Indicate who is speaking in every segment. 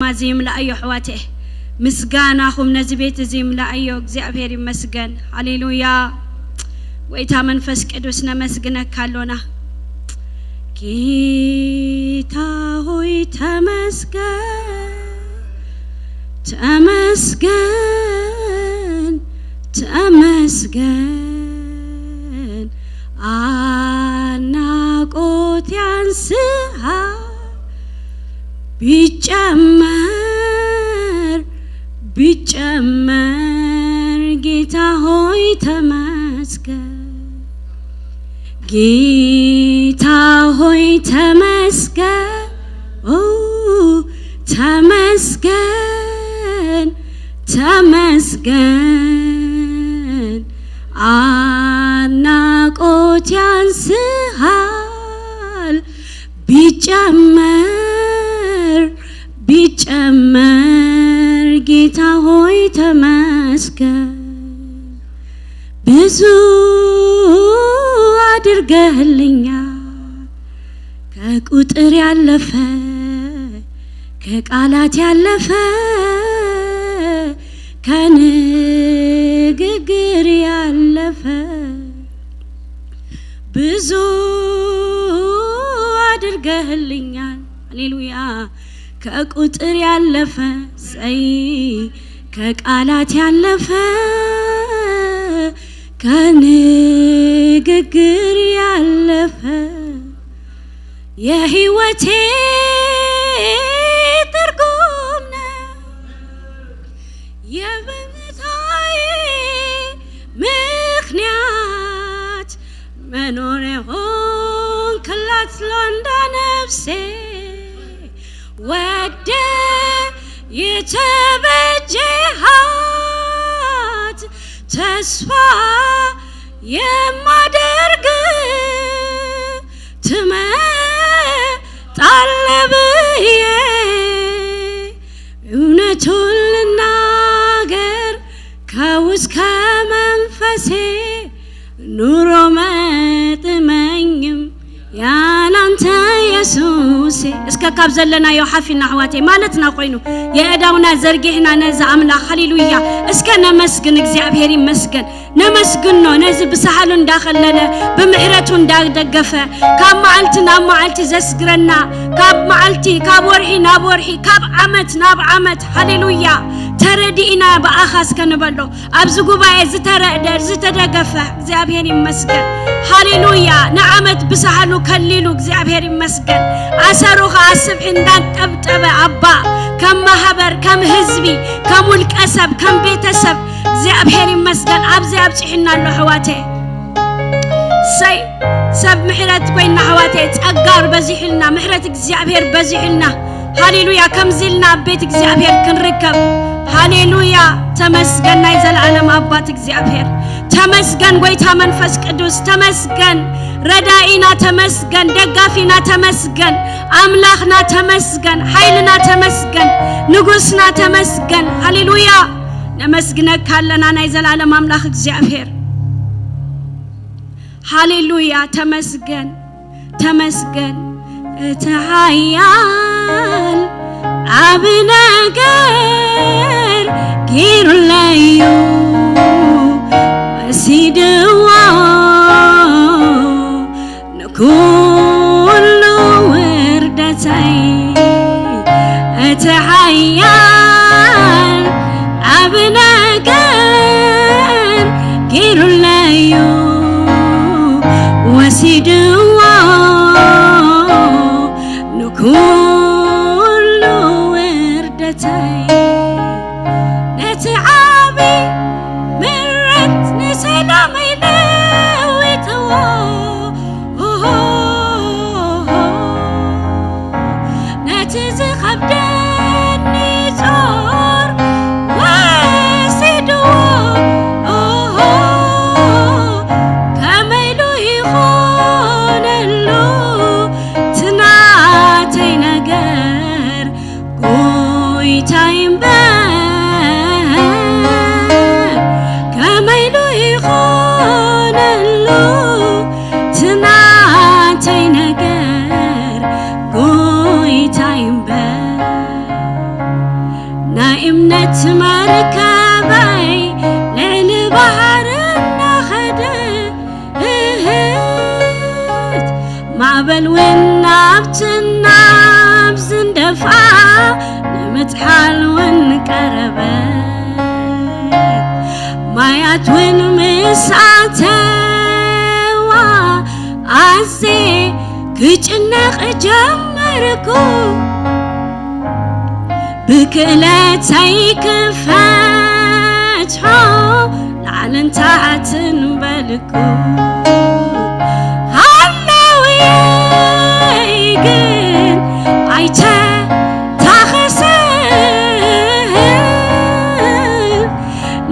Speaker 1: እዚ ይምላእዮ ኣሕዋቴ፣ ምስጋናኹም ነዚ ቤት እዚ ይምላእዮ። እግዚኣብሔር ይመስገን። ሃሌሉያ። ጎይታ መንፈስ ቅዱስ ነመስግነካ ኣሎና። ጌታ ሆይ ተመስገን፣ ተመስገን፣ ተመስገን። አድናቆት ያንስሃል፣ ቢጨመር ቢጨመር። ጌታ ሆይ ተመስገን፣ ጌታ ሆይ ተመስገን፣ ኦ ተመስገን፣ ተመስገን። አድናቆት ያንስሃል፣ ቢጨመር ቢጨመር። ጌታ ሆይ ተመስገን። ብዙ አድርገህልኛል፣ ከቁጥር ያለፈ፣ ከቃላት ያለፈ፣ ከንግግር ያለፈ። ብዙ አድርገህልኛል፣ ሃሌሉያ፣ ከቁጥር ያለፈ፣ ሰይ፣ ከቃላት ያለፈ፣ ከንግግር ያለፈ። የህይወቴ ትርጉም ነው፣ የበምታዬ ምክንያት፣ መኖር ሆንክላት ለአንዳ ነፍሴ፣ ወደ የተበጀሃት፣ ተስፋ የማደርግ ትመጣለህ ብዬ። እውነቱን ልናገር ከውስጥ ከመንፈሴ፣ ኑሮ መጥመኝም ያላንተ ኢየሱሴ። እስከ ካብ ዘለናዮ ሓፊና ኣሕዋተይ ማለትና ኮይኑ የእዳውና ዘርጊሕና ነዚ ኣምላኽ፣ ሃሌሉያ፣ እስከ ነመስግን። እግዚኣብሔር ይመስገን። ነመስግኖ ነዚ ብሳሓሉ እንዳኸለለ፣ ብምሕረቱ እንዳደገፈ፣ ካብ መዓልቲ ናብ መዓልቲ ዘስግረና፣ ካብ መዓልቲ፣ ካብ ወርሒ ናብ ወርሒ፣ ካብ ዓመት ናብ ዓመት። ሃሌሉያ። ተረዲእና ብኣኻ እስከ ንበሎ። ኣብዚ ጉባኤ ዝተረእደ፣ ዝተደገፈ፣ እግዚኣብሔር ይመስገን። ሃሌሉያ። ንዓመት ብሳሓሉ ከሊሉ፣ እግዚኣብሔር ይመስገን። ኣሰሩ ከዓ ስብሒ እንዳንጠብጠበ ኣባ፣ ከም ማህበር፣ ከም ህዝቢ፣ ከም ውልቀ ሰብ፣ ከም ቤተሰብ፣ እግዚኣብሔር ይመስገን፣ ኣብዚ ኣብፂሕና ኣሎ ኣሕዋቴ። ሰይ፣ ሰብ ምሕረት ኮይና ኣሕዋቴ፣ ጸጋር በዚሕልና፣ ምሕረት እግዚኣብሔር በዚሕልና። ሃሌሉያ። ከምዚ ኢልና ኣብ ቤት እግዚኣብሔር ክንርከብ። ሃሌሉያ። ተመስገን ናይ ዘለዓለም ኣባት እግዚኣብሔር፣ ተመስገን። ጎይታ መንፈስ ቅዱስ ተመስገን። ረዳኢና ተመስገን፣ ደጋፊና ተመስገን፣ ኣምላኽና ተመስገን፣ ሓይልና ተመስገን፣ ንጉስና ተመስገን። ሃሌሉያ። ነመስግነካ ኣለና ናይ ዘለዓለም ኣምላኽ እግዚኣብሔር። ሃሌሉያ። ተመስገን፣ ተመስገን። እቲ ሓያል ዓብ ነገር ገይሩለዩ፣ ወሲድዎ ንኩሉ ውርደተይ። እቲ ሓያል ዓብ ነገር ገይሩለዩ፣ ወሲድዎ ንኩሉ ውርደተይ። ነቲ ዓቢ ምረት ንሰላመይ ለዊጥዎ፣ ነቲ ዝኸብደኒ ጾር ወሲድዎ። ከመይሉ ይኾነሉ ትናተይ ነገር፣ ጎይታ ይምበር። ከመይሉ ይኾነሉ ትናተይ ነገር፣ ጎይታ ይምበር። እምነት መርከበይ ልዕሊ ባሕሪ እናኸደት ማዕበል እውን ናብትን ናብዝን ደፍኣ ንምጥሓል እውን ቀረበት ማያት እውን ምስ ኣተዋ ኣዝየ ክጭነቕ ጀመርኩ ብክእለተይ ክፈትሖ ላዕልን ታሕትን በልኩ ሃለውየይ ግን ኣይተታኸሰን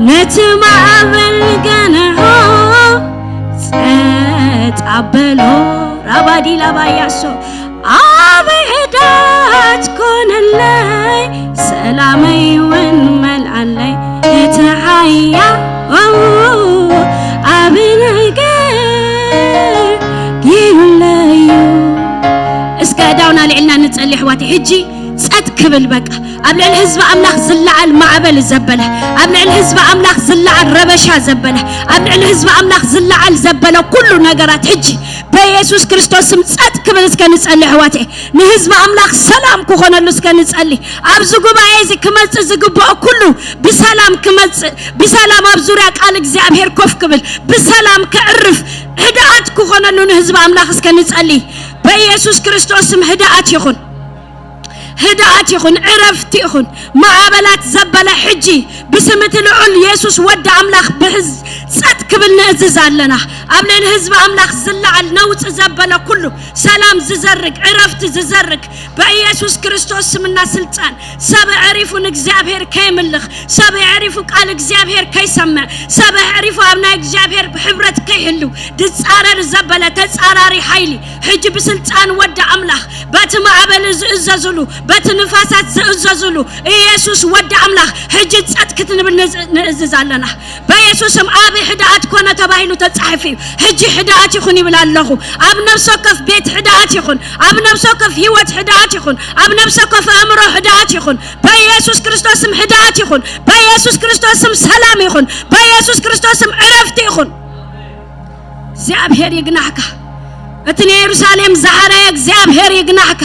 Speaker 1: ነቲ ማዕበል ገንሖ ጸጥ ኣበሎ ራባዲ ላባያሶ ኣብ ህዳት ኮነለይ ሰላመይ እውን መልኣለይ እቲ ሓያ ኣብ ነገር ገይሩለዩ። እስከ እዳውና ልዕልና ንጸሊ ኣሕዋተይ። ሕጂ ጸጥ ክብል በቃ። ኣብ ልዕሊ ህዝቢ ኣምላኽ ዝለዓል ማዕበል ዘበለ፣ ኣብ ልዕሊ ህዝቢ ኣምላኽ ዝለዓል ረበሻ ዘበለ፣ ኣብ ልዕሊ ህዝቢ ኣምላኽ ዝለዓል ዘበለ ኩሉ ነገራት ሕጂ በኢየሱስ ክርስቶስ ስም ጸጥ ክብል እስከ ንጸሊ ኣሕዋተይ። ንህዝቢ ኣምላኽ ሰላም ክኾነሉ እስከ ንጸሊ። ኣብዚ ጉባኤ እዚ ክመጽእ ዝግብኦ ኩሉ ብሰላም ክመጽእ፣ ብሰላም ኣብ ዙርያ ቃል እግዚኣብሔር ኮፍ ክብል፣ ብሰላም ክዕርፍ፣ ህድኣት ክኾነሉ ንህዝቢ ኣምላኽ እስከ ንጸሊ። በኢየሱስ ክርስቶስ ስም ህድኣት ይኹን፣ ህድኣት ይኹን፣ ዕረፍቲ ይኹን። ማዕበላት ዘበለ ሕጂ ብስም እቲ ልዑል የሱስ ወዲ ኣምላኽ ብሕዝ ጸጥ ክብል ንእዝዝ ኣለና። ኣብ ልዕሊ ህዝቢ ኣምላኽ ዝለዓል ነውፂ ዘበለ ኩሉ፣ ሰላም ዝዘርግ፣ ዕረፍቲ ዝዘርግ፣ በኢየሱስ ክርስቶስ ስምና ስልጣን ሰብ ዕሪፉ ንእግዚኣብሔር ከይምልኽ፣ ሰብ ዕሪፉ ቃል እግዚኣብሔር ከይሰምዕ፣ ሰብ ዕሪፉ ኣብ ናይ እግዚኣብሔር ሕብረት ከይህሉ ድጻረር ዘበለ ተጻራሪ ሓይሊ ሕጂ ብስልጣን ወዲ ኣምላኽ፣ በቲ ማዕበል ዝእዘዝሉ፣ በቲ ንፋሳት ዝእዘዝሉ ኢየሱስ ወዲ ኣምላኽ ሕጂ ጸጥ ክትንብል ንእዝዝ ኣለና በኢየሱስ ስም። ዓብ ሕድኣት ኮነ ተባሂሉ ተጻሒፉ እዩ። ሕጂ ሕድኣት ይኹን ይብል ኣለኹ። ኣብ ነፍሲ ወከፍ ቤት ሕድኣት ይኹን፣ ኣብ ነፍሲ ወከፍ ህይወት ሕድኣት ይኹን፣ ኣብ ነፍሲ ወከፍ ኣእምሮ ሕድኣት ይኹን። በኢየሱስ ክርስቶስ ስም ሕድኣት ይኹን። በኢየሱስ ክርስቶስ ስም ሰላም ይኹን። በኢየሱስ ክርስቶስ ስም ዕረፍቲ ይኹን። እግዚኣብሔር ይግናሕካ። እቲ ንኢየሩሳሌም ዝሓረየ እግዚኣብሔር ይግናሕካ።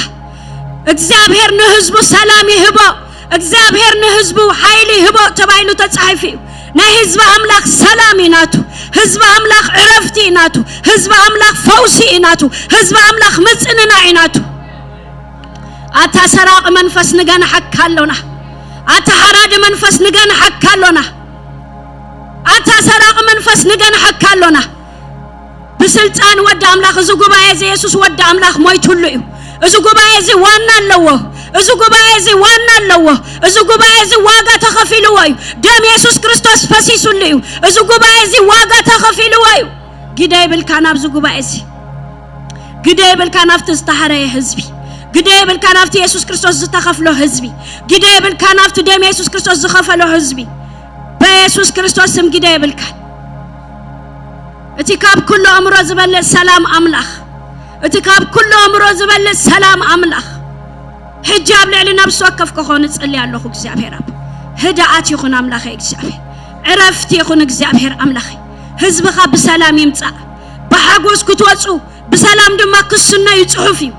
Speaker 1: እግዚኣብሔር ንህዝቡ ሰላም ይህቦ፣ እግዚኣብሔር ንህዝቡ ሓይሊ ይህቦ ተባሂሉ ተጻሒፉ እዩ። ናይ ህዝቢ ኣምላኽ ሰላም እዩ ናቱ። ህዝቢ ኣምላኽ ዕረፍቲ እዩ ናቱ። ህዝቢ ኣምላኽ ፈውሲ እዩ ናቱ። ህዝቢ ኣምላኽ ምጽንና እዩ ናቱ። ኣታ ሰራቂ መንፈስ ንገንሐካ ኣሎና። ኣታ ሓራዲ መንፈስ ንገንሐካ ኣሎና። ኣታ ሰራቂ መንፈስ ንገንሐካ ኣሎና። ብስልጣን ወዲ ኣምላኽ እዚ ጉባኤ እዚ የሱስ ወዲ ኣምላኽ ሞይቱሉ እዩ። እዚ ጉባኤ እዚ ዋና ኣለዎ። እዚ ጉባኤ እዚ ዋና ኣለዎ። እዚ ጉባኤ እዚ ዋጋ ተኸፊልዎ እዩ። ደም የሱስ ክርስቶስ ፈሲሱሉ እዩ። እዚ ጉባኤ እዚ ዋጋ ተኸፊልዎ እዩ። ግደ ይብልካ ናብዚ ጉባኤ እዚ፣ ግደ ይብልካ ናብቲ ዝተሓረየ ህዝቢ፣ ግደ ይብልካ ናብቲ የሱስ ክርስቶስ ዝተኸፍሎ ህዝቢ፣ ግደ ይብልካ ናብቲ ደም የሱስ ክርስቶስ ዝኸፈሎ ህዝቢ። በየሱስ ክርስቶስ ስም ግደ ይብልካ። እቲ ካብ ኩሉ ኣእምሮ ዝበልፅ ሰላም ኣምላኽ፣ እቲ ካብ ኩሉ ኣእምሮ ዝበልፅ ሰላም ኣምላኽ ሕጂ ኣብ ልዕሊ ነብሲ ወከፍ ክኾን እጽሊ ኣለኹ። እግዚኣብሔር ኣብ ህድኣት ይኹን። ኣምላኸ እግዚኣብሔር ዕረፍቲ ይኹን። እግዚኣብሔር ኣምላኸ ህዝብኻ ብሰላም ይምጻእ። ብሓጎስ ክትወፁ ብሰላም ድማ ክስነዩ ጽሑፍ እዩ።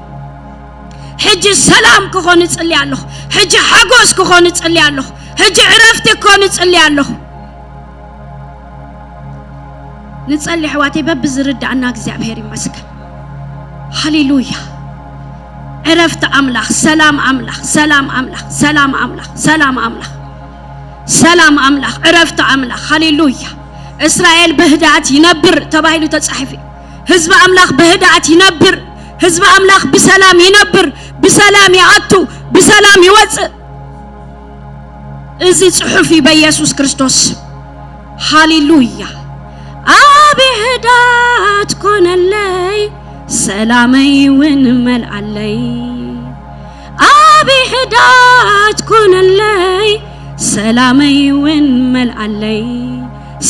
Speaker 1: ሕጂ ሰላም ክኾን እጽሊ ኣለኹ። ሕጂ ሓጎስ ክኾን እጽሊ ኣለኹ። ሕጂ ዕረፍቲ ክኾን እጽሊ ኣለኹ። ንጸሊ ኣሕዋተይ በብዝርዳእና። እግዚኣብሔር ይመስገን። ሃሌሉያ። ዕረፍቲ ኣምላኽ፣ ሰላም ኣምላኽ፣ ሰላም ኣምላኽ፣ ሰላም ኣምላኽ፣ ሰላም ኣምላኽ፣ ሰላም ኣምላኽ፣ ዕረፍቲ ኣምላኽ። ሃሌሉያ። እስራኤል ብህድኣት ይነብር ተባሂሉ ተጻሒፉ እዩ። ህዝቢ ኣምላኽ ብህድኣት ይነብር። ህዝቢ ኣምላኽ ብሰላም ይነብር፣ ብሰላም ይኣቱ፣ ብሰላም ይወፅእ። እዚ ጽሑፍ እዩ በኢየሱስ ክርስቶስ። ሃሌሉያ። ኣብ ህዳት ኮነለይ ሰላመይ እውን መልኣለይ። ኣብ ህዳት ኮነለይ ሰላመይ እውን መልኣለይ።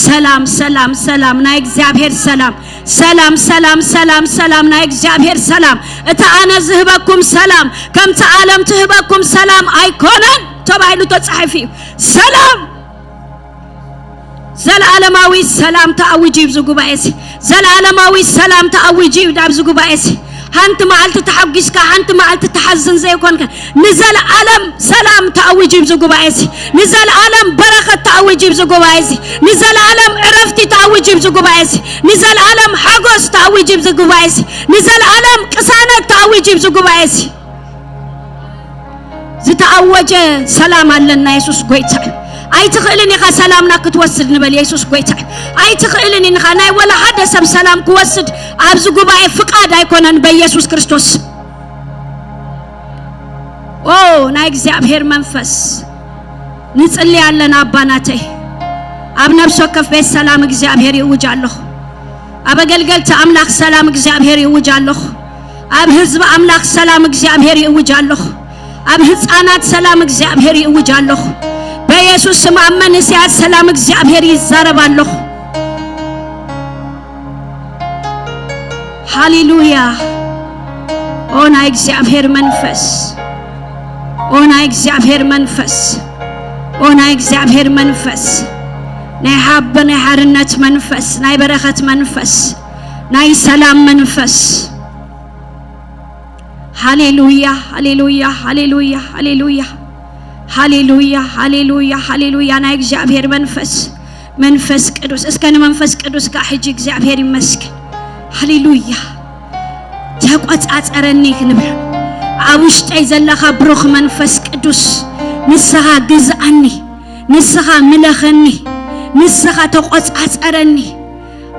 Speaker 1: ሰላም፣ ሰላም፣ ሰላም፣ ናይ እግዚኣብሔር ሰላም፣ ሰላም፣ ሰላም፣ ሰላም፣ ሰላም፣ ናይ እግዚኣብሔር ሰላም። እቲ ኣነ ዝህበኩም ሰላም ከምቲ ዓለም ትህበኩም ሰላም ኣይኮነን። ተባሂሉ ተጻሒፉ እዩ። ሰላም፣ ዘለዓለማዊ ሰላም ተኣዊጁ እዩ። ጉባኤ ዘለዓለማዊ ሰላም ተኣዊጁ እዩ ኣብዚ ጉባኤ። ሓንቲ መዓልቲ ተሓጒስካ ሓንቲ መዓልቲ ተሓዝን ዘይኮንከ ንዘለዓለም ሰላም ተኣዊጁ እዩ ጉባኤ። ንዘለዓለም በረኸት ተኣዊጁ እዩ ጉባኤ። ንዘለዓለም ዕረፍቲ ተኣዊጁ እዩ ጉባኤ። ንዘለዓለም ሓጎስ ተኣዊጁ እዩ ጉባኤ። ንዘለዓለም ቅሳነት ተኣዊጁ እዩ ጉባኤ። ዝተኣወጀ ሰላም ኣለና። የሱስ ጎይታ። ኣይትኽእልን ኢኻ ሰላምና ክትወስድ ንበል። የሱስ ጎይታ። ኣይትኽእልን ኢኻ። ናይ ወላ ሓደ ሰብ ሰላም ክወስድ ኣብዚ ጉባኤ ፍቃድ ኣይኮነን በኢየሱስ ክርስቶስ። ኦ ናይ እግዚአብሔር መንፈስ፣ ንጽሊ ኣለና። ኣባናተይ፣ ኣብ ነፍሲ ወከፍ ቤት ሰላም እግዚአብሔር ይእውጅ ኣለኹ። ኣብ ኣገልገልቲ ኣምላኽ ሰላም እግዚአብሔር ይእውጅ ኣለኹ። ኣብ ህዝቢ ኣምላኽ ሰላም እግዚአብሔር ይእውጅ ኣለኹ። ኣብ ህፃናት ሰላም እግዚአብሔር ይእውጅ ኣለኹ በኢየሱስ ስም። ኣብ መንእሰያት ሰላም እግዚአብሔር ይዛረብ ኣለኹ። ሃሌሉያ! ኦ ናይ እግዚአብሔር መንፈስ፣ ኦ ናይ እግዚአብሔር መንፈስ፣ ኦ ናይ እግዚአብሔር መንፈስ፣ ናይ ሓበ ናይ ሓርነት መንፈስ፣ ናይ በረኸት መንፈስ፣ ናይ ሰላም መንፈስ። ሃሌሉያ፣ ሃሌሉያ፣ ሃሌሉያ፣ ሃሌሉያ፣ ሃሌሉያ፣ ሃሌሉያ፣ ሃሌሉያ! ናይ እግዚአብሔር መንፈስ፣ መንፈስ ቅዱስ፣ እስከ ንመንፈስ ቅዱስ ከዓ ሕጂ እግዚአብሔር ይመስገን። ሃሌሉያ! ተቆጻጸረኒ ክንብል፣ ኣብ ውሽጠይ ዘለኻ ብሩኽ መንፈስ ቅዱስ ንስኻ ግዝኣኒ፣ ንስኻ ምለኸኒ፣ ንስኻ ተቆጻጸረኒ።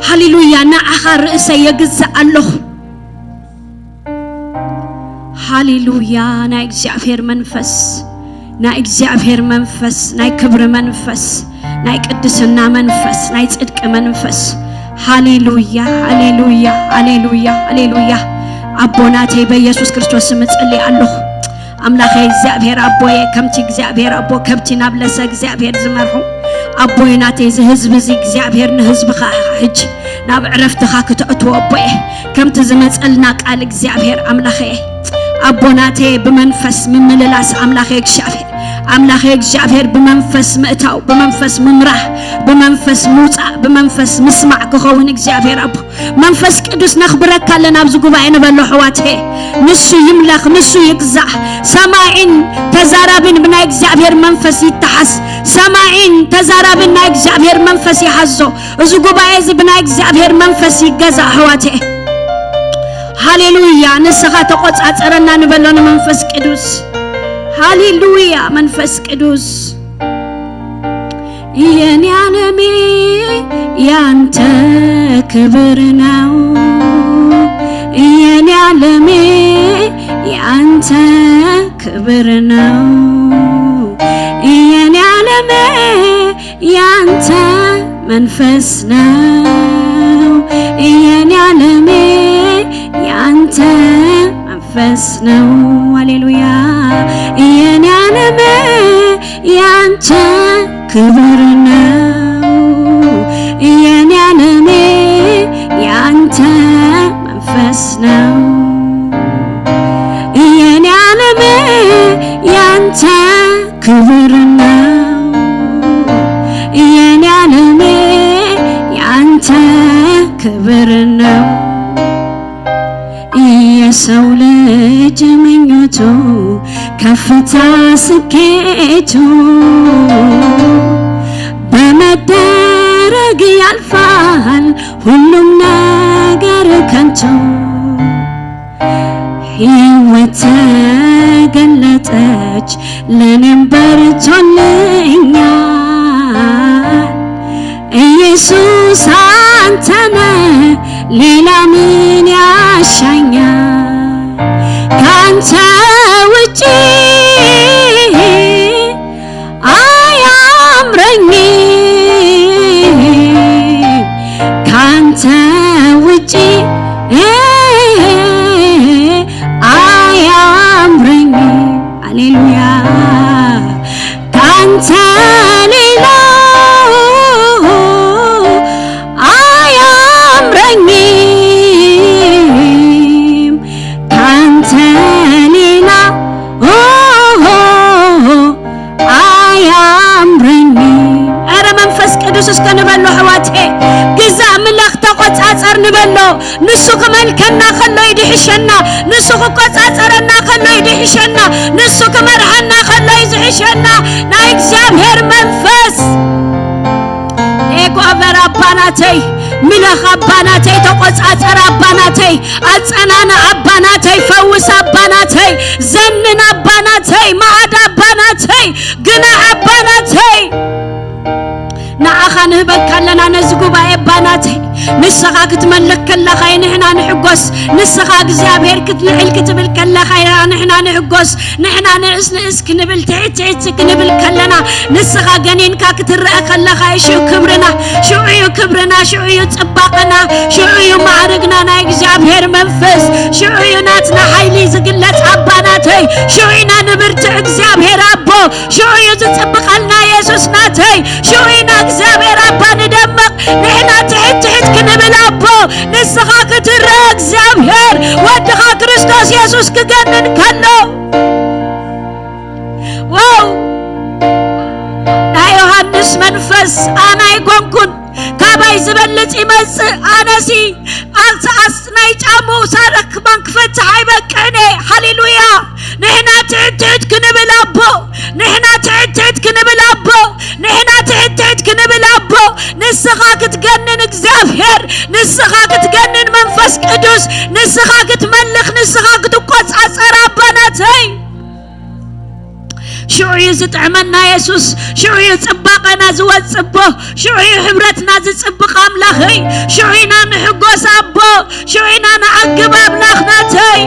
Speaker 1: ሃሌሉያ! ንዓኻ ርእሰይ የግዝእ ኣለኹ። ሃሌሉያ! ናይ እግዚአብሔር መንፈስ፣ ናይ እግዚአብሔር መንፈስ፣ ናይ ክብሪ መንፈስ፣ ናይ ቅድስና መንፈስ፣ ናይ ጽድቂ መንፈስ። ሃሌሉያ፣ ሃሌሉያ፣ ሃሌሉያ፣ ሃሌሉያ! ኣቦናተይ፣ በኢየሱስ ክርስቶስ ስም እጸልይ ኣለኹ። ኣምላኸ እግዚአብሔር ኣቦየ፣ ከምቲ እግዚአብሔር ኣቦ ከብቲ ናብ ለሰ እግዚአብሔር ዝመርሑ፣ ኣቦይ ናተይ፣ እዚ ህዝቢ እዚ እግዚአብሔር ንህዝብኻ ሕጂ ናብ ዕረፍትኻ ክተእትዎ፣ ኣቦየ፣ ከምቲ ዝመፀልና ቃል እግዚአብሔር ኣምላኸየ ኣቦናተየ፣ ብመንፈስ ምምልላስ፣ ኣምላኸ እግዚአብሔር፣ ኣምላኸ እግዚአብሔር፣ ብመንፈስ ምእታው፣ ብመንፈስ ምምራሕ፣ ብመንፈስ ምውፃእ፣ ብመንፈስ ምስማዕ ክኸውን እግዚአብሔር ኣቦ መንፈስ ቅዱስ ነኽብረካ ኣለና ኣብዚ ጉባኤ ንበሎ ኣሕዋቴ። ንሱ ይምለኽ፣ ንሱ ይግዛእ። ሰማዒን ተዛራቢን ብናይ እግዚአብሔር መንፈስ ይተሓስ። ሰማዒን ተዛራቢን ናይ እግዚአብሔር መንፈስ ይሓዞ። እዚ ጉባኤ እዚ ብናይ እግዚአብሔር መንፈስ ይገዛእ ኣሕዋቴ። ሃሌሉያ! ንስኻ ተቆጻጸረና ንበሎ ንመንፈስ ቅዱስ። ሃሌሉያ! መንፈስ ቅዱስ፣ የኔ ዓለሜ ያንተ ክብር ነው። የኔ ዓለሜ ያንተ ክብር ነው። የኔ ዓለሜ ያንተ መንፈስ ነው። የኔ ዓለሜ ያንተ መንፈስ ነው። ሃሌሉያ! የኔ ዓለሜ ያንተ ክብር ነው። የኔ ዓለሜ ያንተ መንፈስ ነው። የኔ ዓለሜ ያንተ ክብር ነው። የኔ ዓለሜ ያንተ ክብር ነው። የሰው ልጅ ምኞቱ ከፍታ ስኬቱ በመደረግ ያልፋል፣ ሁሉም ነገር ከንቱ። ሕይወት ተገለጠች ለኔም በርቶልኛል። ኢየሱስ አንተነ ሌላ ምን ያሻኛል? ካንተ ውጪ አያምረኝም። ካንተ ውጪ አያምረኝም። ሃሌሉያ! ካንተ ሌላ አያምረኝም። ካንተ ሌላ አያምረኝ። ኧረ መንፈስ ቅዱስ እስከ ንበሎ ኣሕዋቴ፣ ግዛእ፣ ምለኽ፣ ተቆፃፀር ንበሎ። ንሱ ክመልከና ከሎ ይድሕሸና፣ ንሱ ክቆፃፀረና ከሎ ይድሕሸና፣ ንሱ ክመርሐና ከሎ እዩ ዝሕሸና። ናይ እግዚኣብሔር መንፈስ take over ኣባናተይ፣ ምለኽ ኣባናተይ፣ ተቆፃፀር ኣባናተይ፣ ኣፀናና ኣባናተይ፣ ፈውስ ኣባናተይ፣ ዘንን ኣባናተይ፣ ማዓድ ኣባናተይ፣ ግናዕ ኣባናተይ። ንዓኻ ንህበካ ኣለና ነዚ ጉባኤ ኣባናተይ። ንስኻ ክትመልኽ ከለኻ ንሕና ንሕጎስ። ንስኻ እግዚኣብሔር ክትልዕል ክትብል ከለኻ ንሕና ንሕጎስ። ንሕና ንእስ ንእስ ክንብል፣ ትሕት ትሕት ክንብል ከለና፣ ንስኻ ገኒንካ ክትረአ ከለኻ ሽዑ ክብርና፣ ሽዑ እዩ ክብርና፣ ሽዑ እዩ ፅባቐና፣ ሽዑ እዩ ማዕርግና። ናይ እግዚኣብሔር መንፈስ ሽዑ እዩ ናትና ሓይሊ ዝግለጽ ኣባናተይ። ሽዑ ኢና ንብርትዕ እግዚኣብሔር ኣቦ፣ ሽዑ እዩ ዝፅብቐልና የሱስ ናተይ። ሽዑ ኢና እግዚኣብሔር ኣባ ንደምቕ። ንሕና ትሕት ትሕት ክንብል ኣቦ፣ ንስኻ ክትረአ፣ እግዚኣብሔር ወድኻ ክርስቶስ የሱስ ክገንን ከሎ። Wow! ናይ ዮሃንስ መንፈስ፣ ኣነ ኣይኮንኩን፣ ካባይ ዝበልፅ ይመፅእ፣ ኣነሲ ኣስ ናይ ጫሙ ሳረክባን ክፈትሕ ኣይበቅዕነ። ሃሌሉያ! ንሕና ትሕት ትሕት ክንብል ኣቦ፣ ንሕና ትሕት ትሕት ክንብል ኣቦ፣ ንሕና ትሕት ትሕት ክንብል ኣቦ፣ ንስኻ ክትገንን እግዚኣብሔር፣ ንስኻ ክትገንን መንፈስ ቅዱስ፣ ንስኻ ክትመልኽ፣ ንስኻ ክትቆፃፀር ኣባናተይ። ሽዑ እዩ ዝጥዕመና የሱስ፣ ሽዑ እዩ ፅባቐና ዝወፅቦ፣ ሽዑ እዩ ሕብረትና ዝፅብቕ ኣምላኸይ። ሽዑ ኢና ንሕጎስ ኣቦ፣ ሽዑ ኢና ንዓግብ ኣምላኽ ናተይ።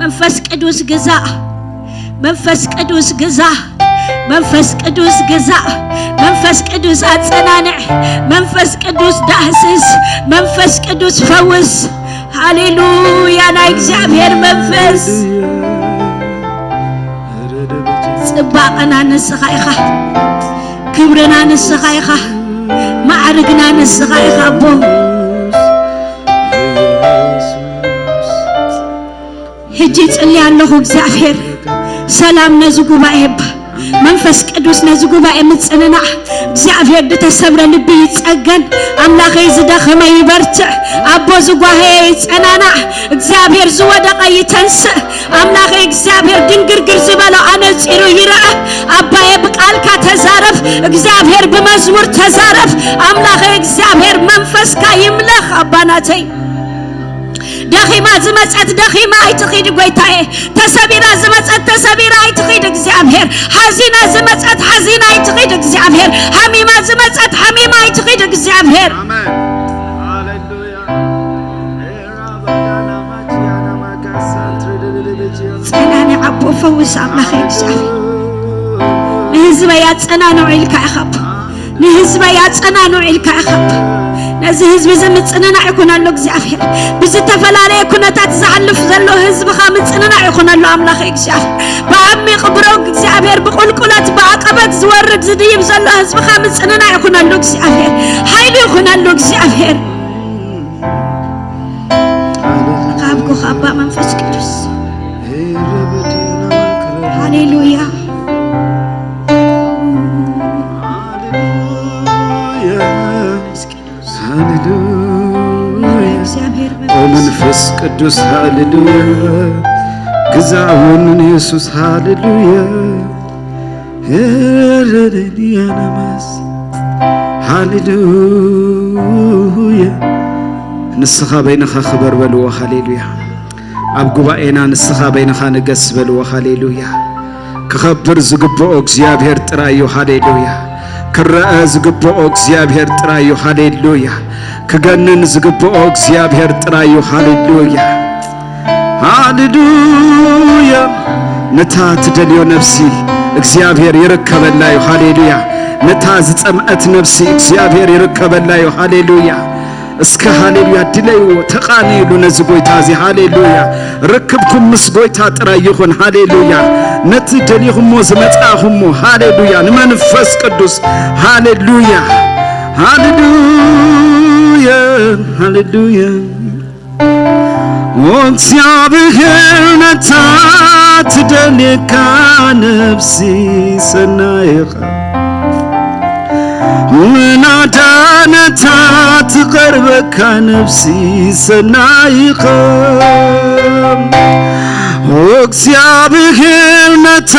Speaker 1: መንፈስ ቅዱስ ግዛእ፣ መንፈስ ቅዱስ ግዛእ፣ መንፈስ ቅዱስ ግዛእ። መንፈስ ቅዱስ ኣጸናንዕ፣ መንፈስ ቅዱስ ዳህስስ፣ መንፈስ ቅዱስ ፈውስ። ሃሌሉያ! ናይ እግዚኣብሔር መንፈስ፣ ጽባቐና ንስኻ ኢኻ፣ ክብርና ንስኻ ኢኻ፣ ማዕርግና ንስኻ ኢኻ ኣቦ። ሕጂ ጽልያ ኣለኹ፣ እግዚኣብሔር ሰላም ነዚ ጉባኤ ባ። መንፈስ ቅዱስ ነዚ ጉባኤ ምጽንናዕ። እግዚኣብሔር ዝተሰብረ ልቢ ይጸገን ኣምላኸይ፣ ዝደኸመ ይበርትዕ ኣቦ፣ ዝጓሃየ ይጸናናዕ እግዚኣብሔር፣ ዝወደቐ ይተንስእ ኣምላኸይ። እግዚኣብሔር ድንግርግር ዝበሎ ኣነፂሩ ይረአ ኣባየ። ብቃልካ ተዛረብ እግዚኣብሔር፣ ብመዝሙር ተዛረብ ኣምላኸይ። እግዚኣብሔር መንፈስካ ይምለኽ ኣባናተይ። ደኺማ ዝመፀት ደኺማ ኣይትኺድ ጎይታዬ። ተሰቢራ ዝመፀት ተሰቢራ ኣይትኺድ እግዚኣብሔር። ሓዚና ዝመፀት ሓዚና ኣይትኺድ እግዚኣብሔር። ሓሚማ ዝመፀት ሓሚማ ኣይትኺድ እግዚኣብሔር።
Speaker 2: አሜን። ሃሌሉያ።
Speaker 1: ፀናንዕ ኣቦ፣ ፈውስ ኣምላኸ እግዚኣብሔር። ንህዝበይ ኣፀናንዑ ኢልካ ኢኻ ኣቦ፣ ንህዝበይ ኣፀናንዑ ኢልካ ኢኻ ኣቦ። ነዚ ህዝቢ እዚ ምፅንናዕ ይኩነሉ እግዚኣብሔር። ብዝተፈላለየ ኩነታት ዝሓልፍ ዘሎ ህዝብኻ ምፅንናዕ ይኩነሉ ኣምላኸ እግዚኣብሔር። ብዓሚቕ ብሮግ እግዚኣብሔር፣ ብቁልቁለት ብዓቀበት ዝወርድ ዝድይብ ዘሎ ህዝብኻ ምፅንናዕ ይኩነሉ እግዚኣብሔር፣ ሓይሉ ይኩነሉ እግዚኣብሔር። ካብኩ ኣባ መንፈስ ቅዱስ። ሃሌሉያ! መንፈስ ቅዱስ።
Speaker 2: ሃሌሉያ።
Speaker 1: እግዚአብሔር
Speaker 2: ኦ መንፈስ ቅዱስ ሃሌሉያ፣ ግዛውን ኢየሱስ ሃሌሉያ። ነማስ ሃሌሉያ። ንስኻ በይንኻ ክበር በልዎ። ሃሌሉያ! ኣብ ጉባኤና ንስኻ በይንኻ ንገስ በልዎ። ሃሌሉያ! ክኸብር ዝግብኦ እግዚአብሔር ጥራይ እዩ። ሃሌሉያ! ክረአ ዝግብኦ እግዚአብሔር ጥራይ እዩ። ሃሌሉያ! ክገንን ዝግብኦ እግዚአብሔር ጥራይ እዩ። ሃሌሉያ፣ ሃሌሉያ! ነታ ትደልዮ ነፍሲ እግዚአብሔር ይርከበላ እዩ። ሃሌሉያ! ነታ ዝጸምአት ነፍሲ እግዚአብሔር ይርከበላ እዩ። ሃሌሉያ! እስከ ሃሌሉያ ድለይዎ፣ ተቃነይሉ ነዚ ጎይታ እዚ። ሃሌሉያ! ርክብኩም ምስ ጎይታ ጥራይ ይኹን። ሃሌሉያ! ነቲ ደሊኹሞ ዝመጻኹሞ፣ ሃሌሉያ፣ ንመንፈስ ቅዱስ። ሃሌሉያ፣ ሃሌሉያ፣ ሃሌሉያ። እግዚአብሔር ነታ ትደልየካ ነፍሲ ሰናይኻ ምናዳነታ ትቐርበካ ነፍሲ ሰናይኻ እግዚአብሔር ነታ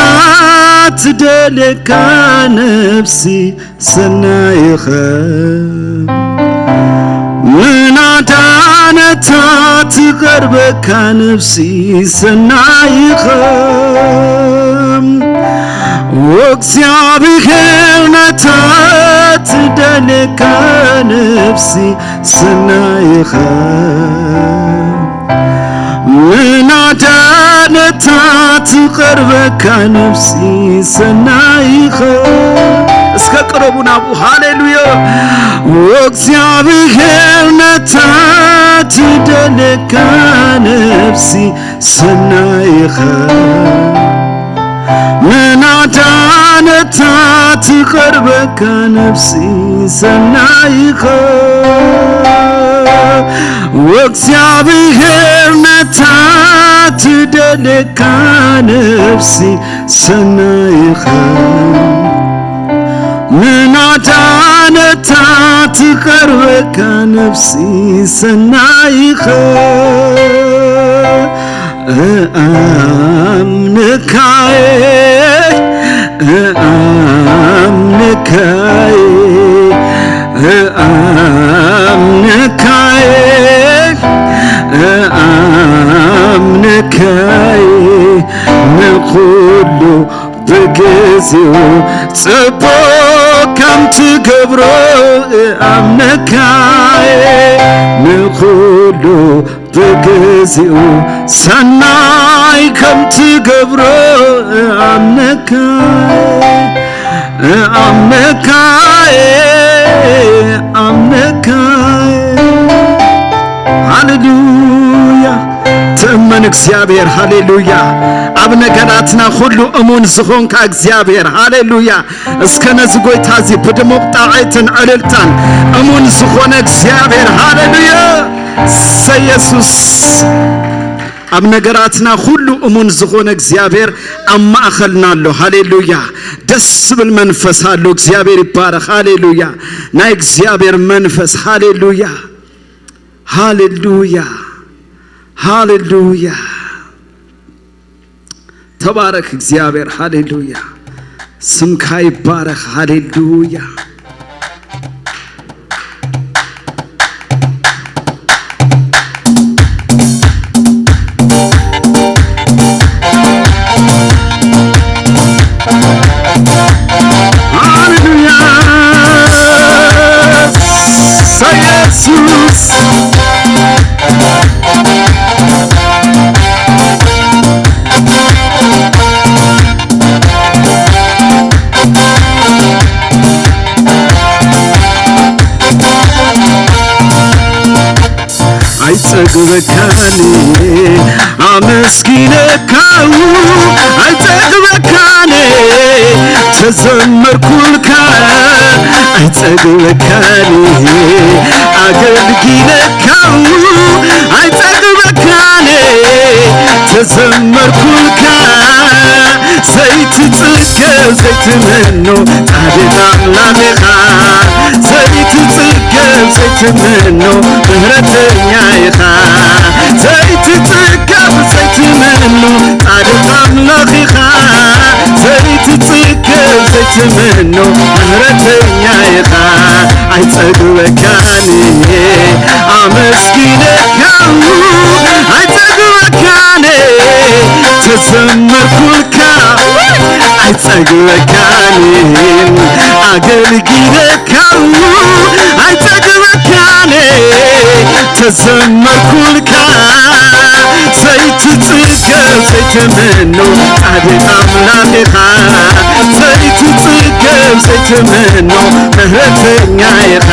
Speaker 2: ትደልየካ ነፍሲ ሰናይኻ ምናዳነታ ትቐርበካ ነፍሲ ሰናይኻ እግዚአብሔር ነታ ትደልየካ ነፍሲ ሰናይኻ ምናዳነታ ትቐርበካ ነፍሲ ሰናይኻ እስከ ቅረቡ ናብኡ ሃሌሉያ እግዚአብሔር ነታ ትደልየካ ነፍሲ ሰናይኻ ምናዳነታ ትቐርበካ ነፍሲ ሰናይኻ እግዚአብሔር ነታ ትደልየካ ነፍሲ ሰናይኻ ምናዳነታ ትቐርበካ ነፍሲ ሰናይኻ እአምንካዬ እአምንካዬ እአምንካዬ እአምንካዬ ንኹሉ ብጊዜው ጽቡቅ ከም ትገብሮ እአምንካዬ ንኹሉ ብጊዜው ሰናይ ከም ትገብሮ እአምንካዬ እአምንካዬ እአምንካዬ ሃሌሉያ ትእመን እግዚአብሔር ሃሌሉያ ኣብ ነገራትና ኩሉ እሙን ዝኾንካ እግዚአብሔር ሃሌሉያ እስከ ነዚ ጎይታ እዚ ብድሙቕ ጣዒትን ዕልልታን እሙን ዝኾነ እግዚአብሔር ሃሌሉያ ኢየሱስ ኣብ ነገራትና ኩሉ እሙን ዝኾነ እግዚአብሔር ኣብ ማእኸልና ኣሎ ሃሌሉያ ደስ ዝብል መንፈስ ኣሎ እግዚአብሔር ይባረኽ ሃሌሉያ ናይ እግዚአብሔር መንፈስ ሃሌሉያ ሃሌሉያ ሃሌሉያ ተባረክ እግዚአብሔር ሃሌሉያ ስምካ ይባረክ ሃሌሉያ ሃሌሉያ ኢየሱስ አይጸግበካኔ አመስግነካው አይጸግበካኔ ተዘመርኩልካ አይጸግበካኔ አገልግለካው አይጸግበካኔ ተዘመርኩልካ ዘይትጽገብ ዘይትመኖ ጻድቅ አምላክ ኢኻ ዘይትጽገብ ዘይትመኖ ምህረተኛ ኢኻ ዘይትጽገብ ዘይትመኖ ጻድቅ አምላክ ኢኻ ዘይትጽገብ ዘይትመኖ ምህረተኛ ኢኻ አይጸግበካኔ አመስግነካው አይጸግበካኔ ተዘመርኩልካ አይጸግበካኔ አገልግለካው አይጸግበካኔ ተዘመርኩልካ ዘይትጽገብ ዘይትመኖ ጻድቅ አምላክ ኢኻ ዘይትጽገብ ዘይትመኖ ምህረተኛ ኢኻ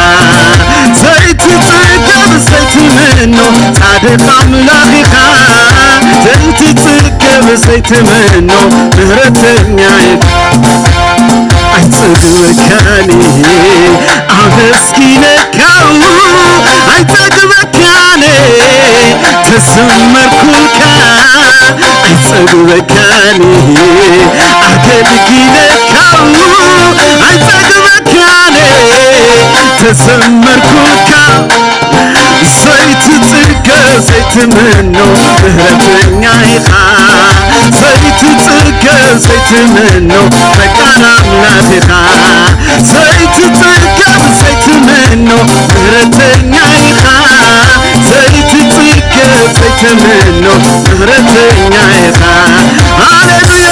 Speaker 2: ዘይትጽገብ ዘይትመኖ ጻድቅ አምላክ ኢኻ ዘይትጽገብ ዘይትመኖ ምህረተኛ ኢኻ አይጸግበካኔ አመስግነካው አይጸግበካኔ ተዘመርኩልካ ኣይጸግበካኒ ኣገልጊለካ ኣይጸግበካኒ ተዘመርኩልካ ዘይትጽገብ ዘይትምኖ ምህረተኛ ኢኻ ዘይትጽገብ ዘይትምኖ ፈቃር ኣምላኽ ኢኻ ዘይትጽገብ ዘይትምኖ ምህረተኛ ኢኻ ዘይትጽገብ ዘይትምኖ ምህረተኛ ኢኻ ሃሌሉያ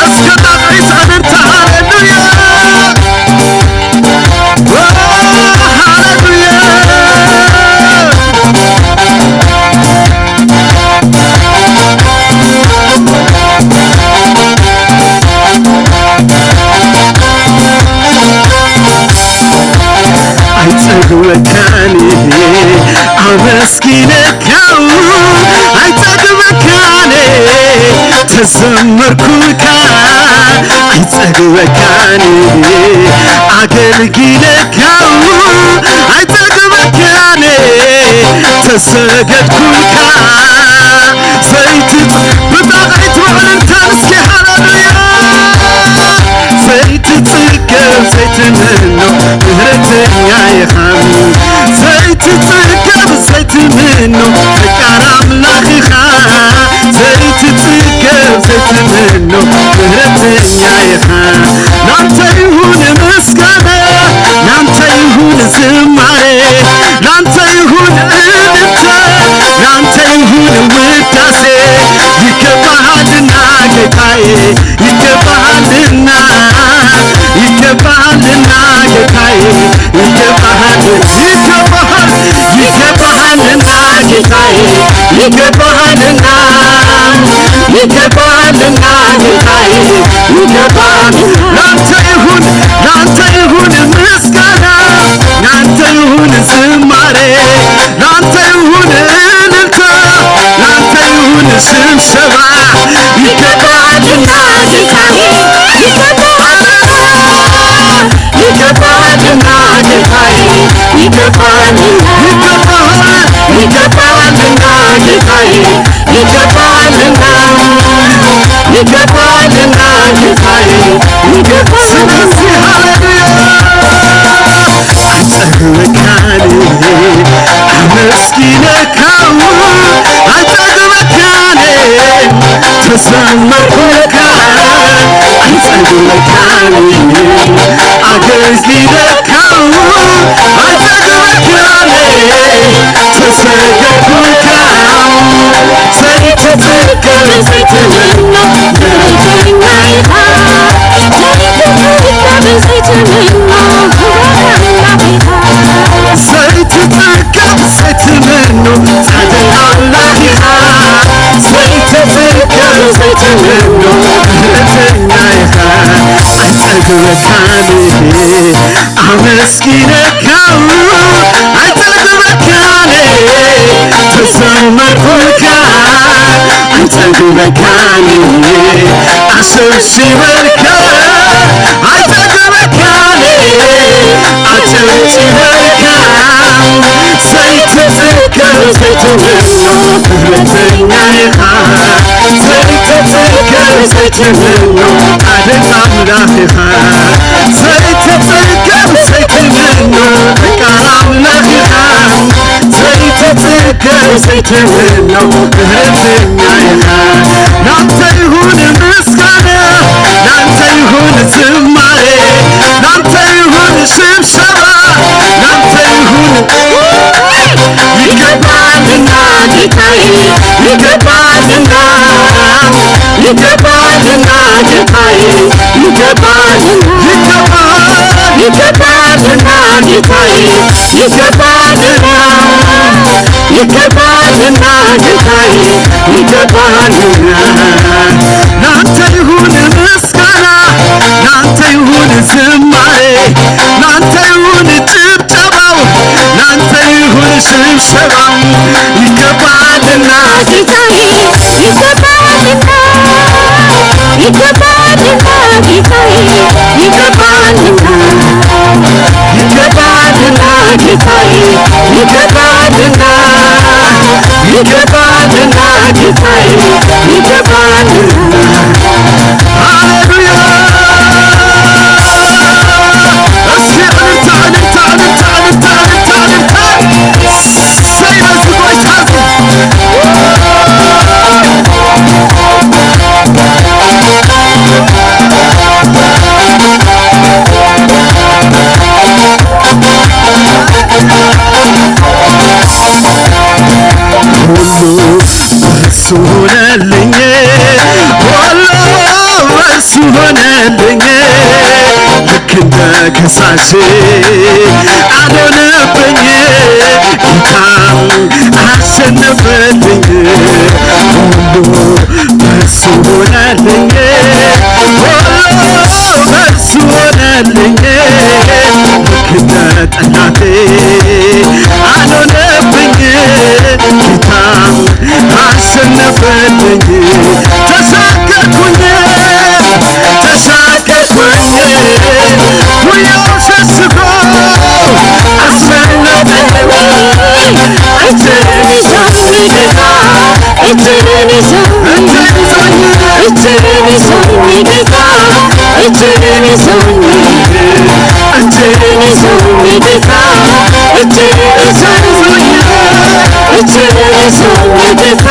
Speaker 2: እስከ ጣቕዒት ዕልልታ ሃሌሉያ ሃሌሉያ ኣይጸግበካኒ ኣመስጊነካ ኣይጸግበካኒ ተዘመርኩልካ ኣይጸግበካኒ ኣገልጊለካ ኣይጸግበካኒ ተሰገድኩልካ ዘይትጽ ብጣቕዒት ብዕልልታ እስኪ ሃሌሉያ ዘይትጽገብ ዘይትምኖ ምህረተኛ ኢኻ ዘይትጽገብ ዘይትምኖ ፈቃር ኣምላኽ ኢኻ ዘይትጽገብ ዘይትምኖ ምህረተኛ ኢኻ ላንተ ይሁን ምስጋና ላንተ ይሁን ዝማሬ ላንተ ይሁን እልልታ ላንተ ይሁን ውዳሴ ይገባሃልና ጌታዬ ይገባሃልና ይገባሃልና ጌታዬ ይገባሃል ይገባሃል ይገባሃልና ጌታዬ ይገባሃልና ይገባሃልና ጌታዬ ይገባሃል ላንተ ይሁን ላንተ ይሁን ምስጋና ላንተ ይሁን ዝማሬ ላንተ ይሁን እልልታ ላንተ ይሁን ሽብሸባ ይገባሃልና
Speaker 1: ጌታዬ ይገባሃልና ጌታዬ ይገባሃልና
Speaker 2: ይገባሃል
Speaker 1: ይገባሃልና ጌታዬ ይገባሃልና ይገባሃልና ጌታዬ ይገባሃልና
Speaker 2: ስለዚህ ሃሌሉያ ኣይጸግበካኒ ኣመስጊነካ ኣይጸግበካኒ ተዘመርኩልካ ኣይጸግበካኒ ኣገልጊለካ ኣይጸግበካኒ ተሰገድኩልካ ዘይትጽገብ
Speaker 1: ዘይትምኖ ምህረተኛ ኢኻ ዘይትጽገብ ዘይትምኖ ኣምላኽ ኢኻ
Speaker 2: ዘይትጽገብ ዘይትምኖ ጻድቅ ኣምላኽ ኢኻ ዘይትጽገብ ዘይትምኖ ምህረተኛ ኢኻ ኣይጸግበካኒ ኣመስጊነካ ኣይጸግበካኒ ተዘመርኩልካ ኣይጸግበካኒ ኣሸብሽበልካ ኣይጸግበካኒ ኣጨብጭበልካ ዘይትጽገብ ዘይትምኖ ምህረተኛ ኢኻ ዘይትጽገብ ዘይትምኖ ጻድቅ ኣምላኽ ኢኻ ዘይትጽገብ ዘይትምኖ ፈቃር ኣምላኽ ኢኻ ዘይትጽገብ ዘይትምኖ ምህረተኛ ኢኻ ላንተ ይሁን ምስጋና ላንተ ይሁን ዝማሬ ላንተ ይሁን ሽብሸባ ላንተ ይሁን ይገባልና ጌታዬ ይገባልና
Speaker 1: ይገባልና ጌታዬ ይገባልና
Speaker 2: ይገባል
Speaker 1: ይገባልና ጌታዬ ይገባልና ይገባልና ጌታዬ ይገባልና
Speaker 2: ላንተ ይሁን ምስጋና ላንተ ይሁን ዝማሬ ላንተ ይሁን ጭብጨባው ላንተ ይሁን ሽብሸባው ይገባልና
Speaker 1: ጌታዬ ይገባልና ይገባልና ጌታዬ ይገባልና ይገባልና ጌታዬ ይገባልና
Speaker 2: ይገባልና ጌታዬ ይገባልና። ሃሌሉያ። እስኪ እልልታ እልልታ እልልታ እልልታ እልልታ እልልታ። እሰይ በዚ ጎይታ እዚ። ሁሉ በእርሱ ሆነልኝ፣ ሁሉ በእርሱ ሆነልኝ። ልክ እንደ ከሳሼ አልሆነብኝ፣ ጌታ አሸነፈልኝ። ሁሉ በእርሱ ሆነልኝ፣ ሁሉ በእርሱ ሆነልኝ። ልክ እንደ ጠላቴ አልሆነብኝ፣ ጌታ አሸነፈልኝ። ተሻገርኩኝ ተሻገርኩኝ፣ ጉያው ሸሽጎ አስመለጠኝ።
Speaker 1: እጅህን ይዞኝ ጌታ፣ እጅህን ይዞኝ፣ እጅህን ይዞኝ ጌታ፣ እጅህን ይዞኝ፣ እጅህን ይዞኝ ጌታ፣ እጅህን ይዞኝ፣ እጅህን ይዞኝ ጌታ፣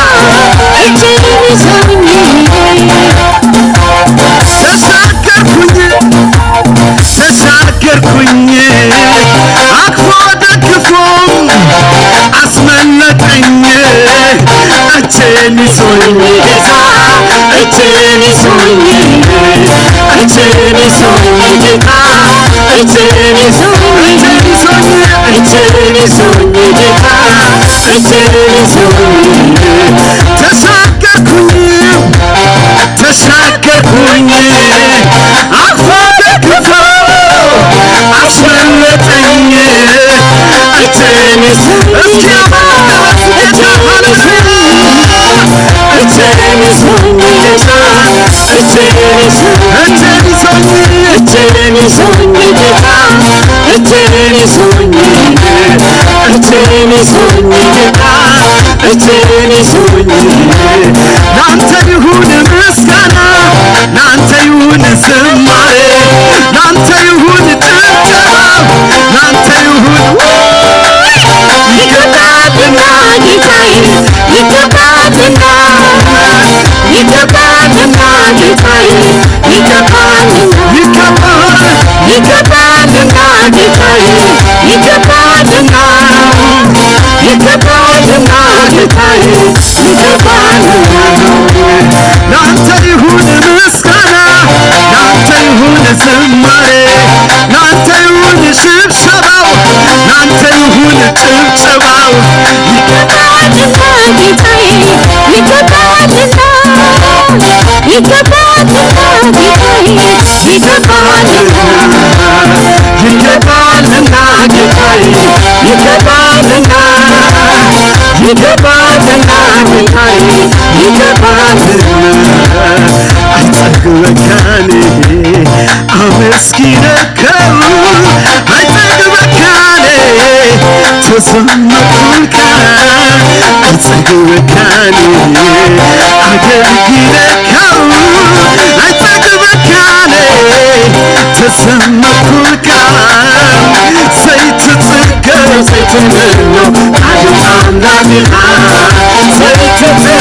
Speaker 1: እጅህን ይዞኝ።
Speaker 2: ተሻገርኩኝ ተሻገርኩኝ፣ አቅፎ ደግፎ አስመለጠኝ። እጄን ይዞኝ ጌታ፣ እጄን ይዞኝ፣ እጄን ይዞኝ ጌታ፣
Speaker 1: እጅህን ይዞኝ፣
Speaker 2: እጄን ይዞኝ፣
Speaker 1: እጅህን ይዞኝ ጌታ፣ እጅህን ይዞኝ።
Speaker 2: ተሻገርኩኝ ተሻገርኩኝ፣ አቅፎ ደግፎ አስመለጠኝ።
Speaker 1: እጅህን ይዞኝ
Speaker 2: እስኪ
Speaker 1: ጌታ፣ እጅህን ይዞኝ፣ እጅህን ይዞኝ ጌታ፣ እጅህን ይዞኝ፣
Speaker 2: እጄን ይዞኝ፣
Speaker 1: እጅህን ይዞኝ ጌታ፣ እጅህን ይዞኝ፣ እጅህን ይዞኝ ጌታ፣ እጅህን ይዞኝ።
Speaker 2: ላንተ ይሁን ምስጋና፣ ላንተ ይሁን ዝማሬ፣ ላንተ ይሁን ጭብጨባ፣ ላንተ ይሁን።
Speaker 1: ይገባልና ጌታዬ ይገባልና፣ ይገባልና ጌታዬ ይገባልና፣
Speaker 2: ይገባል፣
Speaker 1: ይገባልና ጌታዬ ይገባልና፣ ይገባልና ጌታዬ ይገባልና።
Speaker 2: ላንተ ይሁን ምስጋና፣ ላንተ ይሁን ዝማሬ፣ ላንተ ይሁን ሽብሸባው፣ ላንተ ይሁን ጭብጨባው።
Speaker 1: ይገባልና ጌታዬ ይገባልና፣ ይገባልና ጌታዬ ይገባልና፣
Speaker 2: ይገባልና ጌታዬ ይገባልና፣ ይገባልና ጌታዬ ይገባልና። አይጠግበካኔ አመስግነከው፣ አይጠግበካኔ ተዘመርኩልካ፣ አይጠግበካኔ አገልግለከው፣ አይጠግበካኔ ተዘመርኩልካ። ዘይትጽገብ ዘይትምኖ ጻድቅ አምላክ ኢኻ፣ ዘይትጽገብ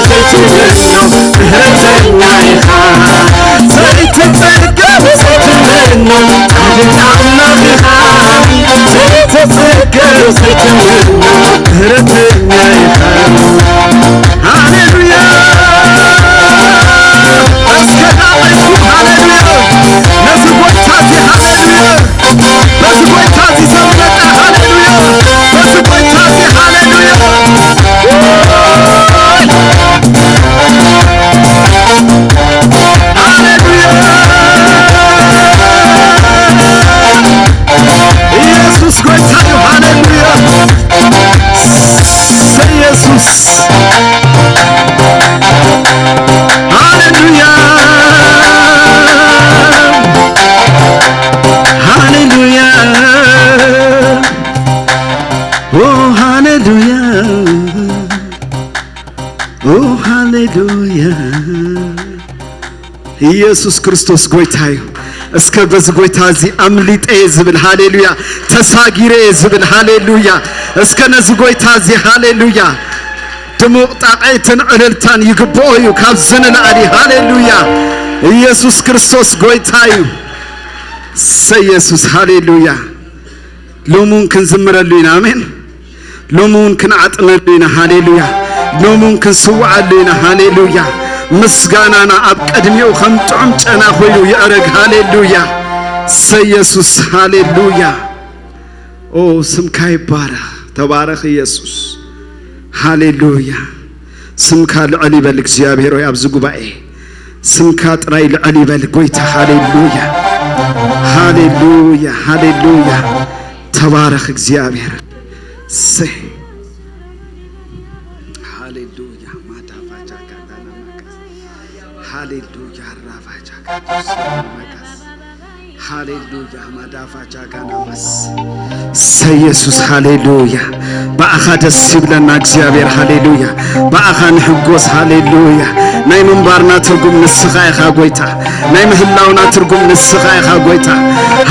Speaker 2: ዘይትምኖ ምህረተኛ ኢኻ፣ ዘይትጽገብ ዘይትምኖ ጻድቅ አምላክ ኢኻ፣ ዘይትጽገብ ዘይትምኖ ምህረተኛ ኢኻ። ሃሌሉያ። እስከ ዳዊቱ ሃሌሉያ። ነዚ ጎይታ እዚ ሃሌሉያ። በዚ ጎይታ እዚ ዘምለጠ ሃሌሉያ። በዚ ጎይታ እዚ ሃሌሉያ። ሃሌሉያ። ኢየሱስ ጎይታ እዩ። ሃሌሉያ። ኢየሱስ ክርስቶስ ጎይታ እዩ። እስከ በዚ ጎይታ እዚ ኣምሊጠ ዝብል ሃሌሉያ፣ ተሳጊረ ዝብል ሃሌሉያ፣ እስከ ነዚ ጎይታ እዚ ሃሌሉያ ድሙቕ ጣቕዒትን ዕልልታን ይግብኦ እዩ ካብዚ ንላዕሊ። ሃሌሉያ፣ ኢየሱስ ክርስቶስ ጎይታ እዩ። ኢየሱስ ሃሌሉያ። ሎሙን ክንዝምረሉ ኢና፣ ኣሜን። ሎሙን ክንዓጥነሉ ኢና፣ ሃሌሉያ። ሎሙን ክንስውዓሉ ኢና፣ ሃሌሉያ። ምስጋናና ኣብ ቅድሚኡ ከም ጥዑም ጨና ኮይኑ ይዕረግ። ሃሌሉያ፣ ኢየሱስ ሃሌሉያ። ኦ ስምካ ይባረኽ፣ ተባረኽ ኢየሱስ፣ ሃሌሉያ። ስምካ ልዕል ይበል እግዚአብሔር ሆይ፣ ኣብዚ ጉባኤ ስምካ ጥራይ ልዕል ይበል ጎይታ። ሃሌሉያ፣ ሃሌሉያ፣ ሃሌሉያ። ተባረኽ እግዚአብሔር። እሰይ ሃሌሉያ። ማዳፋቻ ካታና ማካስ፣ ሃሌሉያ። ራፋቻ ካቶስ ማካስ፣ ሃሌሉያ። ማዳፋቻ ጋናማስ። እሰይ ኢየሱስ ሃሌሉያ። በኣኻ ደስ ይብለና እግዚአብሔር፣ ሃሌሉያ። በኣኻ ንሕጎስ፣ ሃሌሉያ። ናይ ምንባርና ትርጉም ንስኻ ኢኻ ጎይታ፣ ናይ ምህላውና ትርጉም ንስኻ ኢኻ ጎይታ፣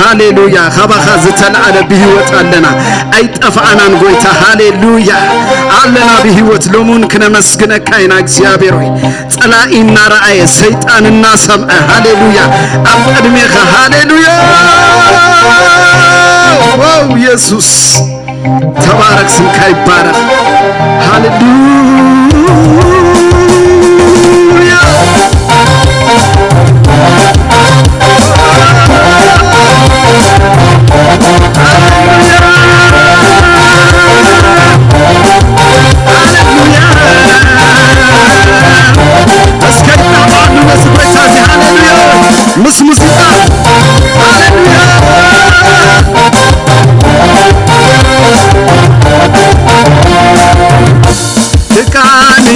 Speaker 2: ሃሌሉያ። ካባኻ ዝተለዓለ ብህይወት ኣለና፣ ኣይጠፍኣናን ጎይታ፣ ሃሌሉያ። ኣለና ብህይወት፣ ሎሙን ክነመስግነካ ኢና እግዚአብሔር ሆይ። ጸላኢ እናረኣየ፣ ሰይጣን እናሰምዐ፣ ሃሌሉያ፣ ኣብ ቅድሜኻ፣ ሃሌሉያ። Wow ኢየሱስ ተባረክ፣ ስምካ ይባረክ። ሃሌሉያ። ሃሌሉያ። እስከ ይጣባሉ ነዚ ጎይታ እዚ፣ ሃሌሉያ፣ ምስ ሙዚቃ፣ ሃሌሉያ። ክቃኔ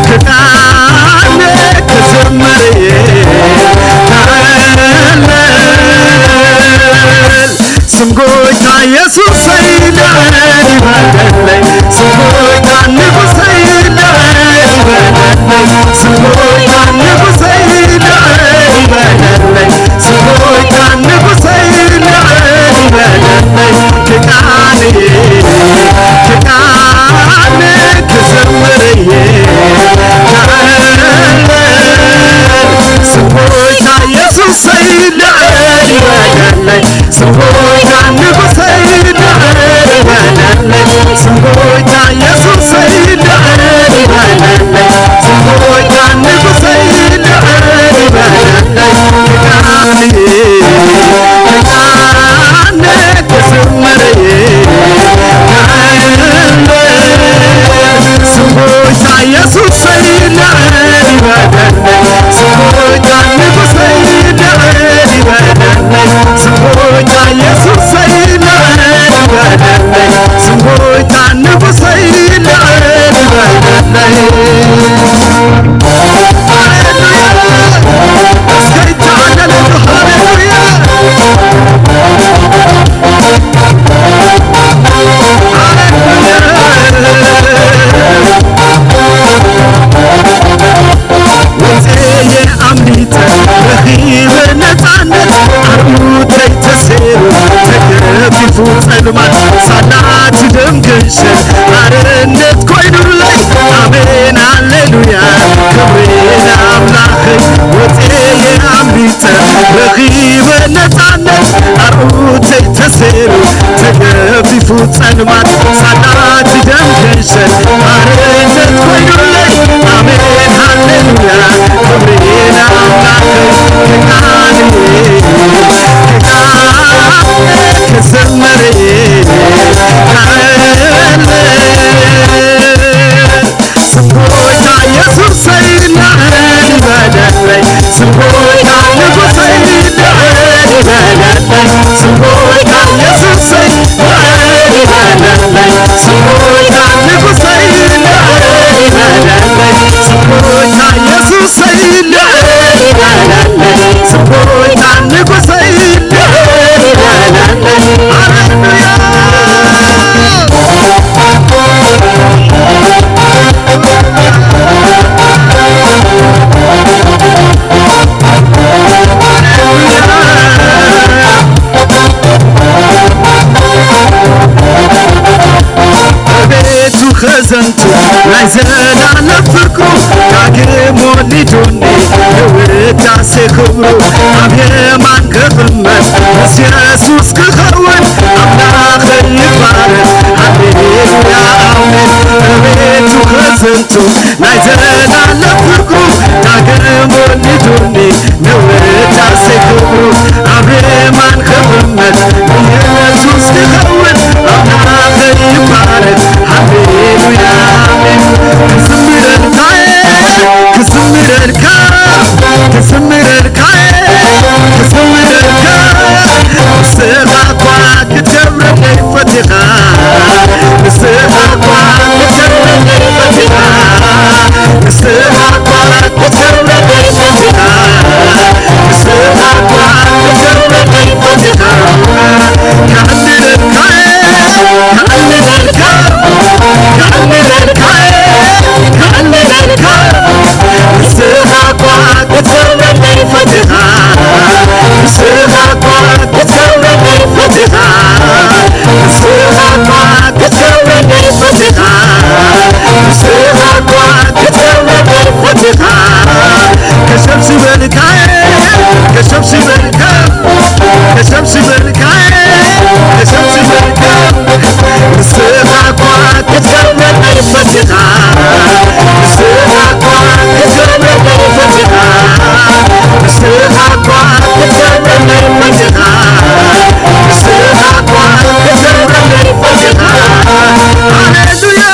Speaker 2: ክቃኔ ክዝምር ክዕልል፣ ስም ጎይታ ኢየሱስ ልዕል ይበለለይ፣ ስም ጎይታ ንጉሰይ ልዕል ይበለለይ፣ ስም ጎይታ ንጉሰይ ልዕል ይበለለይ፣ ስም ጎይታ ንጉሰይ ልዕል ይበለለይ። ክቃኔ ክቃኔ ክዝምር ክዕልል፣ ስም ጎይታ ኢየሱሰይ ልዕል ይበለለይ፣ ስም ጎይታ ንጉሰይ ልዕል ይበለለይ፣ ስም ጎይታ ኢየሱሰይ ልዕል ይበለለይ፣ ስም ጎይታ ንጉሰይ ልዕል ይበለለይ። ክቃኔ ክቃኔ ክዝምር ክዕልል፣ ስም ጎይታ ኢየሱሰይ ልዕል ይበለለይ፣ ስም ጎይታ ንጉሰይ ልዕል ይበለለይ፣ ስም ጎይታ ኢየሱሰይ ልዕል ይበለለይ፣ ስም ጎይታ ንጉሰይ ልዕል ይበለለይ። ሃሌሉያ። እስከ ይተዓለለሉ፣ ሃሌሉያ። ወፅየ ኣምሊጠ ረኺበ ነፃነት፣ ኣርዑተይ ተሰይሩ ተገፊፉ ጸልማት፣ ሳላት ደም ገንሸል ኣርነት ኮይኑለይ። ኣሜን ሃሌሉያ፣ ክብሪ ኣምላኸይ። ወፅየ ኣምሊጠ ረኺበ ነፃነት፣ ኣርዑተይ ተሰይሩ ተገፊፉ ጸልማት፣ ሳላት ደም ገንሸል ኣርነት ኮይኑለይ። ኣሜን ሃሌሉያ፣ ክብሪ ኣምላኸይ። ክቃኔ ክቃኔ ክዝምር ክዕልል፣ ስም ጎይታ ኢየሱሰይ ልዕል ይበለለይ፣ ስም ጎይታ ንጉሰይ ልዕል ይበለለይ፣ ስም ጎይታ ኢየሱሰይ ልዕል ይበለለይ፣ ስም ጎይታ ንጉሰይ ልዕል ይበለለይ፣ ስም ጎይታ ኢየሱሰይ ልዕል ይበለለይ፣ ስም ጎይታ ንጉሰይ ልዕል ይበለለይ። ሃሌሉያ። ከዘንቱ ናይ ዘላለም ፍቅሩ ዳግም ወሊዱኒ ንውዳሴ ክብሩ ኣብ የማን ክቕመጥ ምስ ኢየሱስ ክኸውን ኣምላኸ ይባረክ ሃሌሉያ ኣሜን እቤቱ ከዘንቱ ናይ ዘላለም ፍቅሩ ዳግም ወሊዱኒ ንውዳሴ ክብሩ ኣብ የማን ክቕመጥ ኢየሱስ ክኸውን ኣምላኸ ይባረክ ሃሌሉያ ኣሜን ክዝምረልካ ክዝምረልካ ክዝምረልካ ክዝምረልካ ንስኻ እኳ ክትገብረለይ ፈቲኻ ንስኻ እኳ ክትገብረለይ ፈቲኻ ንስኻ እኳ ክትገብረለይ ፈቲኻ ንስኻ እኳ ክትገብረለይ ፈቲኻ ከዕልለልካ ከዕልለልካ ከዕልለልካ ከዕልለልካ ንስኻ እኳ ክትገብረለይ ፈቲኻ ንስኻ እኳ ክትገብረለይ ፈቲኻ ንስኻ እኳ ክትገብረለይ ፈቲኻ ንስኻ እኳ ክትገብረለይ ፈቲኻ ከሸብሽበልካ ከሸብሽበልካ ከሸብሽበልካ ከሸብሽበልካ ንስኻ እኳ ክትገብረለይ ፈቲኻ ንስኻ እኳ ክትገብረለይ ፈቲኻ ንስኻ እኳ ክትገብረለይ ፈቲኻ ንስኻ እኳ ክትገብረለይ ፈቲኻ ሃሌሉያ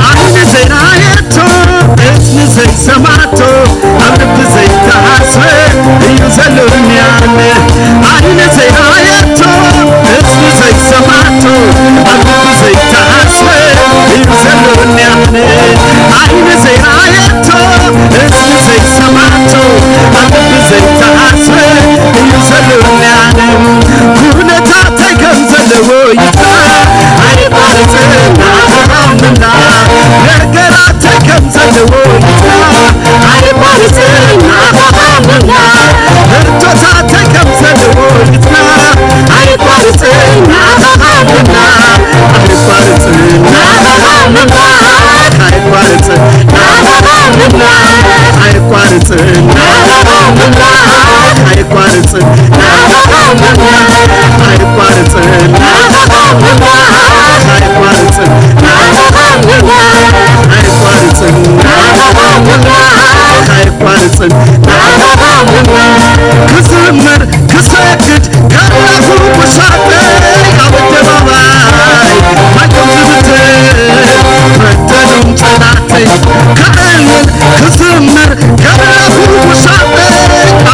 Speaker 2: ዓይኒ ዘይረኣየቶ እዝኒ ዘይሰማቶ ኣብ ልቢ ዘይተሓስበ እዩ ዘሎኒ ኣነ ዓይኒ ዘይረኣየቶ እዝኒ ዘይሰማቶ ኣብ ልቢ ዘይተሓስበ እዩ ዘሎኒ ኣነ ዓይኒ ዘይረኣየቶ እዝኒ ዘይሰማቶ ኣብ ልቢ ዘይተሓስበ እዩ ዘሎኒ ኣነ ኩነታተይ ከም ዘለዎ ይጥፋ ኣይቋርፅን ናኸምና ነገራተይ ከም ዘለዎ ይጥፋ ኣይቋርፅን ናኸምና ሕቶታተይ ከም ዘለዎ ይጥፋ ኣይቋርፅን ናኸምና ኣይቋርፅን ናኸምና ኣይቋርፅን ናኸምና ኣይቋርፅን ናኸምና ኣይቋርፅን ናኸምና ኣይቋርፅን ናኸምና ኣይቋርፅን ናኸምና ኣይቋርፅን ናኸምና ኣይቋርፅን ናኸምና ክዝምር ክሰግድ ከለኹ ውሳጠይ ኣብ ኣደባባይ ማይቶም ዝብትን በደሉም ፀላእተይ ክዕልል ክዝምር ከለኹ ውሳጠይ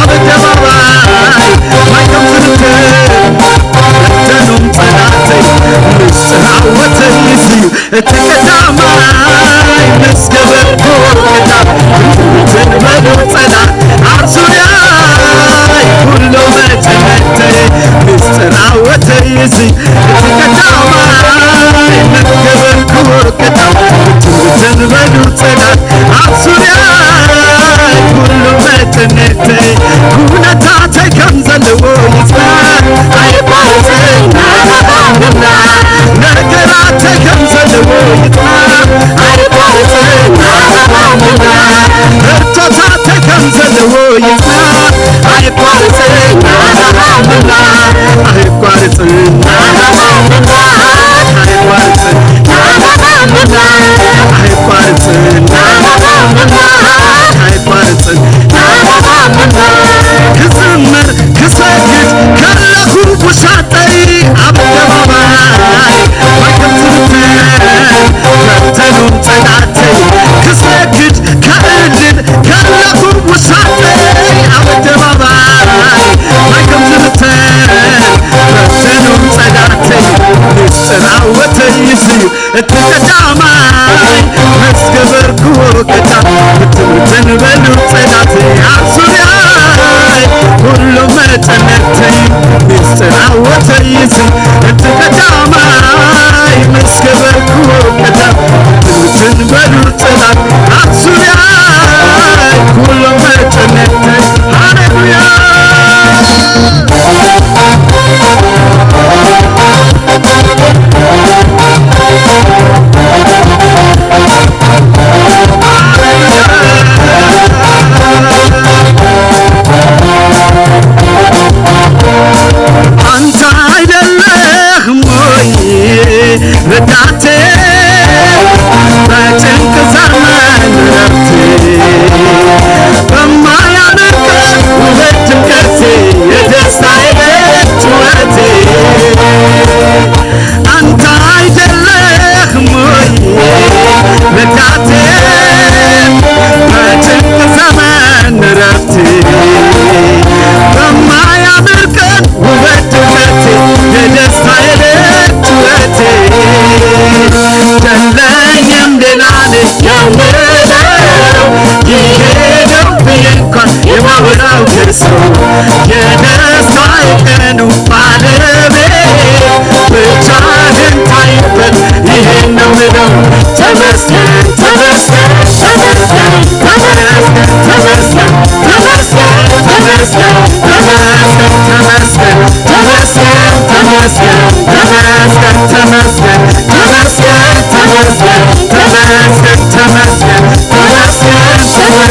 Speaker 2: ኣብ ኣደባባይ ማይቶም ዝብትን በደሉም ፀላእተይ ምስራወተይ እዩ እቲ ቀዳማይ ምስ ገበርኩ ቅዳም ብትን በሉ ፀላእ ኣብ ዙርያይ ኩሉ መጨመተይ ምስራወተይ እዚ እቲ ቀዳማይ ምስ ገበርኩ ቅዳም ብትን በሉ ፀላእ ኣብ ዙርያይ ኩሉ መጨመተይ ኩነታተይ ከም ዘለዎ ይፅናዕ ኣይቋርፅን ናኸምና ነገራተይ ከም ዘለዎ ይፅናዕ ኣይቋርፅን ናኸምና ሕቶታተይ ከም ዘለዎ ይፅናዕ ኣይቋርፅን ናኸምና ኣይቋርፅን ናኸምና ኣይቋርፅን ናኸምና ኣይቋርፅን ናኸምና ኣይቋርፅን ናኸምና ክዝምር ክሰግድ ከለኹ ውሳጠይ ኣብ ኣደባባይ ማይከም ዝብትን በተኑም ፀላእተይ ክሰግድ ክዕልል ከለኹ ውሳጠይ ኣብ ኣደባባይ ማይከም ዝብትን በተኑም ፀላእተይ ምስራወተይ እዩ እቲ ቀዳማይ ምስ ገበርክዎ ቅዳም ብትን በሉ ፀላእተይ ኣብ ዙርያይ ኩሉ መጨነተይ ምስራወተይ እዩ እቲ ቀዳማይ ምስ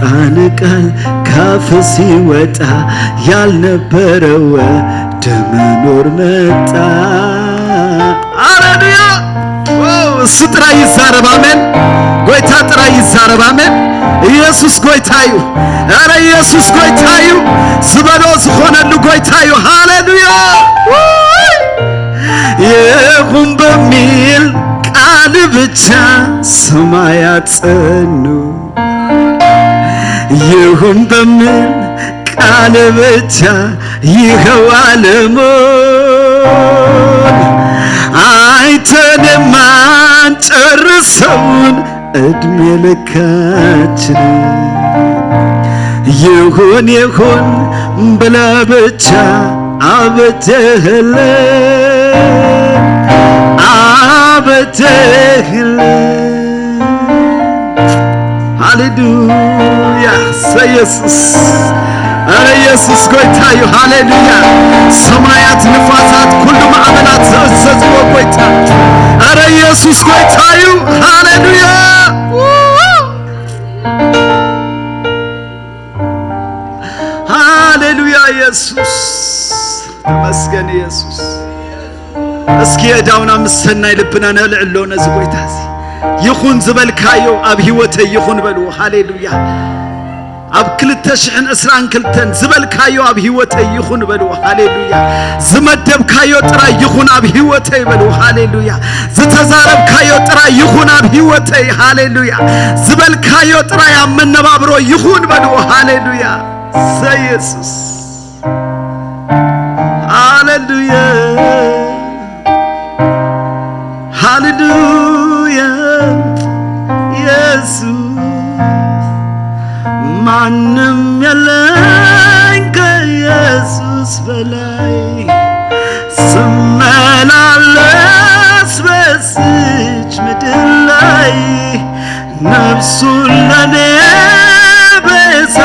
Speaker 2: ፈጣን ቃል ካፍ ሲወጣ ያልነበረው ወደ መኖር መጣ። ሃሌሉያ! እሱ ጥራይ ይዛረብ። አሜን። ጎይታ ጥራይ ይዛረብ። አሜን። ኢየሱስ ጎይታ እዩ። ኧረ ኢየሱስ ጎይታ እዩ። ዝበሎ ዝኾነሉ ጎይታ እዩ። ሃሌሉያ! ይሁን በሚል ቃል ብቻ ሰማያት ጸኑ። ይሁን በሚል ቃል ብቻ ይኸው ዓለሙን አይተን የማንጨርሰውን ዕድሜ ልካችን ይሁን ይሁን ብለህ ብቻ አበጀህልን፣ አበጀህልን። ሃሌሉያ! ኢየሱስ፣ ኧረ ኢየሱስ ጎይታ እዩ። ሃሌሉያ! ሰማያት፣ ንፋሳት፣ ኩሉ ማዕበላት ዘእዘዝዎ ጎይታ፣ ኧረ ኢየሱስ ጎይታ እዩ። ሃሌሉያ፣ ሃሌሉያ! ኢየሱስ ተመስገን። ኢየሱስ፣ እስኪ የዳውና ምሰናይ ልብና ነልዕሎ ነዚ ጎይታ እዚ። ይኹን ዝበልካዮ ኣብ ህይወተይ ይኹን በልዎ። ሃሌሉያ! ኣብ 2022 ዝበልካዮ ኣብ ህይወተይ ይኹን በልዎ። ሃሌሉያ! ዝመደብካዮ ጥራይ ይኹን ኣብ ህይወተይ በልዎ። ሃሌሉያ! ዝተዛረብካዮ ጥራይ ይኹን ኣብ ህይወተይ። ሃሌሉያ! ዝበልካዮ ጥራይ ኣብ መነባብሮ ይኹን በልዎ። ሃሌሉያ! ኢየሱስ፣ ሃሌሉያ፣ ሃሌሉያ! ኢየሱስ፣ ማንም የለኝ ከኢየሱስ በላይ፣ ስመላለስ በዚች ምድር ላይ ነፍሱን ለኔ ቤዛ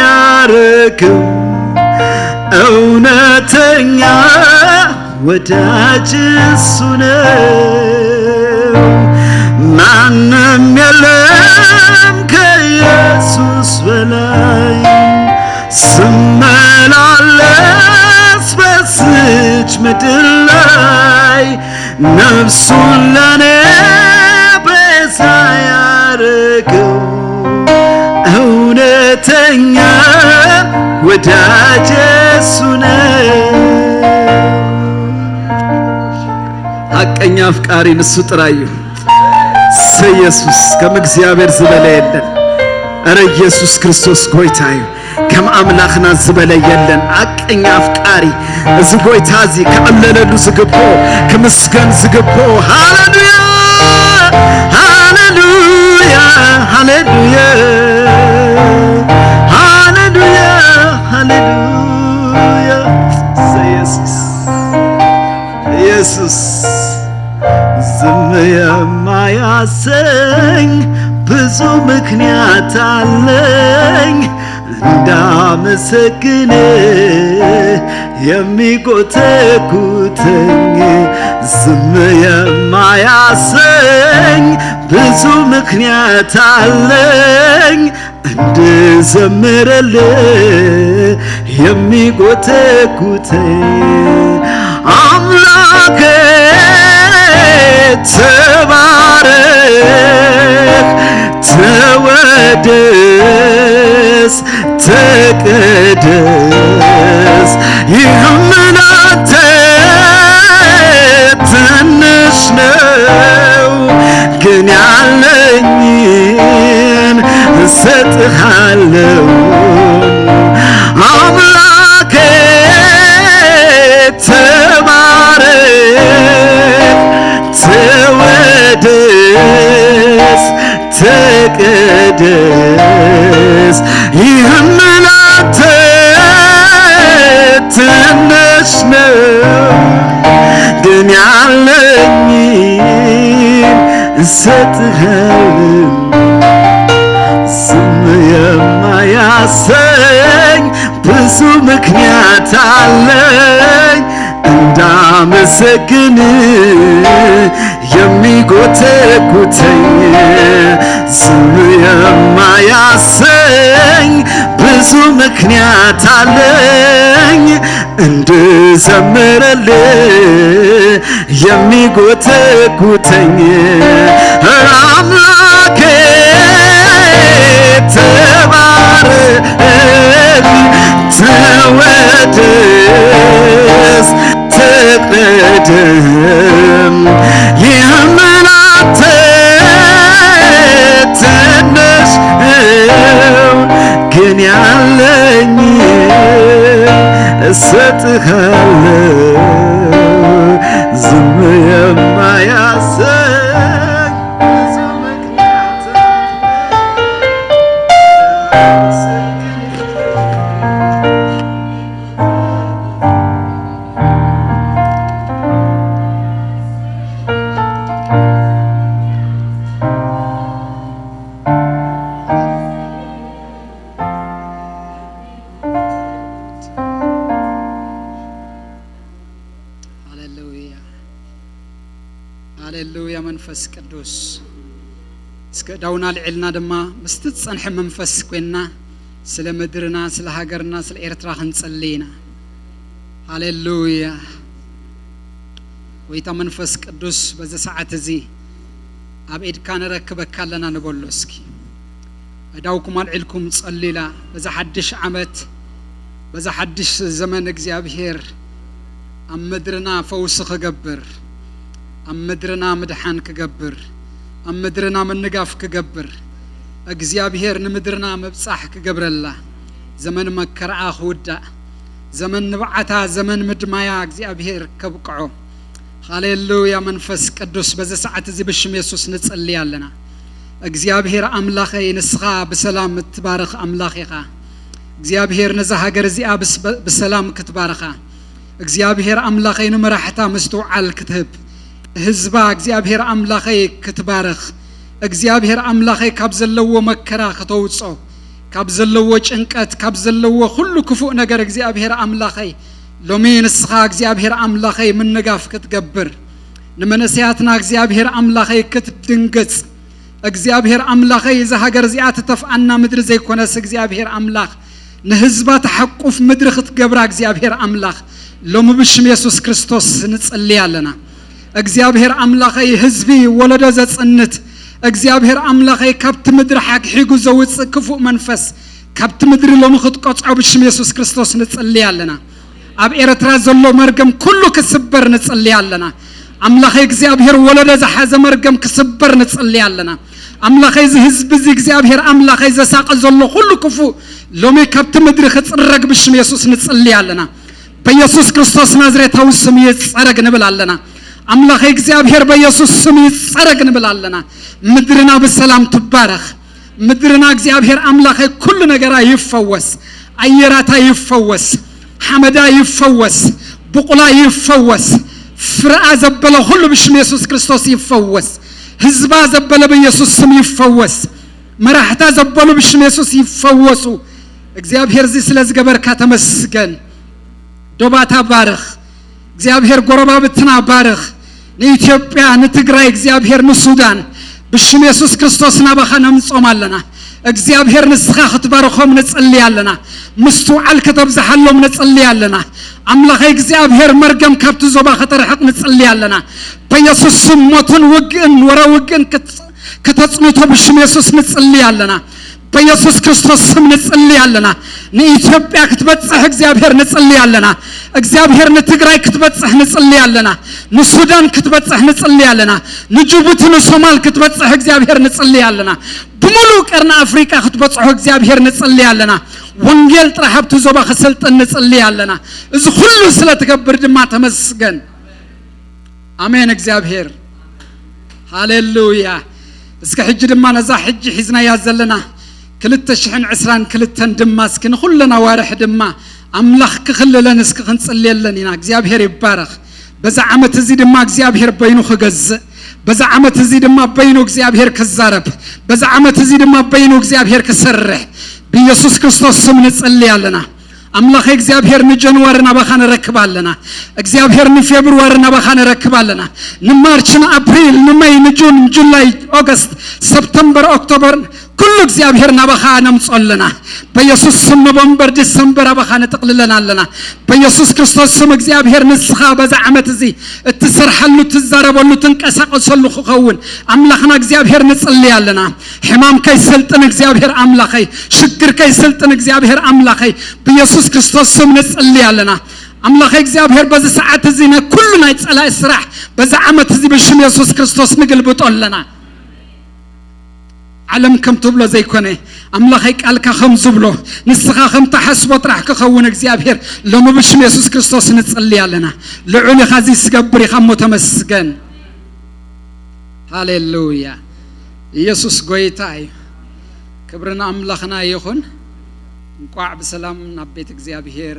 Speaker 2: ያረገው እውነተኛ ወዳጅ እሱ ነው። ማንም የለም ከኢየሱስ በላይ፣ ስመላለስ በዚች ምድር ላይ ነፍሱን ለኔ ቤዛ ያረገው እውነተኛ ወዳጅ እሱ ነው። ሐቀኛ አፍቃሪ ንሱ ጥራዩ። ኢየሱስ፣ ከም እግዚአብሔር ዝበለ የለን። እረ ኢየሱስ ክርስቶስ ጎይታ እዩ። ከም ኣምላኽና ዝበለ የለን። ሓቀኛ ኣፍቃሪ እዚ ጎይታ እዚ ክዕለለሉ ዝግብኦ፣ ክምስገን ዝግብኦ። ሃሌሉያ፣ ሃሌሉያ፣ ሃሌሉያ፣ ሃሌሉያ፣ ሃሌሉያ! ኢየሱስ፣ ኢየሱስ፣ ዝም የማያሰኝ ብዙ ምክንያት አለኝ እንዳመሰግን የሚጎተጉተኝ። ዝም የማያሰኝ ብዙ ምክንያት አለኝ እንድዘምርልህ የሚጎተጉተኝ። አምላኬ ተባረክ፣ ተወደስ፣ ተቀደስ። ይህም ላንተ ትንሽ ነው፣ ግን ያለኝን እሰጥሃለሁ። አምላኬ ተባረክ፣ ተወደስ፣ ተቀደስ። ይህም ላንተ ትንሽ ነው፣ ግን ያለኝን እሰጥሃለሁ። ዝም የማያሰኝ ብዙ ምክንያት አለኝ እንዳመሰግን የሚጎተጉተኝ ዝም የማያሰኝ ብዙ ምክንያት አለኝ እንድዘምርልህ የሚጎተጉተኝ አምላኬ ተባረክ ተወደስ ትቅደም ይህም ላንተ ትንሽ ነው ግን ያለኝ እሰጥሃለሁ ዝም የማያሰኝ ብዙ ምክንያት
Speaker 3: ሃሌሉያ ሃሌሉያ መንፈስ ቅዱስ እስከ ዳውና ልዕልና ድማ ምስቲ ዝፀንሐ መንፈስ ኮይንና ስለ ምድርና ስለ ሃገርና ስለ ኤርትራ ክንፅሊ ኢና። ሃሌሉያ ጎይታ መንፈስ ቅዱስ በዚ ሰዓት እዚ ኣብ ኢድካ ንረክበካ ኣለና ንበሎ። እስኪ እዳውኩም ኣልዒልኩም ጸሊላ በዛ ሓድሽ ዓመት በዛ ሓድሽ ዘመን እግዚኣብሔር ኣብ ምድርና ፈውሲ ክገብር፣ ኣብ ምድርና ምድሓን ክገብር፣ ኣብ ምድርና ምንጋፍ ክገብር፣ እግዚኣብሔር ንምድርና ምብጻሕ ክገብረላ፣ ዘመን መከርዓ ክውዳእ፣ ዘመን ንብዓታ ዘመን ምድማያ እግዚኣብሔር ከብቅዖ። ሃሌሉያ መንፈስ ቅዱስ በዚ ሰዓት እዚ ብሽም የሱስ ንጸሊ ኣለና። እግዚኣብሔር ኣምላኸይ ንስኻ ብሰላም እትባርኽ ኣምላኽ ኢኻ። እግዚኣብሔር ነዛ ሃገር እዚኣ ብሰላም ክትባርኻ፣ እግዚኣብሔር ኣምላኸይ ንመራሕታ ምስትውዓል ክትህብ፣ ህዝባ እግዚኣብሔር ኣምላኸይ ክትባርኽ፣ እግዚኣብሔር ኣምላኸይ ካብ ዘለዎ መከራ ከተውፅኦ፣ ካብ ዘለዎ ጭንቀት ካብ ዘለዎ ኩሉ ክፉእ ነገር እግዚኣብሔር ኣምላኸይ ሎሚ ንስኻ እግዚኣብሔር ኣምላኸይ ምንጋፍ ክትገብር፣ ንመንእሰያትና እግዚኣብሔር ኣምላኸይ ክትድንግጽ፣ እግዚኣብሔር ኣምላኸይ እዛ ሃገር እዚኣ ትተፍኣና ምድሪ ዘይኮነስ እግዚኣብሔር ኣምላኽ ንህዝባ ተሓቁፍ ምድሪ ክትገብራ እግዚኣብሔር ኣምላኽ ሎሚ ብሽም የሱስ ክርስቶስ ንጽሊ ኣለና። እግዚኣብሔር ኣምላኸይ ህዝቢ ወለዶ ዘጽንት፣ እግዚኣብሔር ኣምላኸይ ካብቲ ምድሪ ሓግሒጉ ዘውፅእ ክፉእ መንፈስ ካብቲ ምድሪ ሎሚ ክትቆፅዖ ብሽም የሱስ ክርስቶስ ንጽሊ ኣለና። ኣብ ኤርትራ ዘሎ መርገም ኩሉ ክስበር ንጽሊ ኣለና። ኣምላኸይ እግዚኣብሔር ወለዶ ዝሓዘ መርገም ክስበር ንጽሊ ኣለና። ኣምላኸይ እዚ ህዝቢ እዚ እግዚኣብሔር ኣምላኸይ ዘሳቐ ዘሎ ኩሉ ክፉእ ሎሚ ካብቲ ምድሪ ክፅረግ ብሽም የሱስ ንጽሊ ኣለና። በኢየሱስ ክርስቶስ ናዝሬታዊ ስም ይጸረግ ንብል ኣለና። ኣምላኸይ እግዚኣብሔር በኢየሱስ ስም ይጸረግ ንብል ኣለና። ምድርና ብሰላም ትባረኽ። ምድርና እግዚኣብሔር ኣምላኸይ ኩሉ ነገራ ይፈወስ፣ ኣየራታ ይፈወስ፣ ሓመዳ ይፈወስ፣ ብቁላ ይፈወስ፣ ፍርኣ ዘበለ ኩሉ ብሽም የሱስ ክርስቶስ ይፈወስ፣ ህዝባ ዘበለ በኢየሱስ ስም ይፈወስ፣ መራሕታ ዘበሉ ብሽም የሱስ ይፈወሱ። እግዚኣብሔር እዚ ስለ ዝገበርካ ተመስገን። ዶባታ ባርኽ እግዚኣብሔር፣ ጎረባብትና ባርኽ፣ ንኢትዮጵያ ንትግራይ እግዚኣብሔር ንሱዳን ብሽም የሱስ ክርስቶስ ናባኻ ነምጾም ኣለና። እግዚኣብሔር ንስኻ ክትባርኾም ንጽሊ ኣለና። ምስትውዓል ከተብዝሓሎም ንጽሊ ኣለና። ኣምላኸይ እግዚኣብሔር መርገም ካብቲ ዞባ ከተርሕቕ ንጽሊ ኣለና። በኢየሱስ ስም ሞትን ውግእን ወረ ውግእን ከተጽንቶ ብሽም የሱስ ንጽሊ ኣለና። በኢየሱስ ክርስቶስ ስም ንጽሊ ኣለና። ንኢትዮጵያ ክትበጽሕ እግዚኣብሔር ንጽሊ ኣለና። እግዚኣብሔር ንትግራይ ክትበጽሕ ንጽሊ ኣለና። ንሱዳን ክትበጽሕ ንጽሊ ኣለና። ንጅቡቲ ንሶማል ክትበጽሕ እግዚኣብሔር ንጽሊ ኣለና። ብምሉእ ቀርኒ ኣፍሪቃ ክትበጽሖ እግዚኣብሔር ንጽሊ ኣለና። ወንጌል ጥራሕ ኣብቲ ዞባ ክሰልጥን ንጽሊ ኣለና። እዚ ኩሉ ስለ ትገብር ድማ ተመስገን። ኣሜን። እግዚኣብሔር ሃሌሉያ። እስከ ሕጂ ድማ ነዛ ሕጂ ሒዝናያ ዘለና 2022 ድማ እስኪ ንኩለና ዋርሕ ድማ ኣምላኽ ክኽልለን እስኪ ክንጽልየለን ኢና። እግዚኣብሔር ይባረኽ። በዛ ዓመት እዚ ድማ እግዚኣብሔር በይኑ ክገዝእ፣ በዛ ዓመት እዚ ድማ በይኑ እግዚኣብሔር ክዛረብ፣ በዛ ዓመት እዚ ድማ በይኑ እግዚኣብሔር ክሰርሕ ብኢየሱስ ክርስቶስ ስም ንጽሊ ኣለና። ኣምላኸ እግዚኣብሔር ን January ናባኻ ንረክብ ኣለና። እግዚኣብሔር ን February ናባኻ ንረክብ ኣለና። ን March፣ ን April፣ ን May፣ ን June፣ July፣ August፣ September፣ October ኩሉ እግዚኣብሔር ናባኻ ነምጾ ኣለና። በኢየሱስ ስም November፣ December ኣባኻ ንጥቕልለና ኣለና። በኢየሱስ ክርስቶስ ስም እግዚኣብሔር ንስኻ በዛ ዓመት እዚ እትሰርሐሉ፣ ትዛረበሉ፣ ትንቀሳቀሰሉ ክኸውን ኣምላኽና እግዚኣብሔር ንጽልይ ኣለና። ሕማም ከይሰልጥን እግዚኣብሔር ኣምላኸይ፣ ሽግር ከይሰልጥን እግዚኣብሔር ኣምላኸይ፣ ብኢየሱስ ክርስቶስ ስም ንጽልይ ኣለና። ኣምላኸ እግዚኣብሔር በዚ ሰዓት እዚ ናይ ኩሉ ናይ ጸላኢ ስራሕ በዚ ዓመት እዚ ብሽም የሱስ ክርስቶስ ንግልብጦ ኣለና። ዓለም ከም ትብሎ ዘይኮነ ኣምላኸይ ቃልካ ከም ዝብሎ፣ ንስኻ ከም ተሓስቦ ጥራሕ ክኸውን እግዚኣብሔር ሎሚ ብሽም የሱስ ክርስቶስ ንጽልይ ኣለና። ልዑል ኢኻ፣ እዚ ዝገብር ኢኻ እሞ ተመስገን። ሃሌሉያ! ኢየሱስ ጎይታ እዩ። ክብሪ ንኣምላኽና ይኹን። እንቋዕ ብሰላም ናብ ቤት እግዚኣብሔር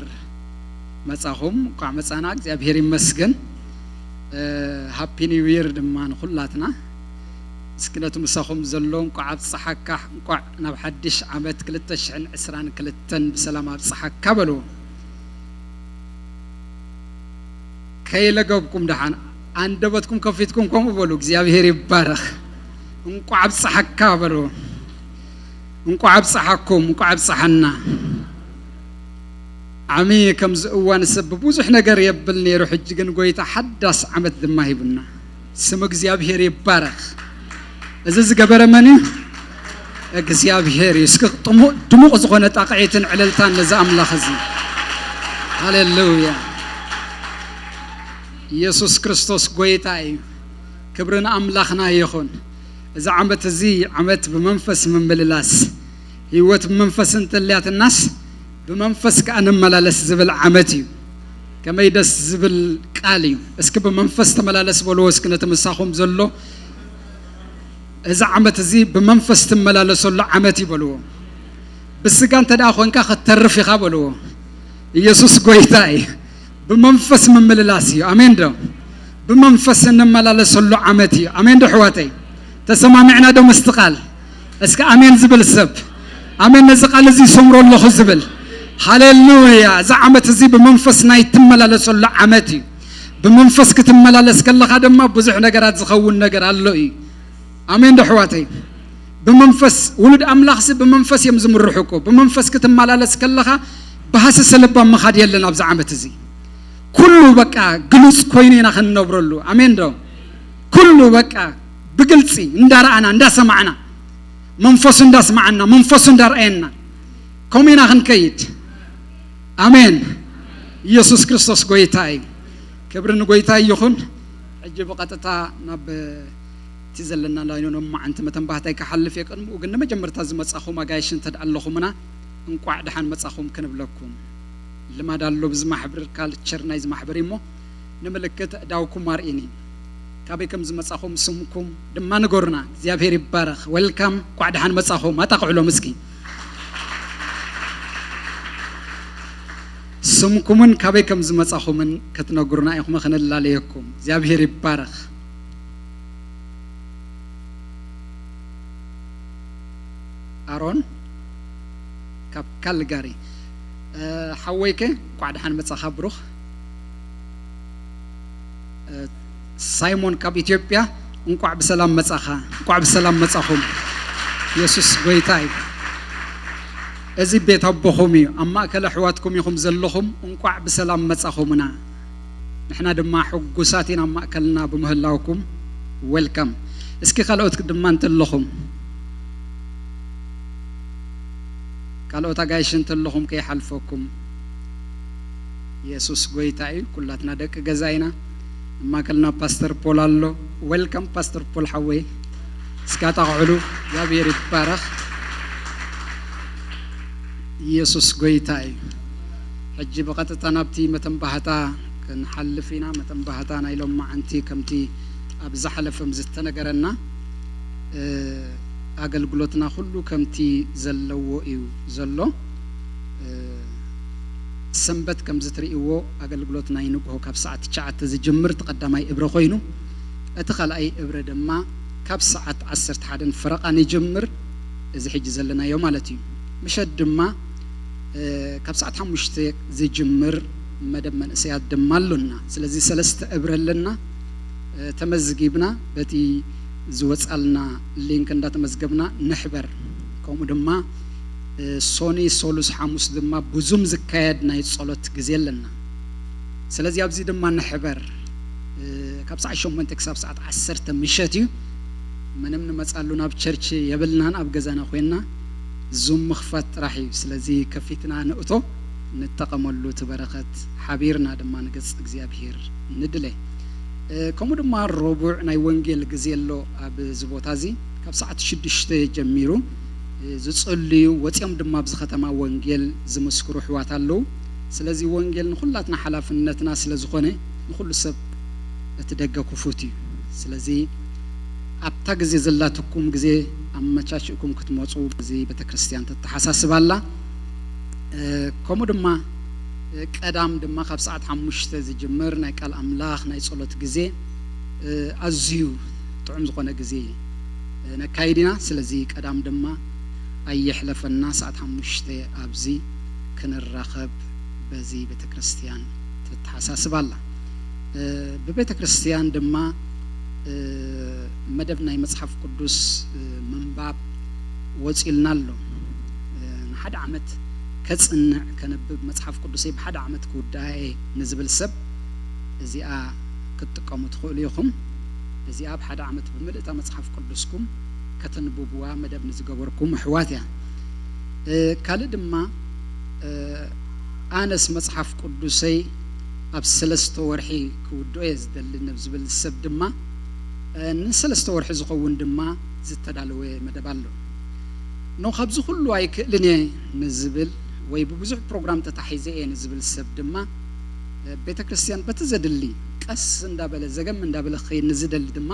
Speaker 3: መጻኹም፣ እንቋዕ መጻና። እግዚኣብሔር ይመስገን። Happy New Year ድማ ንኩላትና። እስኪ ነቲ ምሳኹም ዘሎ እንቋዕ ኣብፅሓካ፣ እንቋዕ ናብ ሓድሽ ዓመት 2022 ብሰላም ኣብፅሓካ በልዎ። ከይለገብኩም ድሓን አንደበትኩም ከፊትኩም ከምኡ በሉ። እግዚኣብሔር ይባረኽ። እንቋዕ ኣብፅሓካ በልዎ። እንቋዕ ኣብፅሓኩም፣ እንቋዕ ኣብፅሓና። ዓሚ ከምዚ እዋን ሰብ ብብዙሕ ነገር የብል ነይሩ። ሕጂ ግን ጎይታ ሓዳስ ዓመት ድማ ሂቡና። ስም እግዚኣብሔር ይባረኽ። እዚ ዝገበረ መን እዩ? እግዚኣብሔር እዩ። እስኪ ድሙቕ ዝኾነ ጣቕዒትን ዕልልታን ነዚ ኣምላኽ እዚ። ሃሌሉያ! ኢየሱስ ክርስቶስ ጎይታ እዩ። ክብሪ ንኣምላኽና ይኹን። እዚ ዓመት እዚ ዓመት ብመንፈስ ምምልላስ፣ ህይወት ብመንፈስ እንተልያትናስ ብመንፈስ ከዓ ንመላለስ ዝብል ዓመት እዩ። ከመይ ደስ ዝብል ቃል እዩ! እስኪ ብመንፈስ ተመላለስ በልዎ። እስኪ ነቲ ምሳኹም ዘሎ እዚ ዓመት እዚ ብመንፈስ ትመላለሰሉ ዓመት እዩ በልዎ። ብስጋ እንተ ደኣ ኮንካ ክትተርፍ ኢኻ በልዎ። ኢየሱስ ጎይታ እዩ። ብመንፈስ ምምልላስ እዩ። ኣሜን ዶ? ብመንፈስ እንመላለሰሉ ዓመት እዩ። ኣሜን ዶ ኣሕዋተይ? ተሰማሚዕና ዶ ምስቲ ቃል? እስኪ ኣሜን ዝብል ሰብ፣ ኣሜን ነዚ ቃል እዚ ይሰምሮ ኣለኹ ዝብል። ሃሌሉያ! እዚ ዓመት እዚ ብመንፈስ ናይ ትመላለሰሉ ዓመት እዩ። ብመንፈስ ክትመላለስ ከለኻ ድማ ብዙሕ ነገራት ዝኸውን ነገር ኣሎ እዩ። ኣሜን ዶ ኣሕዋተይ? ብመንፈስ ውሉድ ኣምላኽሲ ብመንፈስ እዮም ዝምርሑ እኮ። ብመንፈስ ክትመላለስ ከለኻ ብሃሰሰ ልባ ምኻድ የለን። ኣብዚ ዓመት እዚ ኩሉ በቃ ግሉፅ ኮይኑ ኢና ክንነብረሉ። ኣሜን ዶ? ኩሉ በቃ ብግልፂ እንዳረኣና፣ እንዳሰማዕና፣ መንፈሱ እንዳስማዓና፣ መንፈሱ እንዳርአየና ከምኡ ኢና ክንከይድ። ኣሜን። ኢየሱስ ክርስቶስ ጎይታ እዩ። ክብሪ ንጎይታ ይኹን። ሕጂ ብቐጥታ ናብ እቲ ዘለና ሎማዓንቲ መተንባህታይ ክሓልፍ እየ። ቅድሚኡ ግን ንመጀመርታ ዝመፃኹም ኣጋይሽ እንተድኣ ኣለኹምና እንቋዕ ድሓን መፃኹም ክንብለኩም ልማድ ኣሎ ብዚ ማሕበር፣ culture ናይ ማሕበር እሞ ንምልክት ዳውኩም ኣርኢኒ፣ ካበይ ከም ዝመፃኹም ስምኩም ድማ ንገሩና። እግዚኣብሔር ይባረኽ። Welcome፣ ቋዕ ድሓን መፃኹም። ኣጣቕዕሎም እስኪ። ስምኩምን ካበይ ከም ዝመፃኹምን ክትነግሩና ኢኹም ክንላለየኩም። እግዚኣብሔር ይባረኽ። ኣሮን ካብ ካልጋሪ ሓወይከ ቋዕ ድሓን መፃኻ ብሩኽ። ሳይሞን ካብ ኢትዮጵያ እንቋዕ ብሰላም መፃኻ፣ እንቋዕ ብሰላም መፃኹም። ኢየሱስ ጎይታ እዩ። እዚ ቤት ኣቦኹም እዩ። ኣብ ማእከል ኣሕዋትኩም ኢኹም ዘለኹም። እንቋዕ ብሰላም መፃኹምና። ንሕና ድማ ሕጉሳት ኢና ኣብ ማእከልና ብምህላውኩም። Welcome። እስኪ ካልኦት ድማ እንተለኹም፣ ካልኦት ኣጋይሽ እንተለኹም ከይሓልፈኩም። ኢየሱስ ጎይታ እዩ። ኩላትና ደቂ ገዛ ኢና። ኣብ ማእከልና ፓስተር ፖል ኣሎ። Welcome ፓስተር ፖል ሓወይ። እስካ ጣቕዕሉ። እግዚኣብሔር ይባረኽ። ኢየሱስ ጎይታ እዩ። ሕጂ ብቐጥታ ናብቲ መተንባህታ ክንሓልፍ ኢና። መተንባህታ ናይ ሎም መዓንቲ ከምቲ ኣብ ዝሓለፈም ዝተነገረና ኣገልግሎትና ኩሉ ከምቲ ዘለዎ እዩ ዘሎ። ሰንበት ከምዚ ትርእይዎ ኣገልግሎት ናይ ንግሆ ካብ ሰዓት 9 ዝጅምር እቲ ቀዳማይ እብረ ኮይኑ፣ እቲ ካልኣይ እብረ ድማ ካብ ሰዓት 11:30 ይጅምር፣ እዚ ሕጂ ዘለናዮ ማለት እዩ። ምሸት ድማ ካብ ሰዓት 5 ዝጅምር መደብ መንእሰያት ድማ ኣሎና። ስለዚ 3 እብረ ኣለና። ተመዝጊብና በቲ ዝወፃልና link እንዳተመዝገብና ንሕበር። ከምኡ ድማ ሶኒ ሶሉስ ሓሙስ ድማ ብ Zoom ዝካየድ ናይ ጸሎት ግዜ ኣለና። ስለዚ ኣብዚ ድማ ንሕበር። ካብ ሰዓት 8 ክሳብ ሰዓት 10 ምሸት እዩ። ምንም ንመፃሉ ናብ church የብልናን፣ ኣብ ገዛና ኮይንና Zoom ምኽፋት ጥራሕ እዩ። ስለዚ ከፊትና ንእቶ ንጠቐመሉ ትበረኸት፣ ሓቢርና ድማ ንገጽ እግዚኣብሔር ንድለ። ከምኡ ድማ ረቡዕ ናይ ወንጌል ግዜ ኣሎ። ኣብዚ ቦታ እዚ ካብ ሰዓት 6 ጀሚሩ ዝጽልዩ ወፂኦም ድማ ኣብዚ ከተማ ወንጌል ዝምስክሩ ኣሕዋት ኣለዉ። ስለዚ ወንጌል ንኩላትና ሓላፍነትና ስለ ዝኾነ ንኩሉ ሰብ እቲ ደገ ክፉት እዩ። ስለዚ ኣብታ ግዜ ዘላትኩም ግዜ ኣመቻችእኩም ክትመፁ በዚ ቤተ ክርስቲያን ተተሓሳስባላ። ከምኡ ድማ ቀዳም ድማ ካብ ሰዓት 5 ዝጅምር ናይ ቃል ኣምላኽ ናይ ጸሎት ግዜ ኣዝዩ ጥዑም ዝኾነ ግዜ ነካይድ ኢና። ስለዚ ቀዳም ድማ ኣየሕለፈና፣ ሰዓት 5 ኣብዚ ክንራኸብ በዚ ቤተ ክርስቲያን ተተሓሳስባላ። ብቤተ ክርስቲያን ድማ መደብ ናይ መጽሓፍ ቅዱስ ምንባብ ወፂልና ኣሎ። ንሓደ ዓመት ከጽንዕ ከነብብ መጽሓፍ ቅዱሰይ ብሓደ ዓመት ክውዳእ ንዝብል ሰብ እዚኣ ክትጥቀሙ ትኽእሉ ኢኹም። እዚኣ ብሓደ ዓመት ብምልእታ መጽሓፍ ቅዱስኩም ከተንብብዋ መደብ ንዝገበርኩም ኣሕዋት እያ። ካልእ ድማ ኣነስ መጽሓፍ ቅዱሰይ ኣብ 3 ወርሒ ክውድኦ እየ ዝደሊ ዝብል ሰብ ድማ ን3 ወርሒ ዝኸውን ድማ ዝተዳለወ መደብ ኣሎ። No ካብዚ ኩሉ ኣይክእልን እየ ንዝብል ወይ ብብዙሕ ፕሮግራም ተታሒዘ እየ ንዝብል ሰብ ድማ ቤተ ክርስቲያን በቲ ዘድሊ ቀስ እንዳበለ ዘገም እንዳበለ ክኸይድ ንዝደሊ ድማ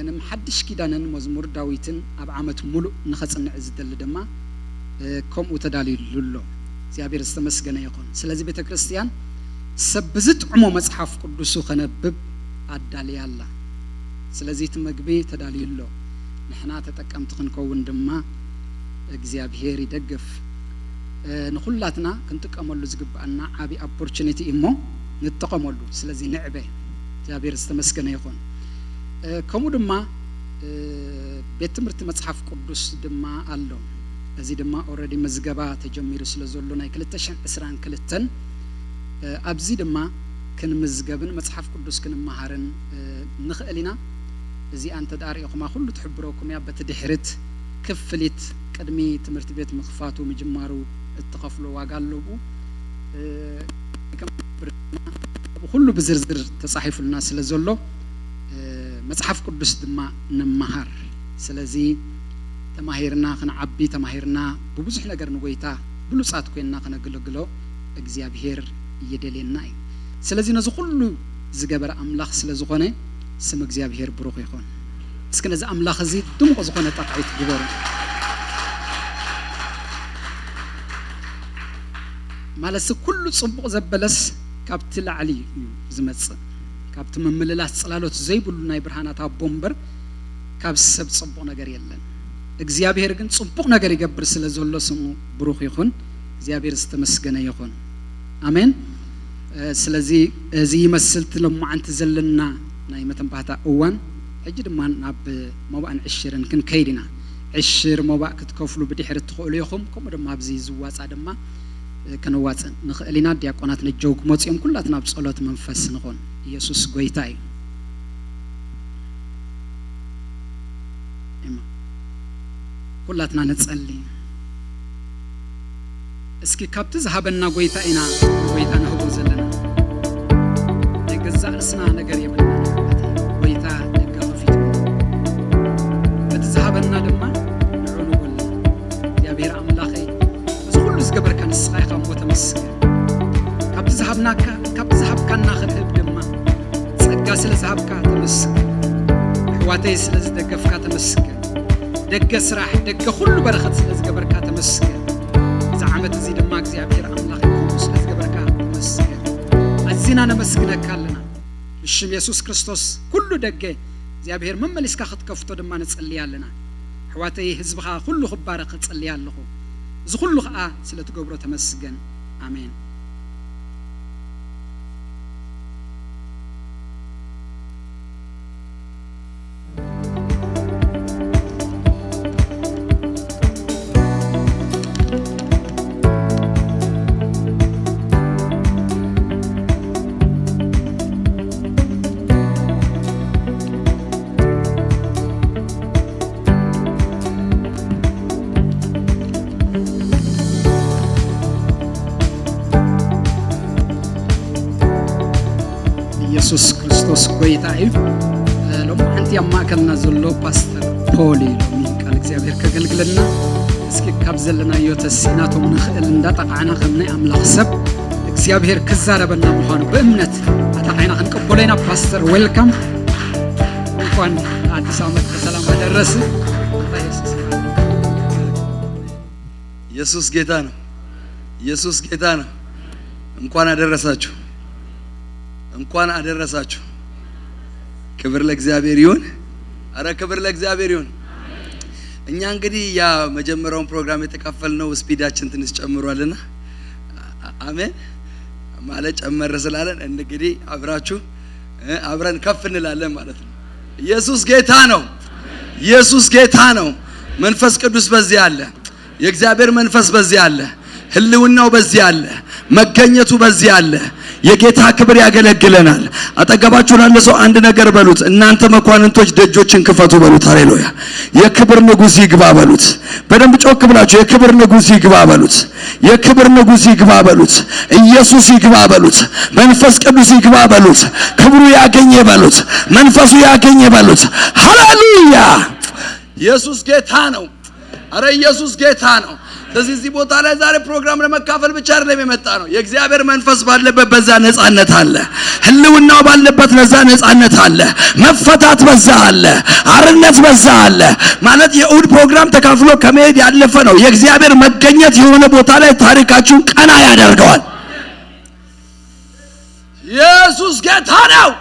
Speaker 3: ንሓድሽ ኪዳንን መዝሙር ዳዊትን ኣብ ዓመት ሙሉእ ንኸጽንዕ ዝደሊ ድማ ከምኡ ተዳልዩሉ ኣሎ። እግዚኣብሔር ዝተመስገነ ይኹን። ስለዚ ቤተ ክርስቲያን ሰብ ብዝጥዕሞ መጽሓፍ ቅዱሱ ከነብብ ኣዳልያ ኣላ። ስለዚ እቲ መግቢ ተዳልዩ ኣሎ፣ ንሕና ተጠቀምቲ ክንከውን ድማ እግዚኣብሔር ይደግፍ። ንኩላትና ክንጥቀመሉ ዝግብኣና ዓብዪ opportunity እሞ ንጠቐመሉ። ስለዚ ንዕበ፣ እግዚኣብሔር ዝተመስገነ ይኹን። ከምኡ ድማ ቤት ትምህርቲ መጽሓፍ ቅዱስ ድማ ኣሎ። እዚ ድማ already መዝገባ ተጀሚሩ ስለ ዘሎ ናይ 2022 ኣብዚ ድማ ክንምዝገብን መጽሓፍ ቅዱስ ክንመሃርን ንኽእል ኢና። እዚኣ እንተ ሪኢኹማ ኩሉ ትሕብረኩም እያ። በቲ ድሕሪት ክፍሊት ቅድሚ ትምህርቲ ቤት ምኽፋቱ ምጅማሩ እትኸፍሎ ዋጋ ኣለዉ፣ ኩሉ ብዝርዝር ተጻሒፉልና ስለ ዘሎ መጽሓፍ ቅዱስ ድማ ንመሃር። ስለዚ ተማሂርና ክንዓቢ፣ ተማሂርና ብብዙሕ ነገር ንጎይታ ብሉፃት ኮይንና ከነግለግሎ እግዚኣብሔር እየደልየና እዩ። ስለዚ ነዚ ኩሉ ዝገበረ ኣምላኽ ስለ ዝኾነ ስም እግዚኣብሔር ብሩኽ ይኹን። እስኪ ነዚ ኣምላኽ እዚ ድሙቕ ዝኾነ ጣቕዒት ግበሩ። ማለት ኩሉ ጽቡቕ ዘበለስ ካብቲ ላዕሊ እዩ ዝመጽእ፣ ካብቲ ምምልላስ ጽላሎት ዘይብሉ ናይ ብርሃናት ኣቦ እምበር ካብ ሰብ ጽቡቕ ነገር የለን። እግዚኣብሔር ግን ጽቡቕ ነገር ይገብር ስለ ዘሎ ስሙ ብሩኽ ይኹን። እግዚኣብሔር ዝተመስገነ ይኹን። ኣሜን። ስለዚ እዚ ይመስል ሎማዓንቲ ዘለና ናይ መተንባህታ እዋን። ሕጂ ድማ ናብ ሞባእን ዕሽርን ክንከይድ ኢና። ዕሽር ሞባእ ክትከፍሉ ብድሕሪ እትኽእሉ ኢኹም። ከምኡ ድማ ኣብዚ ዝዋፃ ድማ ክንዋፅእ ንኽእል ኢና። ዲያቆናት ነጀው ክመፁ እዮም። ኩላትና ኣብ ጸሎት መንፈስ ንኾን። ኢየሱስ ጎይታ እዩ። ኩላትና ንጸሊ እስኪ። ካብቲ ዝሃበና ጎይታ ኢና ንጎይታ ንህቦ ዘለና፣ ናይ ገዛእ ርእስና ነገር የብልና። ጎይታ ደገ ከፊቱ በቲ ዝሃበና ድማ ንዑ ንጎልና። እግዚኣብሔር ኣምላኸይ፣ እዚ ኩሉ ዝገበርካ ንስኻ ኢኻ እሞ ተመስገን። ካብቲ ዝሃብናካ ካብቲ ዝሃብካና ክንህብ ድማ ጸጋ ስለ ዝሃብካ ተመስገን። ኣሕዋተይ ስለ ዝደገፍካ ተመስገን። ደገ ስራሕ፣ ደገ ኩሉ በረኸት ስለ ዝገበርካ ተመስገን። እዚ ዓመት እዚ ድማ እግዚኣብሔር ኣምላኽ ከምኡ ስለ ዝገበርካ ተመስገን። ኣዝና ነመስግነካ ኣለና ብሽም የሱስ ክርስቶስ። ኩሉ ደገ እግዚኣብሔር መመሊስካ ክትከፍቶ ድማ ንጽልይ ኣለና። ኣሕዋተይ፣ ህዝብኻ ኩሉ ክባረኽ ክጽልይ ኣለኹ። እዚ ኩሉ ከዓ ስለ ትገብሮ ተመስገን። ኣሜን። ኢየሱስ ክርስቶስ ጎይታ እዩ። ሎሚ ሓንቲ ኣብ ማእከልና ዘሎ ፓስተር ፖል እዩ ሎሚ ቃል እግዚኣብሔር ከገልግለና። እስኪ ካብ ዘለናዮ ተሲናቶም ንኽእል እንዳጠቃዕና ከም ናይ ኣምላኽ ሰብ እግዚኣብሔር ክዛረበና ምዃኑ ብእምነት ኣታዓይና ክንቅበሎ ኢና። ፓስተር welcome፣ እንኳን ለአዲስ ዓመት በሰላም አደረስ።
Speaker 4: ኢየሱስ ጌታ ነው። ኢየሱስ ጌታ ነው። እንኳን አደረሳችሁ፣ እንኳን አደረሳችሁ። ክብር ለእግዚአብሔር ይሁን። አረ ክብር ለእግዚአብሔር ይሁን። እኛ እንግዲህ ያ መጀመሪያውን ፕሮግራም የተካፈልነው speed ኣችን ትንሽ ጨምሯልና አሜን ማለት ጨመረ ስላለን እንግዲህ አብራችሁ አብረን ከፍ እንላለን ማለት ነው። ኢየሱስ ጌታ ነው። ኢየሱስ ጌታ ነው። መንፈስ ቅዱስ በዚህ አለ። የእግዚአብሔር መንፈስ በዚህ አለ። ህልውናው በዚህ አለ። መገኘቱ በዚህ አለ። የጌታ ክብር ያገለግለናል። አጠገባችሁ ላለ ሰው አንድ ነገር በሉት። እናንተ መኳንንቶች ደጆችን ክፈቱ በሉት። ሃሌሉያ! የክብር ንጉሥ ይግባ በሉት። በደንብ ጮክ ብላችሁ የክብር ንጉሥ ይግባ በሉት። የክብር ንጉሥ ይግባ በሉት። ኢየሱስ ይግባ በሉት። መንፈስ ቅዱስ ይግባ በሉት። ክብሩ ያገኘ በሉት። መንፈሱ ያገኘ በሉት። ሃሌሉያ! ኢየሱስ ጌታ ነው። አረ ኢየሱስ ጌታ ነው። ስለዚህ እዚህ ቦታ ላይ ዛሬ ፕሮግራም ለመካፈል ብቻ አይደለም የመጣ ነው። የእግዚአብሔር መንፈስ ባለበት በዛ ነፃነት አለ። ህልውናው ባለበት በዛ ነፃነት አለ። መፈታት በዛ አለ። አርነት በዛ አለ። ማለት የእሁድ ፕሮግራም ተካፍሎ ከመሄድ ያለፈ ነው። የእግዚአብሔር መገኘት የሆነ ቦታ ላይ ታሪካችሁን ቀና ያደርገዋል። ኢየሱስ ጌታ ነው።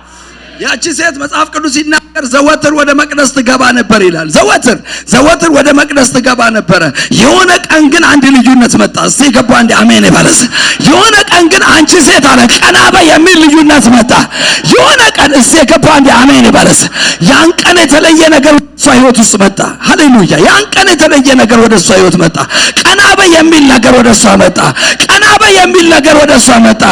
Speaker 4: ያቺ ሴት መጽሐፍ ቅዱስ ሲናገር ዘወትር ወደ መቅደስ ትገባ ነበር ይላል። ዘወትር ዘወትር ወደ መቅደስ ትገባ ነበረ። የሆነ ቀን ግን አንድ ልዩነት መጣ። እስቲ ገባ አንድ አሜን ይባለስ። የሆነ ቀን ግን አንቺ ሴት አለ ቀና በይ የሚል ልዩነት መጣ። የሆነ ቀን እስቲ ገባ አንድ አሜን ይባለስ። ያን ቀን የተለየ ነገር ወደ እሷ ህይወት ውስጥ መጣ። ሃሌሉያ! ያን ቀን የተለየ ነገር ወደ እሷ ህይወት መጣ። ቀና በይ የሚል ነገር ወደ እሷ መጣ። ቀና በይ የሚል ነገር ወደ እሷ መጣ።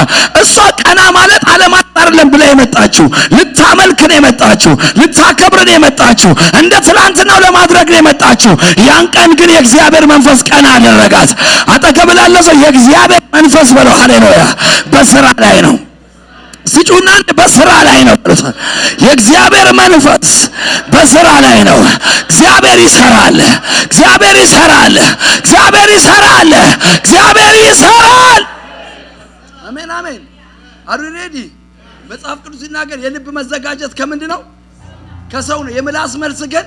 Speaker 4: እሷ ቀና ማለት አለማለት አይደለም ብላ የመጣችው ልታመልክ ነው የመጣችው፣ ልታከብር ነው የመጣችው፣ እንደ ትላንትናው ለማድረግ ነው የመጣችው። ያን ቀን ግን የእግዚአብሔር መንፈስ ቀና አደረጋት። አጠገብ ላለ ሰው የእግዚአብሔር መንፈስ በለው። ሃሌሉያ! በስራ ላይ ነው። ስጩና በስራ ላይ ነው። የእግዚአብሔር መንፈስ በስራ ላይ ነው። እግዚአብሔር ይሰራል። እግዚአብሔር ይሰራል። እግዚአብሔር ይሰራል። እግዚአብሔር ይሰራል። አሜን አሜን። Are you ready? መጽሐፍ ቅዱስ ሲናገር የልብ መዘጋጀት ከምንድን ነው? ከሰው ነው። የምላስ መልስ ግን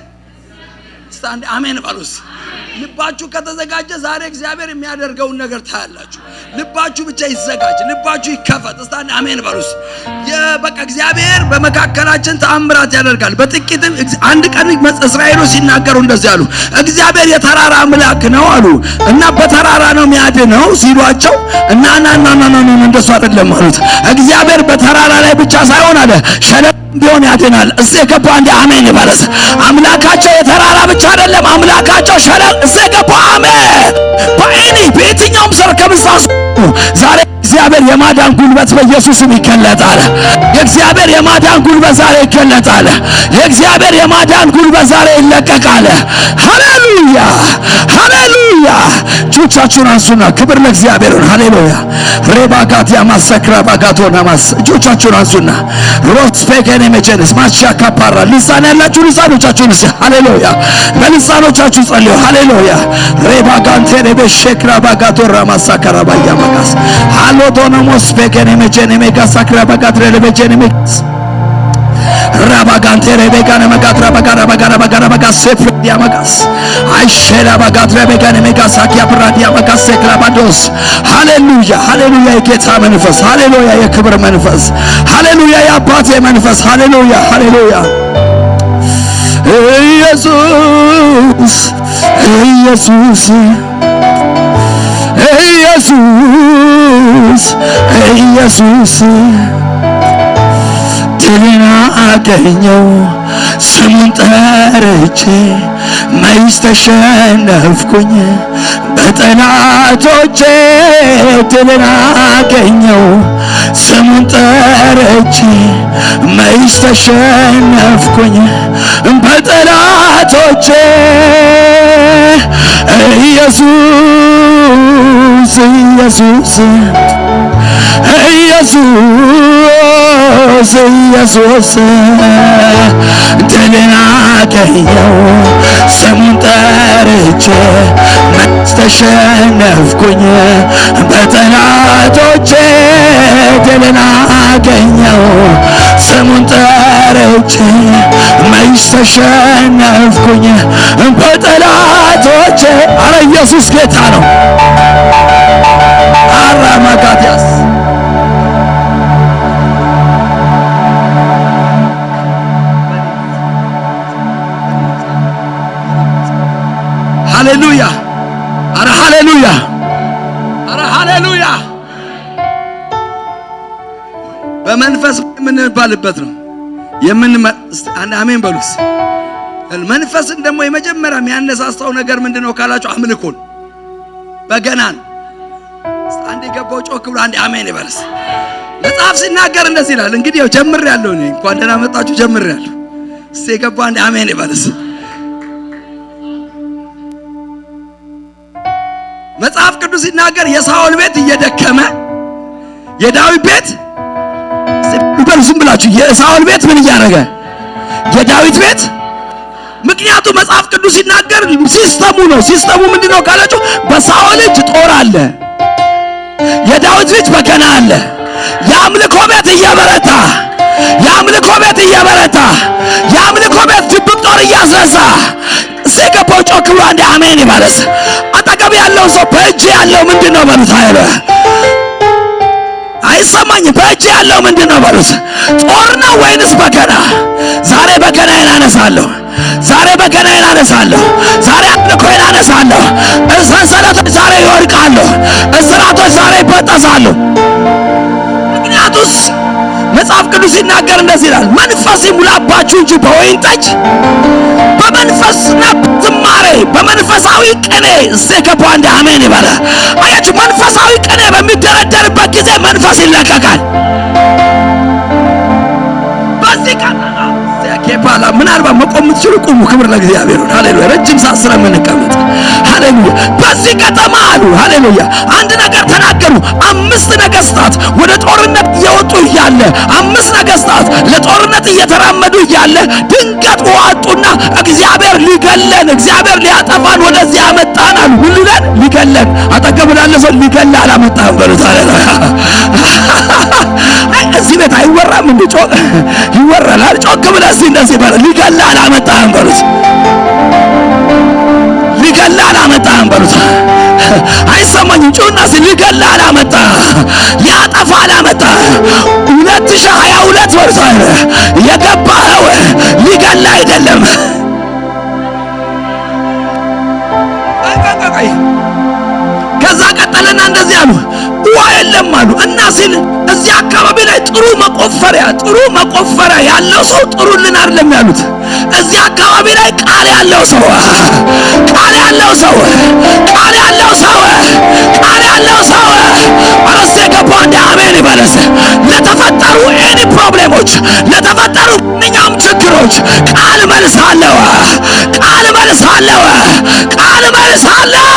Speaker 4: እስቲ አንድ አሜን በሉስ። ልባችሁ ከተዘጋጀ ዛሬ እግዚአብሔር የሚያደርገውን ነገር ታያላችሁ። ልባችሁ ብቻ ይዘጋጅ፣ ልባችሁ ይከፈት። እስቲ አንድ አሜን በሉስ። በቃ እግዚአብሔር በመካከላችን ተአምራት ያደርጋል። በጥቂትም አንድ ቀን እስራኤሎች ሲናገሩ እንደዚህ አሉ፣ እግዚአብሔር የተራራ አምላክ ነው አሉ እና በተራራ ነው የሚያድነው ሲሏቸው እና ና ና ና ና እንደሱ አይደለም አሉት። እግዚአብሔር በተራራ ላይ ብቻ ሳይሆን አለ ሸለቆ ቢሆን ያድናል። እስቲ የገባ አንድ አሜን ይበለስ። አምላካቸው የተራራ ብቻ አይደለም፣ አምላካቸው ሸለቆ። እስቲ የገባ አሜን። በእኔ በየትኛውም ሰርከምስታንስ ዛሬ እግዚአብሔር የማዳን ጉልበት በኢየሱስም ይገለጣል። የእግዚአብሔር የማዳን ጉልበት ዛሬ ይገለጣል። የእግዚአብሔር የማዳን ጉልበት ዛሬ ይለቀቃል። ሃሌሉያ ሃሌሉያ። እጆቻችሁን አንሱና ክብር ለእግዚአብሔር ይሁን። ሃሌሉያ ሬባጋት ያማሰክራ ባጋቶና ማስ እጆቻችሁን አንሱና ሮስፔከኔ መቸንስ ማሻ ካፓራ ልሳን ያላችሁ ልሳኖቻችሁን እስኪ ሃሌሉያ በልሳኖቻችሁ ጸልዩ። ሃሌሉያ ሬባጋንቴ ሬበሸክራ ባጋቶ ራማሳከራ ባያማጋስ ሃሎዶኖሞስ ፔከኔ መቸኔ ሜጋሳክራ ባጋትሬ ለበቸኔ ሜጋስ ራባጋንቴ ሬቤጋነ መጋትራ ባጋራ ባጋራ ባጋራ ባጋ ሴፍሪያ መጋስ አይሼላ ባጋትራ ቤጋነ ሜጋስ አኪያ ብራዲያ መጋስ ሴክራባዶስ ሃሌሉያ ሃሌሉያ የጌታ መንፈስ ሃሌሉያ የክብር መንፈስ ሃሌሉያ የአባቴ መንፈስ ሃሌሉያ ሃሌሉያ ኢየሱስ ኢየሱስ ኢየሱስ ኢየሱስ ድልን አገኘው ስሙን ጠርቼ መች ተሸነፍኩኝ በጠላቶቼ ድልን አገኘው ስሙን ጠርቼ መች ተሸነፍኩኝ በጠላቶቼ ኢየሱስ ኢየሱስ ኢየሱስ ኢየሱስ ድልን አገኘው ስሙን ጠርቼ መች ተሸነፍኩኝ በጠላቶቼ ድልን አገኘው ስሙን ጠርቼ መች ተሸነፍኩኝ በጠላቶቼ። አረ ኢየሱስ ጌታ ነው። አራማጋቲያስ ሃሌሉያ! አረ ሃሌሉያ! አረ ሃሌሉያ! በመንፈስ የምንባልበት ነው። አንድ አሜን በሉስ። መንፈስን ደግሞ የመጀመሪያ የሚያነሳሳው ነገር ምንድነው ካላችሁ አምልኮን፣ በገናን። አንድ የገባው ጮክ ብሎ አንድ አሜን ይበልስ። መጽሐፍ ሲናገር እንደዚህ ይላል። እንግዲህ ያው ጀምሬያለሁ እኔ እንኳን ደህና መጣችሁ ጀምሬያለሁ። እስቲ የገባው አንድ አሜን ይበልስ። መጽሐፍ ቅዱስ ሲናገር የሳኦል ቤት እየደከመ የዳዊት ቤት ይበሉ ዝም ብላችሁ የሳኦል ቤት ምን እያደረገ የዳዊት ቤት። ምክንያቱም መጽሐፍ ቅዱስ ሲናገር system ኡ ነው። system ኡ ምንድነው ካላችሁ በሳኦል እጅ ጦር አለ፣ የዳዊት ልጅ በገና አለ። የአምልኮ ቤት እየበረታ የአምልኮ ቤት እየበረታ የአምልኮ ቤት ድብቅ ጦር እያስነሳ ሲገባው ጮክ ብሎ አንድ አሜን ይበለስ። አጠገብ ያለው ሰው በእጅ ያለው ምንድነው በሉት። አይበ አይሰማኝም። በእጅ ያለው ምንድነው በሉት። ጦር ነው ወይንስ በገና? ዛሬ በገናዬን አነሳለሁ። ዛሬ በገናዬን አነሳለሁ። ዛሬ አምልኮዬን አነሳለሁ። ሰንሰለቶች ዛሬ ይወድቃሉ። እስራቶች ዛሬ ይበጠሳሉ። ምክንያቱስ መጽሐፍ ቅዱስ ሲናገር እንደዚህ ይላል፣ መንፈስ ይሙላባችሁ እንጂ በወይን ጠጅ በመንፈስና ዝማሬ በመንፈሳዊ ቅኔ እስከ አንድ አሜን ይበለ። አያችሁ መንፈሳዊ ቅኔ በሚደረደርበት ጊዜ መንፈስ ይለቀቃል። በዚህ ቀጠና ኬፓላ ምናልባት መቆም የምትችሉ ቁሙ። ክብር ለእግዚአብሔር ይሁን። ሃሌሉያ። ረጅም ሰዓት ስለምንቀመጥ ሃሌሉያ። በዚህ ከተማ አሉ ሃሌሉያ አንድ ነገር ተናገሩ። 5 ነገስታት ወደ ጦርነት እየወጡ እያለ 5 ነገስታት ለጦርነት እየተራመዱ እያለ ድንገት ወጡና እግዚአብሔር ሊገለን እግዚአብሔር ሊያጠፋን ወደዚህ አመጣን አሉ። ምን ሊለን? ሊገለን። አጠገብ ላለ ሰው ሊገለን አላመጣህም በሉት። ሃሌሉያ። አይ እዚህ ቤት አይወራም እንዴ? ጮክ ይወራል። ጮክ ብለህ እስቲ እንደዚህ በል፣ ሊገለን አላመጣህም በሉት። ሊገላ አላመጣህም በሉት። አይሰማኝም። ጩና ሲል ሊገላ አላመጣህ፣ ሊያጠፋ አላመጣህ። 2022 በሉት የገባኸው ሊገላ አይደለም። ከዛ ቀጠለና እንደዚህ አሉ፣ ውሃ የለም አሉ። እና ሲል እዚህ አካባቢ ላይ ጥሩ መቆፈሪያ ያለው ሰው ጥሩልን አይደለም ያሉት። እዚህ አካባቢ ላይ ቃል ያለው ሰው ቃል ያለው ሰው ቃል ያለው ሰው ቃል ያለው ሰው አረስ የገባው እንደ አሜን ይበለስ። ለተፈጠሩ any problem ኦች ለተፈጠሩ ማንኛውም ችግሮች ቃል መልስ አለው። ቃል መልስ አለው። ቃል መልስ አለው።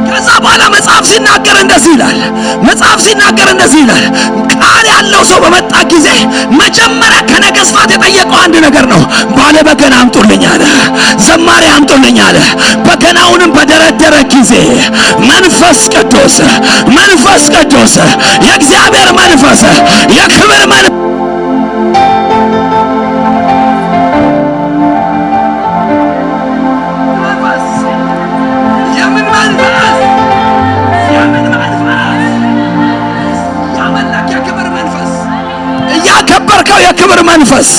Speaker 4: ከዛ በኋላ መጽሐፍ ሲናገር እንደዚህ ይላል። መጽሐፍ ሲናገር እንደዚህ ይላል። ቃል ያለው ሰው በመጣ ጊዜ መጀመሪያ ከነገስታት የጠየቀው አንድ ነገር ነው። ባለ በገና አምጡልኝ አለ። ዘማሪ አምጡልኝ አለ። በገናውንም በደረደረ ጊዜ መንፈስ ቅዱስ መንፈስ ቅዱስ የእግዚአብሔር መንፈስ የክብር መንፈስ የክብር መንፈስ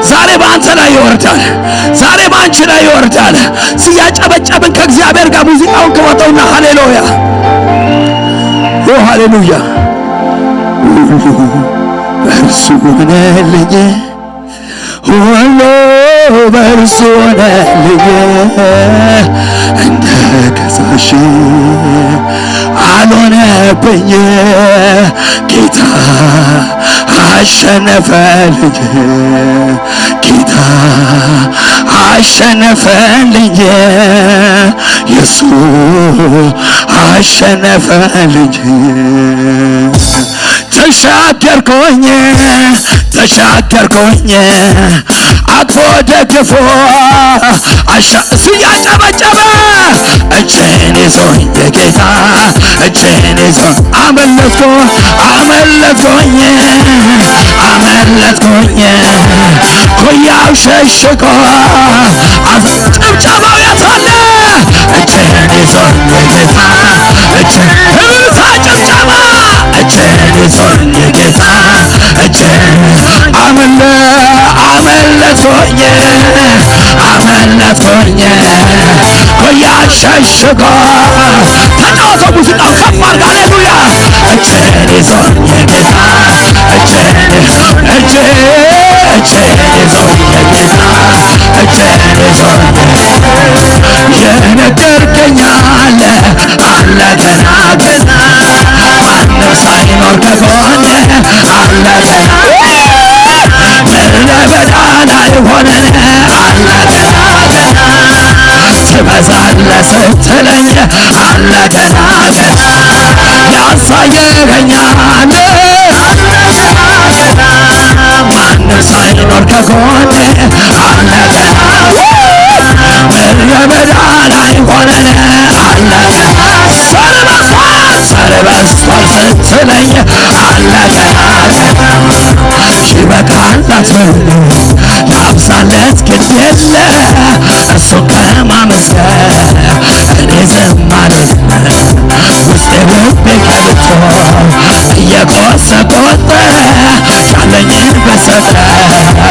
Speaker 4: ዛሬ በአንተ ላይ ይወርዳል። ዛሬ በአንቺ ላይ ይወርዳል። ሲያጨበጨብን ከእግዚአብሔር ጋር ሙዚቃውን ክፈተውና ሃሌሉያ፣ ኦ ሃሌሉያ። በእርሱ ሆነልኝ፣ ሁሉ በእርሱ ሆነልኝ፣ እንደ ከሳሽ አልሆነብኝ፣ ጌታ አሸነፈልኝ፣ ጌታ አሸነፈልኝ፣ ኢየሱስ አሸነፈልኝ። ተሻገርኩኝ፣ ተሻገርኩኝ፣ አቅፎ ደግፎ አሻ እያጨበጨበ እጄን ይዞኝ ጌታ እጄን ይዞ አመለጥኩ፣ አመለጥኩኝ፣ አመለጥኩኝ፣ ኩያው ሸሽጎ። ጭብጨባው የታለ? እጄን ይዞኝ ጌታ እጄን፣ እልልታ፣ ጭብጨባ። እጄን ይዞኝ ጌታ እጄን አመለጥኩኝ፣ አመለጥኩኝ፣ ኩያ ሸሽጎ። ተጫወተው፣ ሙዚቃው ከፍ አድርግ። ሃሌሉያ። እጄን ይዞኝ ጌታ እጄን እጄ እጄን ይዞኝ ጌታ እጄን ይዞኝ። የነገርከኝ አለ፣ አለ ገና ገና፣ ማንም ሳይኖር ከጎኔ አለ ገና፣ ምድረ በዳ ላይ ሆነን አለ ገና ገና፣ ትበዛለህ ስትለኝ አለ ገና ገና፣ ያሳየኸኝ አለ ገና፣ ማንም ሳይኖር ከጎኔ አለ ገና፣ ምድረ በዳ ላይ ሆነን አለ ገና፣ ሰርበስቷል፣ ሰርበስቷል ስትለኝ አለ ገና ገና፣ ይበቃል አትበል፣ ላብዛለት ግድ የለ፣ እሱ ከማመስገን እኔ ዝም አልልም። ውስጤ ልቤ ገብቶ እየቆሰቆጠ ያለኝን በሰጠ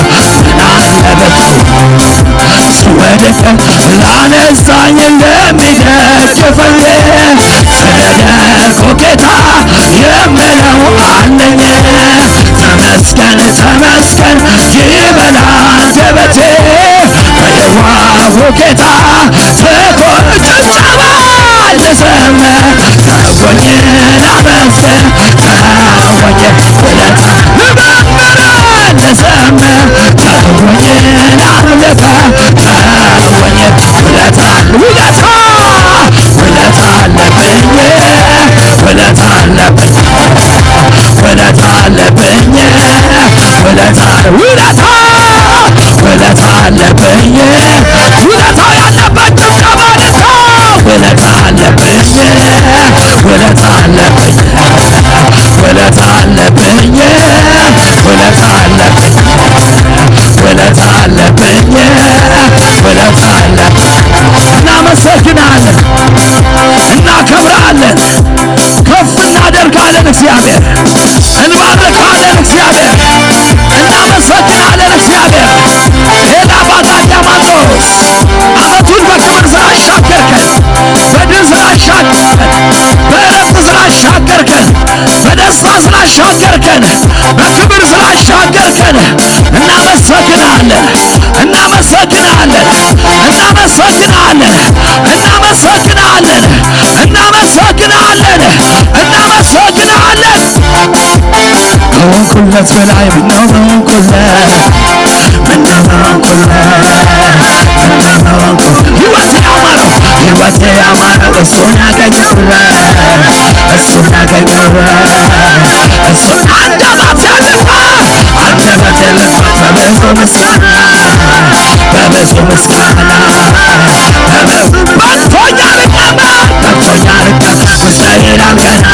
Speaker 4: ምን አለ ብትል፣ ስወድቅ ላነሳኝ እንደሚደግፈኝ ስለ ደጉ ጌታ የምለው አለኝ። ተመስገን፣ ተመስገን ይበል አንደበቴ በየዋሁ ጌታ ትኩር። ጭብጨባ ልዘምር፣ ተወኝ ላመስግን፣ ተወኝ ውለታ ልዘምር፣ ልዘምር፣ ተወኝ ላምልክ፣ ተወኝ ውለታ፣ ውለታ፣ ውለታ አለብኝ፣ ውለታ አለብኝ፣ ውለታ አለብኝ፣ ውለታ፣ ውለታ፣ ውለታ አለብኝ። ውለታ ያለበት ጭብጨባ ደስታ። ውለታ አለብኝ፣ ውለታ አለብኝ፣ ውለታ አለብኝ፣ ውለታ አለብኝ፣ ውለታ አለብኝ፣ ውለታ አለብኝ። እናመሰግናለን፣ እናከብራለን፣ ከፍ እናደርጋለን። እግዚአብሔር እንባርካለን። እግዚአብሔር እናመሰግናለን። እግዚአብሔር ሌላ ባታዲያማንዶስ ዓመቱን በክብር ስላሻገርከን፣ በድል ስላሻገርከን፣ በእረፍት ስላሻገርከን፣ በደስታ ስላሻገርከን፣ በክብር ስላሻገርከን እናመሰግናለን፣ እናመሰግናለን፣ እናመሰግናለን፣ እናመሰግናለን፣ እናመሰግናለን፣ እናመሰግናለን። ከሆንኩለት በላይ ምነው በሆንኩለት፣ ምነው በሆንኩለት፣ ምነው በሆንኩለት። ሕይወቴ ያማረው፣ ሕይወቴ ያማረው እሱን ያገኘሁለት፣ እሱን ያገኘሁለት፣ እሱን። አንደበቴ ልፋ፣ አንደበቴ ልፋ በብዙ ምስጋና፣ በብዙ ምስጋና፣ በብዙ። በቅቶኛል ልቀመጥ፣ በቅቶኛል ልቀመጥ። ውስጤ ይላል ገና፣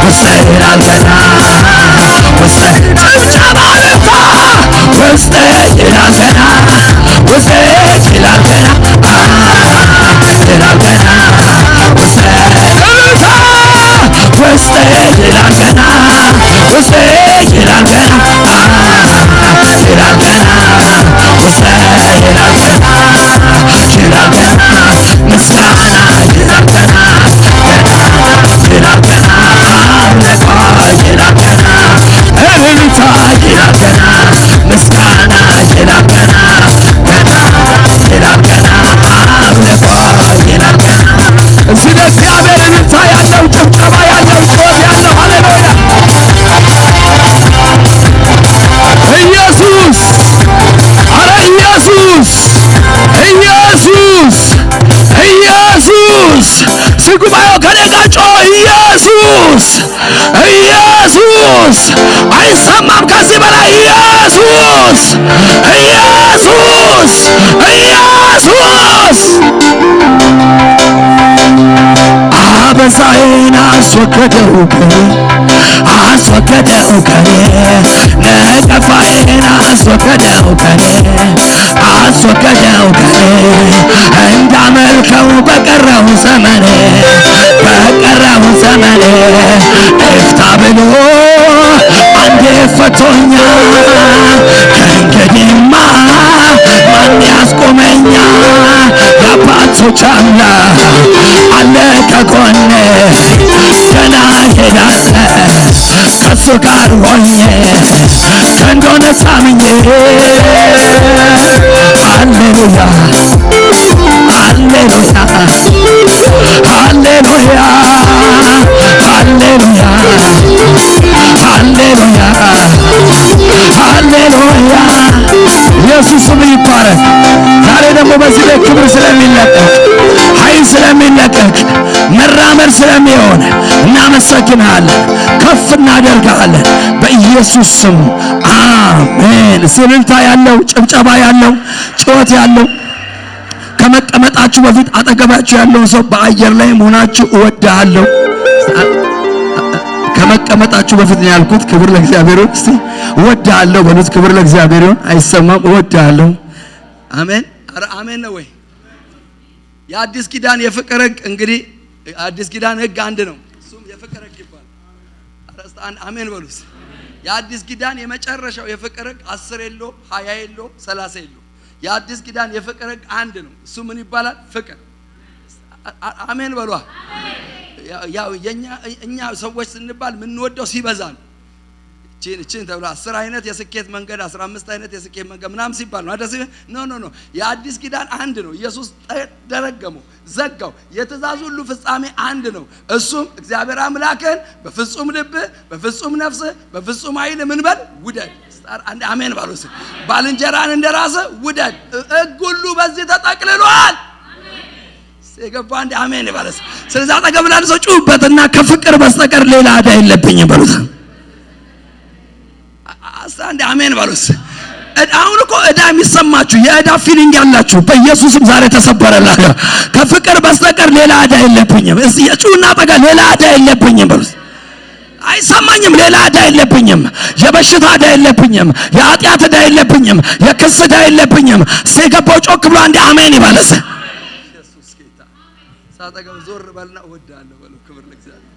Speaker 4: ውስጤ ይላል ገና፣ ውስጤ። ጭብጨባ ልታ። ውስጤ ይላል ገና፣ ውስጤ ይላል ገና ይላል ገና፣ ውስጤ። እልልታ። ውስጤ ይላል ገና። ኢየሱስ አይሰማም ከዚህ በላይ ኢየሱስ ኢየሱስ ኢየሱስ አበሳዬን አስወገደው ከኔ አስወገደው ከኔ ነቀፋዬን አስወገደው ከኔ አስወገደው ከኔ እንዳመልከው በቀረው ዘመኔ በቀረው ዘመኔ እፍታ ብሎ አንዴ ፈቶኛል ከእንግዲህማ ማን ያስቆመኛል? የአባቶች አምላክ አለ ከጎኔ ገና እሄዳለሁ ከእሱ ጋር ሆኜ ክንዱን ታምኜ ሃሌሉያ ሃሌሉያ ሃሌሉያ ሃሌሉያ ሃሌሉያ ሃሌሉያ ኢየሱስ ስም ይባረክ። ዛሬ ደግሞ በዚህ ላይ ክብር ስለሚለቀቅ ኃይል ስለሚለቀቅ መራመድ ስለሚሆን እናመሰግንሃለን፣ ከፍ እናደርግሃለን በኢየሱስ ስም አሜን። እልልታ ያለው ጭብጨባ ያለው ጩኸት ያለው ከመቀመጣችሁ በፊት አጠገባችሁ ያለውን ሰው በአየር ላይ መሆናችሁ እወድሃለሁ። ከመቀመጣችሁ በፊት ነው ያልኩት። ክብር ለእግዚአብሔር ይሁን። እስቲ እወድሃለሁ በሉት። ክብር ለእግዚአብሔር ይሁን። አይሰማም። እወድሃለሁ። አሜን። ኧረ አሜን ነው ወይ? የአዲስ ኪዳን የፍቅር ሕግ እንግዲህ አዲስ ኪዳን ሕግ አንድ ነው። እሱም የፍቅር ሕግ ይባላል። ኧረ እስቲ አሜን በሉት። የአዲስ ኪዳን የመጨረሻው የፍቅር ሕግ 10 የለውም፣ 20 የለውም፣ 30 የለውም። የአዲስ ኪዳን የፍቅር ሕግ አንድ ነው። እሱ ምን ይባላል? ፍቅር። አሜን በሏ። ያው እኛ ሰዎች ስንባል የምንወደው ሲበዛ ነው። እቺን ተብሎ 10 አይነት የስኬት መንገድ 15 አይነት የስኬት መንገድ ምናምን ሲባል ነው። አደስ no no no የአዲስ ኪዳን አንድ ነው። ኢየሱስ ደረገመው፣ ዘጋው። የትእዛዝ ሁሉ ፍጻሜ አንድ ነው። እሱም እግዚአብሔር አምላክን በፍጹም ልብህ፣ በፍጹም ነፍስህ፣ በፍጹም ኃይል ምን በል ውደድ። አንድ አሜን ባሉስ። ባልንጀራን እንደራስህ ውደድ። ሕግ ሁሉ በዚህ ተጠቅልሏል። የገባ አንድ አሜን ይባላል። ስለዚህ አጠገብ ላለ ሰው ጩሁበትና ከፍቅር በስተቀር ሌላ ዕዳ የለብኝም በሉት። አንድ አሜን በሉት። አሁን እኮ ዕዳ የሚሰማችሁ የዕዳ feeling ያላችሁ በኢየሱስም ዛሬ ተሰበረላችሁ። ከፍቅር በስተቀር ሌላ ዕዳ የለብኝም። እስቲ የጩሁና ጠጋ ሌላ ዕዳ የለብኝም በሉት። አይሰማኝም። ሌላ ዕዳ የለብኝም። የበሽታ ዕዳ የለብኝም። የኃጢአት ዕዳ የለብኝም። የክስ ዕዳ የለብኝም። እስቲ የገባው ጮክ ብሎ አንድ አሜን ይበለስ። ኢየሱስ ጌታ። ሳጠገብ ዞር በልና እወድሃለሁ በለው። ክብር ለእግዚአብሔር።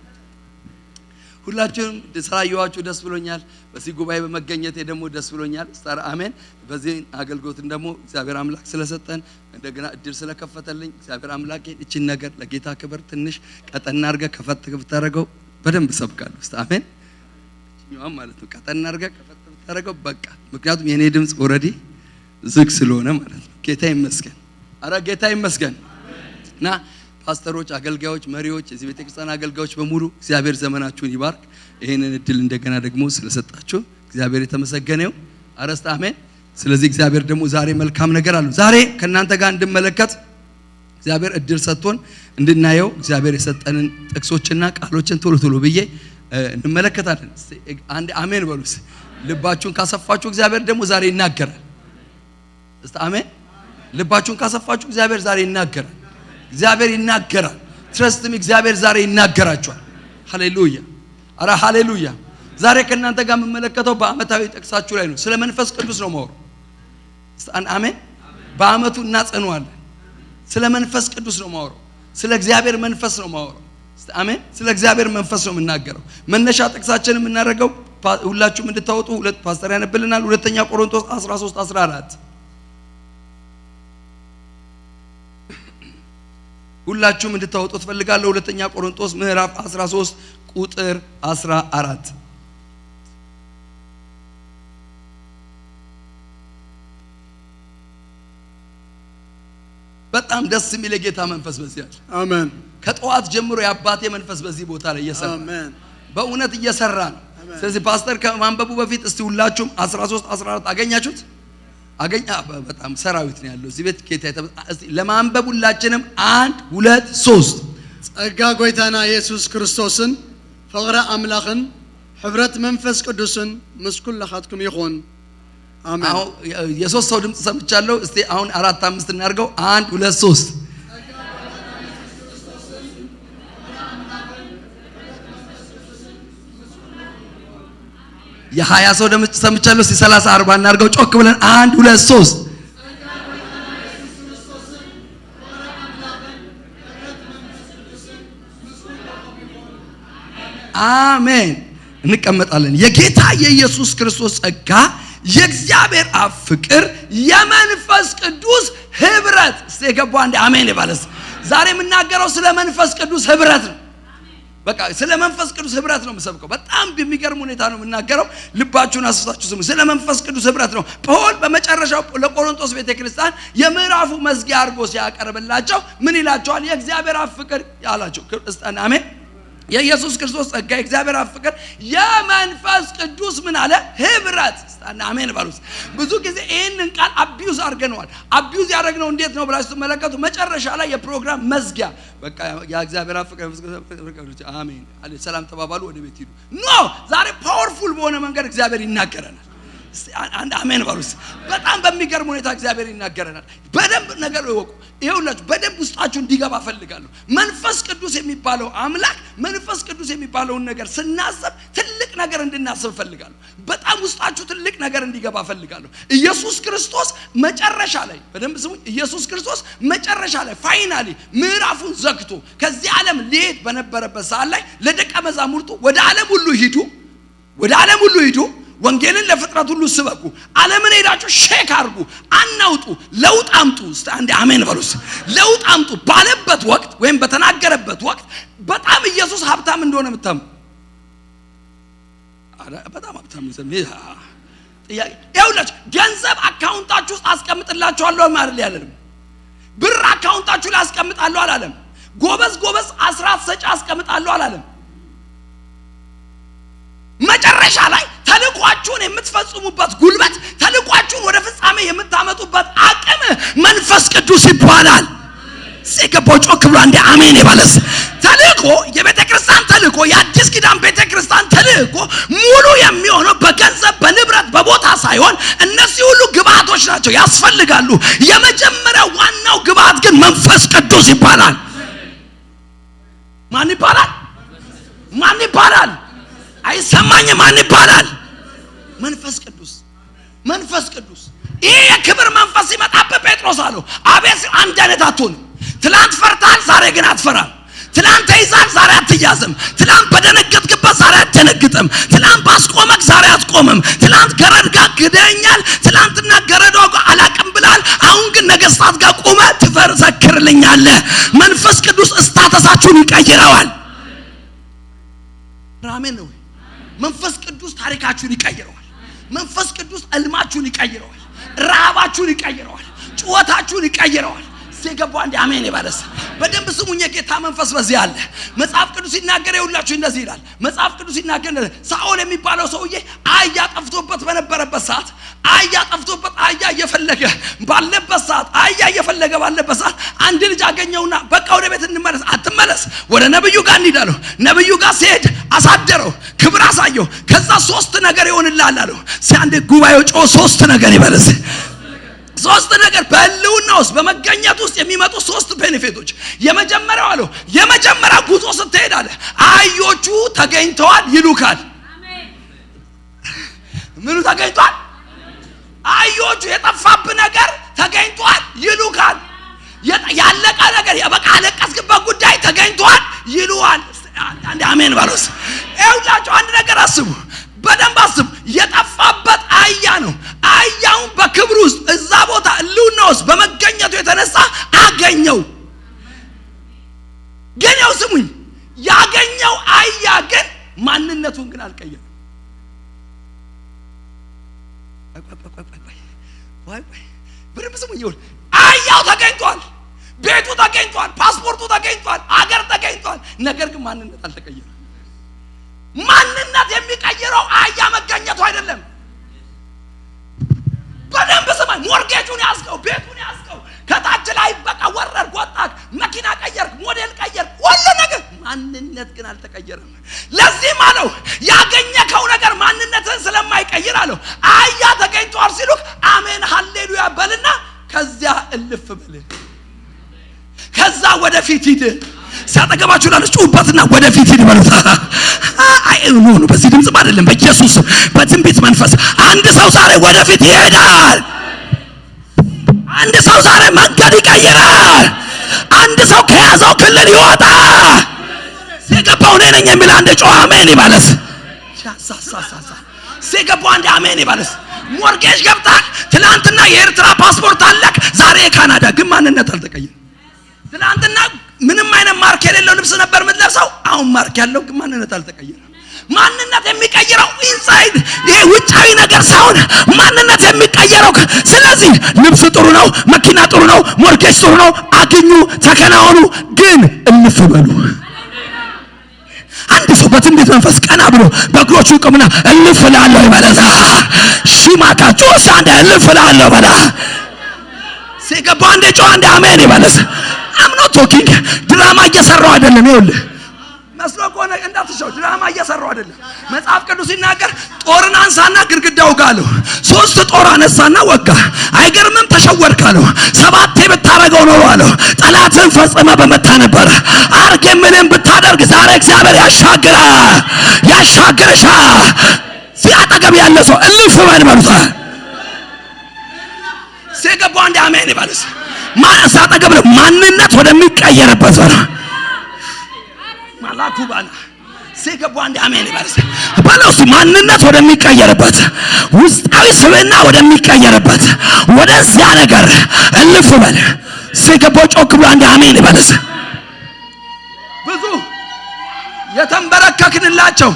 Speaker 4: ሁላችሁም ስላየኋችሁ ደስ ብሎኛል። በዚህ ጉባኤ በመገኘቴ ደግሞ ደስ ብሎኛል። ስታር አሜን። በዚህ አገልግሎትን ደግሞ እግዚአብሔር አምላክ ስለሰጠን እንደገና እድል ስለከፈተልኝ እግዚአብሔር አምላክ እቺን ነገር ለጌታ ክብር ትንሽ ቀጠና አድርገህ ከፈት ብታደርገው በደንብ እሰብካለሁ። እስቲ አሜን። እቺኛዋም ማለት ነው ቀጠና አድርገህ ከፈት ብታደርገው በቃ። ምክንያቱም የኔ ድምጽ already ዝግ ስለሆነ ማለት ነው። ጌታ ይመስገን። አረ ጌታ ይመስገን። እና ፓስተሮች፣ አገልጋዮች፣ መሪዎች፣ የዚህ ቤተክርስቲያን አገልጋዮች በሙሉ እግዚአብሔር ዘመናችሁን ይባርክ። ይሄንን እድል እንደገና ደግሞ ስለሰጣችሁ እግዚአብሔር የተመሰገነ ይሁን። አረስተ አሜን። ስለዚህ እግዚአብሔር ደግሞ ዛሬ መልካም ነገር አለው። ዛሬ ከናንተ ጋር እንድመለከት እግዚአብሔር እድል ሰጥቶን እንድናየው እግዚአብሔር የሰጠንን ጥቅሶችና ቃሎችን ቶሎ ቶሎ ብዬ እንመለከታለን። አንድ አሜን በሉስ። ልባችሁን ካሰፋችሁ እግዚአብሔር ደግሞ ዛሬ ይናገራል። እስቲ አሜን። ልባችሁን ካሰፋችሁ እግዚአብሔር ዛሬ ይናገራል። እግዚአብሔር ይናገራል። ትረስትም እግዚአብሔር ዛሬ ይናገራችኋል። ሃሌሉያ። አረ ሃሌሉያ። ዛሬ ከእናንተ ጋር የምመለከተው በአመታዊ ጥቅሳችሁ ላይ ነው። ስለ መንፈስ ቅዱስ ነው የማወራው። እስቲ አሜን። በአመቱ እናጸነዋለን። ስለ መንፈስ ቅዱስ ነው የማወራው። ስለ እግዚአብሔር መንፈስ ነው የማወራው። እስቲ አሜን። ስለ እግዚአብሔር መንፈስ ነው የምናገረው። መነሻ ጥቅሳችን የምናደርገው ሁላችሁም እንድታወጡ ሁለት ፓስተር ያነብልናል። ሁለተኛ ቆሮንቶስ 13:14 ሁላችሁም እንድታወጡ እፈልጋለሁ። ሁለተኛ ቆሮንቶስ ምዕራፍ 13 ቁጥር 14 በጣም ደስ የሚል የጌታ መንፈስ በዚህ አለ።
Speaker 5: አሜን።
Speaker 4: ከጠዋት ጀምሮ የአባቴ መንፈስ በዚህ ቦታ ላይ እየሰራ
Speaker 5: አሜን።
Speaker 4: በእውነት እየሰራ ነው። ስለዚህ ፓስተር ከማንበቡ በፊት እስቲ ሁላችሁም 13 14 አገኛችሁት? አገኛ በጣም ሰራዊት ነው ያለው እዚህ ቤት ጌታ እስቲ ለማንበብ ሁላችንም 1 2 3
Speaker 5: ጸጋ ጎይታና ኢየሱስ ክርስቶስን ፍቅረ አምላክን ሕብረት መንፈስ ቅዱስን ምስ ኩላኻትኩም ይኹን። አሜን።
Speaker 4: አሁን የሶስት ሰው ድምፅ ሰምቻለሁ። እስቲ አሁን 4 5 እናድርገው። 1 2 3። የ20 ሰው ድምፅ ሰምቻለሁ። እስቲ 30 40 እናድርገው። ጮክ ብለን 1 2 3። አሜን። እንቀመጣለን። የጌታ የኢየሱስ ክርስቶስ ጸጋ፣ የእግዚአብሔር አብ ፍቅር፣ የመንፈስ ቅዱስ ህብረት። እስቲ የገባው አንዴ አሜን ይባለስ። ዛሬ የምናገረው ስለ መንፈስ ቅዱስ ህብረት ነው። በቃ ስለ መንፈስ ቅዱስ ህብረት ነው የምሰብከው። በጣም በሚገርም ሁኔታ ነው የምናገረው። ልባችሁን አስፍታችሁ ስሙ። ስለ መንፈስ ቅዱስ ህብረት ነው። ጳውሎስ በመጨረሻው ለቆሮንቶስ ቤተክርስቲያን የምዕራፉ መዝጊያ አድርጎ ሲያቀርብላቸው ምን ይላቸዋል? የእግዚአብሔር አብ ፍቅር ያላቸው ክርስቲያን አሜን። የኢየሱስ ክርስቶስ ጸጋ፣ የእግዚአብሔር አብ ፍቅር፣ የመንፈስ ቅዱስ ምን አለ? ህብረት። አሜን ባሉስ። ብዙ ጊዜ ይህንን ቃል abuse አድርገነዋል። Abuse ያደረግነው እንዴት ነው ብላችሁ ስትመለከቱ መጨረሻ ላይ የፕሮግራም መዝጊያ በቃ የእግዚአብሔር አብ ፍቅር አሜን ሰላም ተባባሉ፣ ወደ ቤት ሂዱ። No፣ ዛሬ powerful በሆነ መንገድ እግዚአብሔር ይናገረናል። አንድ አሜን ባሉስ። በጣም በሚገርም ሁኔታ እግዚአብሔር ይናገረናል። በደንብ ነገር ይወቁ። ይኸውላችሁ በደንብ ውስጣችሁ እንዲገባ ፈልጋለሁ። መንፈስ ቅዱስ የሚባለው አምላክ፣ መንፈስ ቅዱስ የሚባለውን ነገር ስናስብ ትልቅ ነገር እንድናስብ ፈልጋለሁ። በጣም ውስጣችሁ ትልቅ ነገር እንዲገባ ፈልጋለሁ። ኢየሱስ ክርስቶስ መጨረሻ ላይ በደንብ ስሙኝ። ኢየሱስ ክርስቶስ መጨረሻ ላይ finally ምዕራፉን ዘግቶ ከዚህ ዓለም ሊሄድ በነበረበት ሰዓት ላይ ለደቀ መዛሙርቱ ወደ ዓለም ሁሉ ሂዱ፣ ወደ ዓለም ሁሉ ሂዱ፣ ወንጌልን ለፍጥረት ሁሉ ስበኩ፣ ዓለምን ሄዳችሁ shake አድርጉ፣ አናውጡ፣ ለውጥ አምጡ። እስቲ አንዴ አሜን በሉስ። ለውጥ አምጡ ባለበት ወቅት ወይም በተናገረበት ወቅት በጣም ኢየሱስ ሀብታም እንደሆነ የምታምኑ፣ በጣም ሀብታም ነው። ጥያቄ ይኸውላችሁ፣ ገንዘብ account ኣችሁ ውስጥ አስቀምጥላችኋለሁ ማለት ያለንም፣ ብር account ኣችሁ ላይ አስቀምጣለሁ አላለም። ጎበዝ ጎበዝ አስራት ሰጪ አስቀምጣለሁ አላለም። መጨረሻ ላይ ተልኳችሁን የምትፈጽሙበት ጉልበት፣ ተልኳችሁን ወደ ፍጻሜ የምታመጡበት አቅም መንፈስ ቅዱስ ይባላል። ሲገባው ጮክ ብሎ አንዴ አሜን ይባለስ። ተልኮ የቤተክርስቲያን ተልኮ፣ የአዲስ ኪዳን ቤተክርስቲያን ተልኮ ሙሉ የሚሆነው በገንዘብ፣ በንብረት፣ በቦታ ሳይሆን እነዚህ ሁሉ ግብአቶች ናቸው፣ ያስፈልጋሉ። የመጀመሪያው ዋናው ግብአት ግን መንፈስ ቅዱስ ይባላል። ማን ይባላል? ማን ይባላል? አይሰማኝም። ማን ይባላል? መንፈስ ቅዱስ። መንፈስ ቅዱስ። ይሄ የክብር መንፈስ ሲመጣብህ ጴጥሮስ አለው፣ አቤት አንድ አይነት አትሆንም። ትላንት ፈርተሃል፣ ዛሬ ግን አትፈራም። ትላንት ተይዛል፣ ዛሬ አትያዝም። ትላንት በደነገጥክበት ዛሬ አትደነግጥም። ትላንት ባስቆመክ ዛሬ አትቆምም። ትላንት ገረድ ጋር ግደኛል፣ ትላንትና ገረዷ ጋር አላቅም ብላል። አሁን ግን ነገስታት ጋር ቆመህ ትፈሰክርልኛለህ። መንፈስ ቅዱስ status ኣችሁን ይቀይረዋል። አሜን ነው። መንፈስ ቅዱስ ታሪካችሁን ይቀይረዋል። መንፈስ ቅዱስ እልማችሁን ይቀይረዋል። ረሃባችሁን ይቀይረዋል። ጩኸታችሁን ይቀይረዋል። የገባው አንዴ አሜን ይባለስ። በደንብ ስሙኝ። የጌታ መንፈስ በዚህ አለ። መጽሐፍ ቅዱስ ሲናገር ይኸውላችሁ እንደዚህ ይላል። መጽሐፍ ቅዱስ ሲናገር ሳኦል የሚባለው ሰውዬ አህያ ጠፍቶበት በነበረበት ሰዓት፣ አህያ ጠፍቶበት አህያ እየፈለገ ባለበት ሰዓት፣ አህያ እየፈለገ ባለበት ሰዓት አንድ ልጅ አገኘውና በቃ ወደ ቤት እንመለስ። አትመለስ፣ ወደ ነብዩ ጋር እንሂድ አለው። ነብዩ ጋር ሲሄድ አሳደረው፣ ክብር አሳየው። ከዛ ሶስት ነገር ይሆንልሃል አለው። አንድ ጉባኤው ጮ ሶስት ነገር ይበለስ። ሶስት ነገር በህልውና ውስጥ በመገኘት ውስጥ የሚመጡ ሶስት benefit ኦች። የመጀመሪያው አለው፣ የመጀመሪያ ጉዞ ስትሄድ አለ አህዮቹ ተገኝተዋል ይሉካል። ምኑ ተገኝቷል? አህዮቹ፣ የጠፋብህ ነገር ተገኝቷል ይሉካል። ያለቀ ነገር፣ በቃ ያለቀስክበት ጉዳይ ተገኝቷል ይሉሃል። አንድ አሜን ባሉስ። ይኸውላችሁ አንድ ነገር አስቡ፣ በደንብ አስቡ። የጠፋበት አህያ ነው። አህያውን በክብር ውስጥ እዛ ቦታ ህልውና ውስጥ በመገኘቱ የተነሳ አገኘው። ግን ያው ስሙኝ፣ ያገኘው አህያ ግን ማንነቱን ግን አልቀየረም። በደንብ ስሙኝ። ይኸውልህ አህያው ተገኝቷል፣ ቤቱ ተገኝቷል፣ ፓስፖርቱ ተገኝቷል፣ አገር ተገኝቷል። ነገር ግን ማንነት አልተቀየረም። ማንነት የሚቀይረው አህያ መገኘቱ አይደለም። በደንብ ስማኝ። Mortgage ኡን ያዝከው፣ ቤቱን ያዝከው፣ ከታች ላይ በቃ ወረድክ፣ ወጣክ፣ መኪና ቀየርክ፣ ሞዴል ቀየርክ፣ ሁሉ ነገር፣ ማንነት ግን አልተቀየረም። ለዚህም አለው ያገኘከው እልፍ በል። ከዛ ወደፊት ሂድ። ሲያጠገባችሁ ላሉ ጩሁበትና ወደፊት ሂድ በሉት። አይ no no፣ በዚህ ድምጽ አይደለም፣ በኢየሱስ በትንቢት መንፈስ አንድ ሰው ዛሬ ወደፊት ይሄዳል። አንድ ሰው ዛሬ መንገድ ይቀይራል። አንድ ሰው ከያዘው ክልል ይወጣል። የገባው እኔ ነኝ የሚል አንድ ጮህ አሜን ይበለስ። ሲገባው አንድ አሜን ይበለስ። Mortgage ገብታል። ትላንትና የኤርትራ ፓስፖርት አለክ፣ ዛሬ የካናዳ ግን ማንነት አልተቀየረም። ትላንትና ምንም አይነት mark የሌለው ልብስ ነበር የምትለብሰው፣ አሁን mark ያለው ግን ማንነት አልተቀየረም። ማንነት የሚቀይረው inside ይሄ ውጫዊ ነገር ሳይሆን ማንነት የሚቀየረው። ስለዚህ ልብስ ጥሩ ነው፣ መኪና ጥሩ ነው፣ mortgage ጥሩ ነው፣ አግኙ፣ ተከናወኑ፣ ግን እልፍ በሉ። አንድ ሰው በትንቢት መንፈስ ቀና ብሎ በእግሮቹ ይቆምና እልፍ እላለሁ ይበለዛ። ሺማካ ጮስ አንድ እልፍ እላለሁ በላ። ሲገባ አንዴ ጮህ አንዴ አሜን ይበለስ። I'm not talking፣ ድራማ እየሰራው አይደለም። ይኸውልህ መስሎ ከሆነ እንዳትሻው፣ ድራማ እየሰራው አይደለም። መጽሐፍ ቅዱስ ሲናገር ጦርን አንሳና ግድግዳው ጋር አለው። ሶስት ጦር አነሳና ወጋ። አይገርምም? ተሸወድክ አለው። ሰባቴ ብታረገው ኖሮ አለው ጠላትን ፈጽመ በመታ ነበረ። አርግ የምልህን ብታደርግ ዛሬ እግዚአብሔር ያሻግራል፣ ያሻግርሻል። ሲያጠገብ ያለ ሰው እልፍ በል በሉት። ሲገባው አንድ አሜን ይበልስ። ማን ነው ማንነት ወደሚቀየርበት ነው። ማላኩ ባና ሲገባው አንድ አሜን ይበልስ። በለው እስኪ ማንነት ወደሚቀየርበት፣ ውስጣዊ ስብዕና ወደሚቀየርበት ወደዚያ ነገር እልፍ በል። ሲገባው ጮክ ብሎ አንድ አሜን ይበልስ። ብዙ የተንበረከክንላቸው፣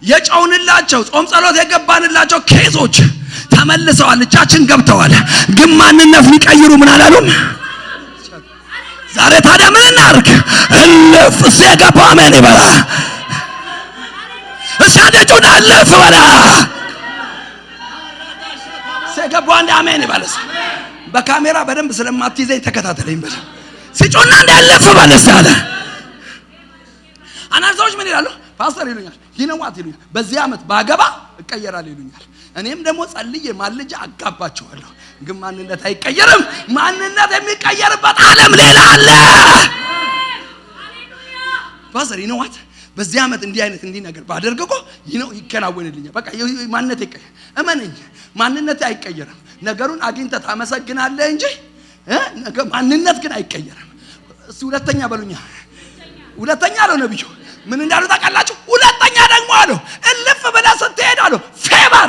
Speaker 4: የጨውንላቸው፣ ጾም ጸሎት የገባንላቸው case ኦች ተመልሰዋል፣ እጃችን ገብተዋል። ግን ማንነት ሊቀይሩ ምን አላሉም። ዛሬ ታዲያ ምን እናድርግ? እልፍ። እሱ የገባው አሜን ይበላ። እሱ ያደጩና እልፍ በላ። ሲገባው አንድ አሜን ይበልስ። በካሜራ በደንብ ስለማትይዘኝ ተከታተለኝ። በል ሲጮና አንድ እልፍ በልስ አለ። አንዳንድ ሰዎች ምን ይላሉ? ፓስተር ይሉኛል፣ you know what ይሉኛል። በዚህ ዓመት ባገባ እቀየራለሁ ይሉኛል። እኔም ደግሞ ጸልዬ ማልጄ አጋባቸዋለሁ። ግን ማንነት አይቀየርም። ማንነት የሚቀየርበት ዓለም ሌላ አለ። ፓስተር፣ you know what፣ በዚህ ዓመት እንዲህ አይነት እንዲህ ነገር ባደርግ እኮ ይነው ይከናወንልኛል። በቃ ማንነት ይቀየር። እመነኝ፣ ማንነት አይቀየርም። ነገሩን አግኝተህ ታመሰግናለህ እንጂ ማንነት ግን አይቀየርም። እስቲ ሁለተኛ በሉኛ። ሁለተኛ አለው ነብዩ። ምን እንዳሉ ታውቃላችሁ? ሁለተኛ ደግሞ አለው እልፍ ብለህ ስትሄድ አለው favor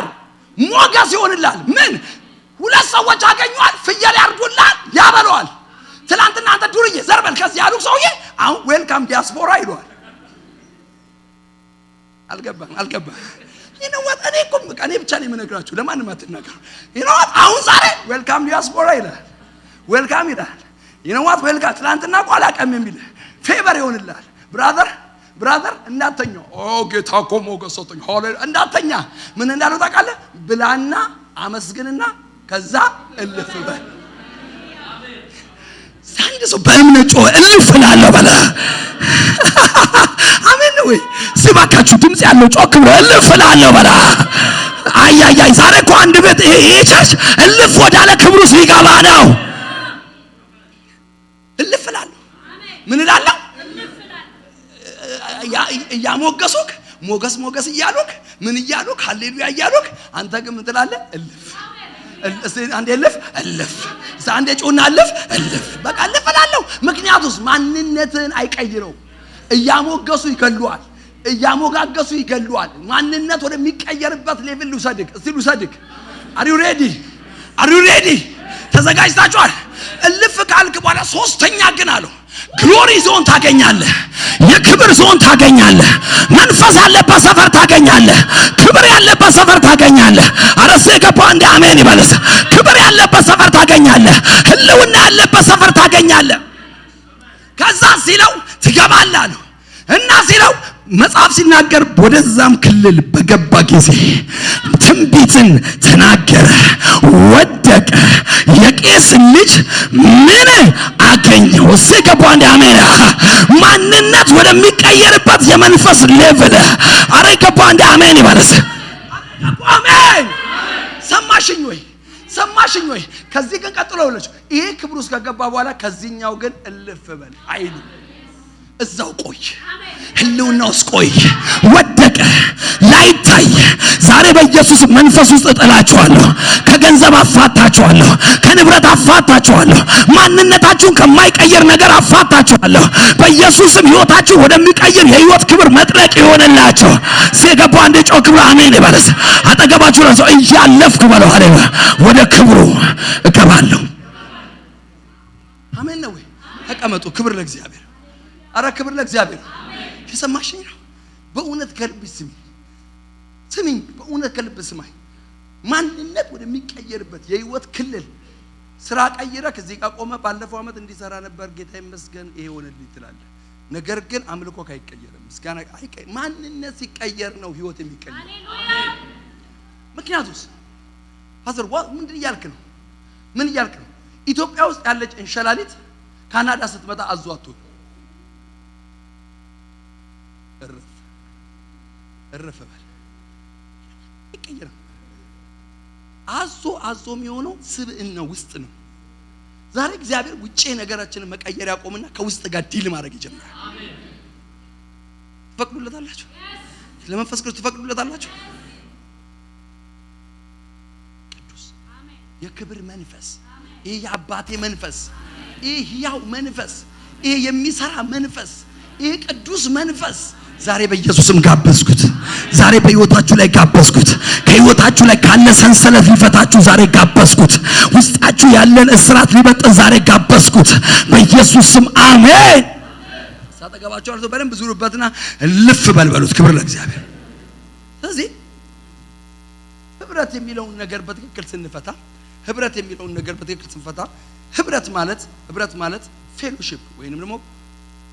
Speaker 4: ሞገስ ይሆንልሃል። ምን ሁለት ሰዎች አገኘዋል፣ ፍየል ያርዱልሃል፣ ያበለዋል። ትናንትና አንተ ዱርዬ ዘርበል ከዚህ ያሉት ሰውዬ አሁን welcome ዲያስፖራ ይለዋል። አልገባም አልገባም። You know what፣ እኔ እኮ በቃ እኔ ብቻ ነው የምነግራችሁ፣ ለማንም አትናገሩ። You know what፣ አሁን ዛሬ welcome ዲያስፖራ ይላል፣ welcome ይላል። You know what፣ welcome። ትናንትና እኮ አላውቅም የሚል favor ይሆንልሃል። Brother, brother፣ እንዳተኛ። ኦ ጌታ እኮ ሞገስ ሰጠኝ። ሃሌሉያ። እንዳተኛ። ምን እንዳለው ታውቃለህ? ብላና አመስግንና ከዛ እልፍ በል። አንድ ሰው በእምነት ጮኸ እልፍ እላለሁ በለ። አሜን ነው ወይ? እባካችሁ ድምጽ ያለው ጮክ ብሎ እልፍ እላለሁ በለ። አያያይ፣ ዛሬ እኮ አንድ ቤት ይሄ church እልፍ ወዳለ ክብሩ ሲገባ ነው። እልፍ እላለሁ። ምን እላለሁ? እያሞገሱክ ሞገስ ሞገስ እያሉክ ምን እያሉክ ሃሌሉያ እያሉክ አንተ ግን ምን ትላለህ? እልፍ። እስቲ አንዴ እልፍ እልፍ። እስቲ አንዴ ጩና እልፍ እልፍ። በቃ እልፍ እላለሁ። ምክንያቱስ ማንነትን አይቀይረው። እያሞገሱ ይገሉሃል። እያሞጋገሱ ይገሉሃል። ማንነት ወደሚቀየርበት level ልውሰድክ። እስቲ ልውሰድክ። Are you ready? Are you ready? ተዘጋጅታችኋል? እልፍ ካልክ በኋላ ሶስተኛ ግን አለው glory zone ታገኛለህ። የክብር ዞን ታገኛለህ። መንፈስ ያለበት ሰፈር ታገኛለህ። ክብር ያለበት ሰፈር ታገኛለህ። አረስ የገባው አንድ አሜን ይበልስ። ክብር ያለበት ሰፈር ታገኛለህ። ህልውና ያለበት ሰፈር ታገኛለህ። ከዛ ሲለው ትገባለህ አለው እና ሲለው መጽሐፍ ሲናገር ወደዛም ክልል በገባ ጊዜ ትንቢትን ተናገረ፣ ወደቀ። የቄስ ልጅ ምን አገኘው? እሱ የገባው አንድ አሜን። ማንነት ወደሚቀየርበት የመንፈስ level። አረ የገባው አንድ አሜን ይበለስ። አሜን። ሰማሽኝ ወይ? ሰማሽኝ ወይ? ከዚህ ግን ቀጥሎ ብለች ይሄ ክብር ውስጥ ከገባ በኋላ ከዚህኛው ግን እልፍ በል አይሉ፣ እዛው ቆይ፣ ህልውና ውስጥ ቆይ። ወደቀ ላይታይ ዛሬ በኢየሱስ መንፈስ ውስጥ እጥላችኋለሁ። ከገንዘብ አፋታችኋለሁ፣ ከንብረት አፋታችኋለሁ፣ ማንነታችሁን ከማይቀይር ነገር አፋታችኋለሁ። በኢየሱስም ህይወታችሁ ወደሚቀይር የህይወት ክብር መጥለቅ ይሆንላችሁ። ሲገባ አንድ ጮክ ብሎ አሜን ይበለስ። አጠገባችሁ ለሰው እያለፍኩ በለው፣ ሃሌሉያ፣ ወደ ክብሩ እገባለሁ። አሜን ነው ወይ? ተቀመጡ። ክብር ለእግዚአብሔር። አረ ክብር ለእግዚአብሔር። የሰማሽኝ ነው። በእውነት ከልብ ስሚ ስሚኝ፣ በእውነት ከልብ ስማኝ። ማንነት ወደሚቀየርበት የህይወት ክልል ስራ ቀይረህ እዚህ ጋር ቆመ። ባለፈው ዓመት እንዲሰራ ነበር፣ ጌታ ይመስገን ይሄ ሆነልኝ ትላለህ። ነገር ግን አምልኮ አይቀየርም፣ ምስጋና አይቀየርም። ማንነት ሲቀየር ነው ህይወት የሚቀየር። ምክንያቱስ ፓስተር ምንድን እያልክ ነው? ምን እያልክ ነው? ኢትዮጵያ ውስጥ ያለች እንሸላሊት ካናዳ ስትመጣ አዞ አትሆንም። እርፍ እርፍ በል፣ አይቀየርም። አዞ አዞ የሚሆነው ስብዕና ውስጥ ነው። ዛሬ እግዚአብሔር ውጪ ነገራችንን መቀየር ያቆምና ከውስጥ ጋር deal ማድረግ ይጀምራል። ትፈቅዱለታላችሁ? ለመንፈስ ቅዱስ ትፈቅዱለታላችሁ? ቅዱስ የክብር መንፈስ፣ ይህ የአባቴ መንፈስ፣ ይህ ሕያው መንፈስ፣ ይህ የሚሰራ መንፈስ፣ ይህ ቅዱስ መንፈስ ዛሬ በኢየሱስም ጋበዝኩት። ዛሬ በህይወታችሁ ላይ ጋበዝኩት። ከህይወታችሁ ላይ ካለ ሰንሰለት ሊፈታችሁ ዛሬ ጋበዝኩት። ውስጣችሁ ያለን እስራት ሊበጥስ ዛሬ ጋበዝኩት። በኢየሱስም አሜን። ሳጠገባችሁ አልቶ በደንብ ዙሩበትና ልፍ በልበሉት። ክብር ለእግዚአብሔር። ስለዚህ ህብረት የሚለውን ነገር በትክክል ስንፈታ፣ ህብረት የሚለውን ነገር በትክክል ስንፈታ፣ ህብረት ማለት fellowship ወይንም ደግሞ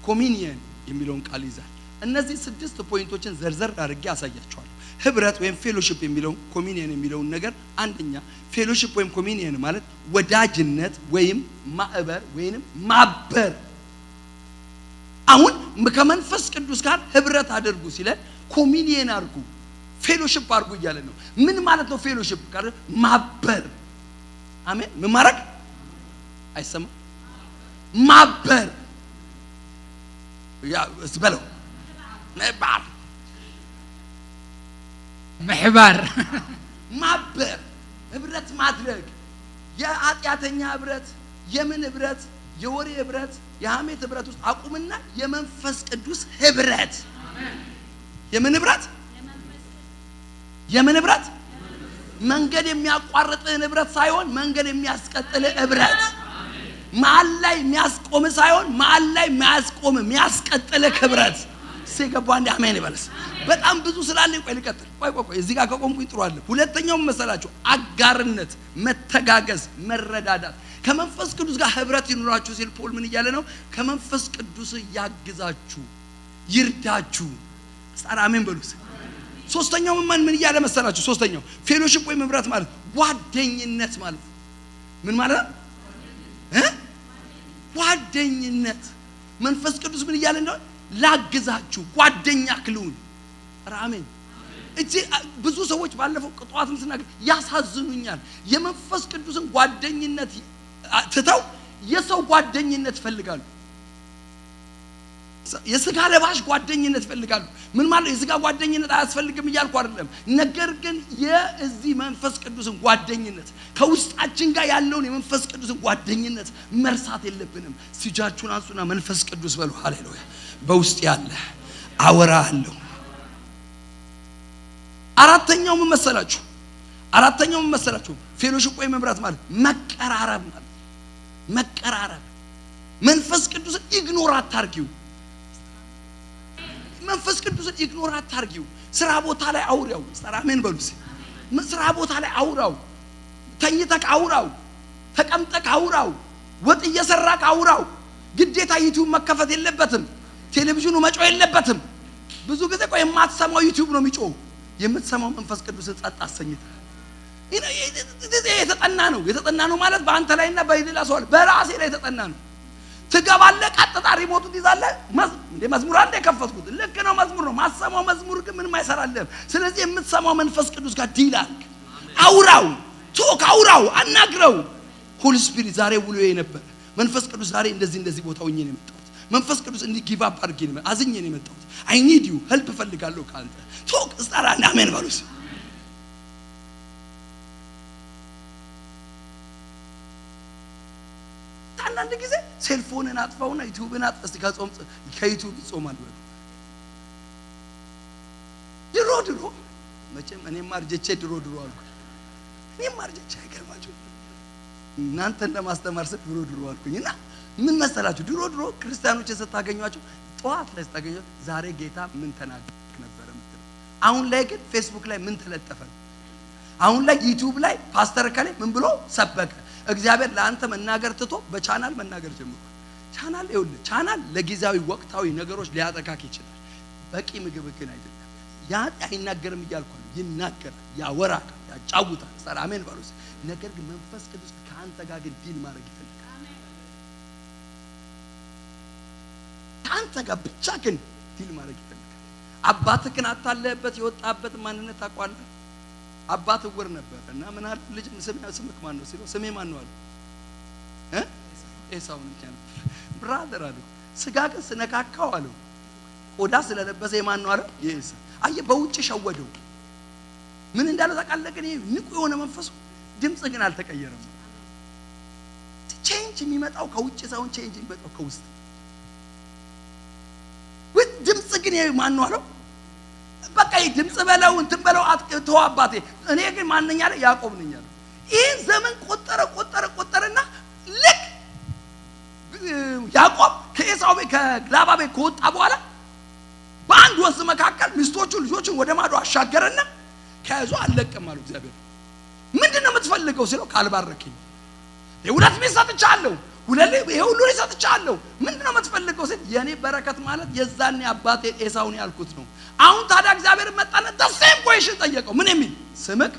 Speaker 4: communion የሚለውን ቃል ይዛል። እነዚህ 6 point ኦችን ዘርዘር አድርጌ አሳያችኋለሁ። ህብረት ወይም fellowship የሚለውን፣ communion የሚለውን ነገር፣ አንደኛ fellowship ወይም communion ማለት ወዳጅነት ወይም ማህበር ወይንም ማበር። አሁን ከመንፈስ ቅዱስ ጋር ህብረት አድርጉ ሲለን communion አድርጉ፣ fellowship አድርጉ እያለ ነው። ምን ማለት ነው? Fellowship ጋር ማበር። አሜን። ምን ማድረግ አይሰማም? ማበር ያ በለው ምሕባር።
Speaker 3: ምሕባር።
Speaker 4: ማበር፣ ህብረት ማድረግ፣ የኃጢአተኛ ህብረት፣ የምን ህብረት፣ የወሬ ህብረት፣ የሐሜት ህብረት ውስጥ አቁምና የመንፈስ ቅዱስ ህብረት። የምን ህብረት? የምን ህብረት? መንገድ የሚያቋርጥህ ህብረት ሳይሆን መንገድ የሚያስቀጥልህ ህብረት፣ መሀል ላይ የሚያስቆም ሳይሆን መሀል ላይ የሚያስቆም የሚያስቀጥልህ ህብረት። ሲገባ እንደ አሜን ይበለስ። በጣም ብዙ ስላለ ቆይ ልቀጥል። ቆይ ቆይ ቆይ፣ እዚህ ጋር ከቆምኩኝ ጥሩ አለ። ሁለተኛው መሰላችሁ አጋርነት፣ መተጋገዝ፣ መረዳዳት። ከመንፈስ ቅዱስ ጋር ህብረት ይኑራችሁ ሲል ፖል ምን እያለ ነው? ከመንፈስ ቅዱስ ያግዛችሁ፣ ይርዳችሁ። እስቲ አሜን በሉስ። ሶስተኛው ምን እያለ መሰላችሁ? ሶስተኛው fellowship ወይም ህብረት ማለት ጓደኝነት ማለት ምን ማለት ነው? ጓደኝነት። መንፈስ ቅዱስ ምን እያለ እንደሆነ፣ ላግዛችሁ፣ ጓደኛ ክልውን። ኧረ አሜን። እጂ ብዙ ሰዎች ባለፈው ጠዋትም ስናገር ያሳዝኑኛል። የመንፈስ ቅዱስን ጓደኝነት ትተው የሰው ጓደኝነት ይፈልጋሉ። የስጋ ለባሽ ጓደኝነት ይፈልጋሉ። ምን ማለት፣ የስጋ ጓደኝነት አያስፈልግም እያልኩ አይደለም። ነገር ግን የዚህ መንፈስ ቅዱስን ጓደኝነት፣ ከውስጣችን ጋር ያለውን የመንፈስ ቅዱስን ጓደኝነት መርሳት የለብንም። እጃችሁን አንሱና መንፈስ ቅዱስ በሉ። ሃሌሉያ። በውስጥ ያለ አወራለሁ። አራተኛው ምን መሰላችሁ? አራተኛው ምን መሰላችሁ? Fellowship ወይም ህብረት ማለት መቀራረብ ማለት መቀራረብ። መንፈስ ቅዱስን ignore አታርጊው። መንፈስ ቅዱስን ignore አታርጊው። ስራ ቦታ ላይ አውራው። አሜን በሉ። ስራ ቦታ ላይ አውራው። ተኝተክ አውራው። ተቀምጠክ አውራው። ወጥ እየሰራክ አውራው። ግዴታ YouTube መከፈት የለበትም። ቴሌቪዥኑ መጮህ የለበትም። ብዙ ጊዜ ቆይ የማትሰማው YouTube ነው የሚጮህ። የምትሰማው መንፈስ ቅዱስን ጸጥ አሰኝተህ የተጠና ነው። የተጠና ነው ማለት በአንተ ላይና በሌላ ሰው ላይ፣ በራሴ ላይ የተጠና ነው። ትገባለህ፣ ቀጥታ remote ኡን ትይዛለህ። እንደ መዝሙር አንድ የከፈትኩት ልክ ነው፣ መዝሙር ነው። ማሰማው መዝሙር ግን ምንም አይሰራልህም። ስለዚህ የምትሰማው መንፈስ ቅዱስ ጋር deal አድርግ፣ አውራው። Talk፣ አውራው፣ አናግረው። Holy Spirit ዛሬ ውሎ የነበረ፣ መንፈስ ቅዱስ ዛሬ እንደዚህ እንደዚህ ቦታ ሆኜ ነው የመጣሁት። መንፈስ ቅዱስ እንዲህ give up አድርጌ ነው፣ አዝኜ ነው የመጣሁት። I need you፣ help እፈልጋለሁ ከአንተ። Talk። እስጣራ አሜን በሉስ። አንዳንድ ጊዜ cell phone ን አጥፋውና YouTube ን አጥፋ። እስቲ ከጾም ከ YouTube ይጾማል በሉ። ድሮ ድሮ መቼም እኔም አርጀቼ ድሮ ድሮ አልኩ። እኔም አርጀቼ አይገርማችሁ? እናንተን ለማስተማር ስል ድሮ ድሮ አልኩኝ። እና ምን መሰላችሁ? ድሮ ድሮ ክርስቲያኖችን ስታገኟቸው፣ ጠዋት ላይ ስታገኟቸው ዛሬ ጌታ ምን ተናገርክ ነበረ የምትለው። አሁን ላይ ግን ፌስቡክ ላይ ምን ተለጠፈ ነው። አሁን ላይ YouTube ላይ ፓስተር ከሌ ምን ብሎ ሰበከ። እግዚአብሔር ለአንተ መናገር ትቶ በቻናል መናገር ጀምሯል። ቻናል፣ ይኸውልህ፣ ቻናል ለጊዜያዊ ወቅታዊ ነገሮች ሊያጠቃክ ይችላል። በቂ ምግብ ግን አይደለም። ያ አይናገርም እያልኩ ነው። ይናገራል፣ ያወራል፣ ያጫውታል። ሰር አሜን በሉ። ነገር ግን መንፈስ ቅዱስ ከአንተ ጋር ግን deal ማድረግ ይፈልጋል። ከአንተ ጋር ብቻ ግን deal ማድረግ ይፈልጋል። አባትህን አታለህበት የወጣበት ማንነት ታውቀዋለህ። አባት እውር ነበር እና ምን አለ? ልጅ ስምህ ማን ነው ሲለው ስሜ ማን ነው አለ። ኤሳው ነው ያለው። Brother አለው፣ ስጋ ግን ስነካካው አለው ቆዳ ስለለበሰ የማን ነው አለ? የኤሳው። አየህ፣ በውጭ ሸወደው። ምን እንዳለው ታውቃለህ? ግን ይሄ ንቁ የሆነ መንፈሱ ድምጽ ግን አልተቀየረም። Change የሚመጣው ከውጭ ሳይሆን change የሚመጣው ከውስጥ። ድምጽ ግን ይሄ ማን ነው አለው። በቃ ይህ ድምጽ በለው እንትን በለው ተው አባቴ፣ እኔ ግን ማን ነኝ አለ? ያዕቆብ ነኝ አለ። ይህን ዘመን ቆጠረ፣ ቆጠረ፣ ቆጠረና ልክ ያዕቆብ ከኤሳው ቤት፣ ከላባ ቤት ከወጣ በኋላ በአንድ ወንዝ መካከል ሚስቶቹን ልጆቹን ወደ ማዶ አሻገረና ከያዙ አልለቅም አሉ። እግዚአብሔር ምንድን ነው የምትፈልገው ሲለው ካልባረከኝ፣ ሁለት ሚስት ሰጥቻለሁ፣ ሁለት ይሄ ሁሉ ሰጥቻለሁ፣ ምንድን ነው የምትፈልገው ሲል የኔ በረከት ማለት የዛኔ አባቴ ኤሳውን ያልኩት ነው። አሁን ታዲያ እግዚአብሔር መጣና the same question ጠየቀው። ምን የሚል? ስምክ?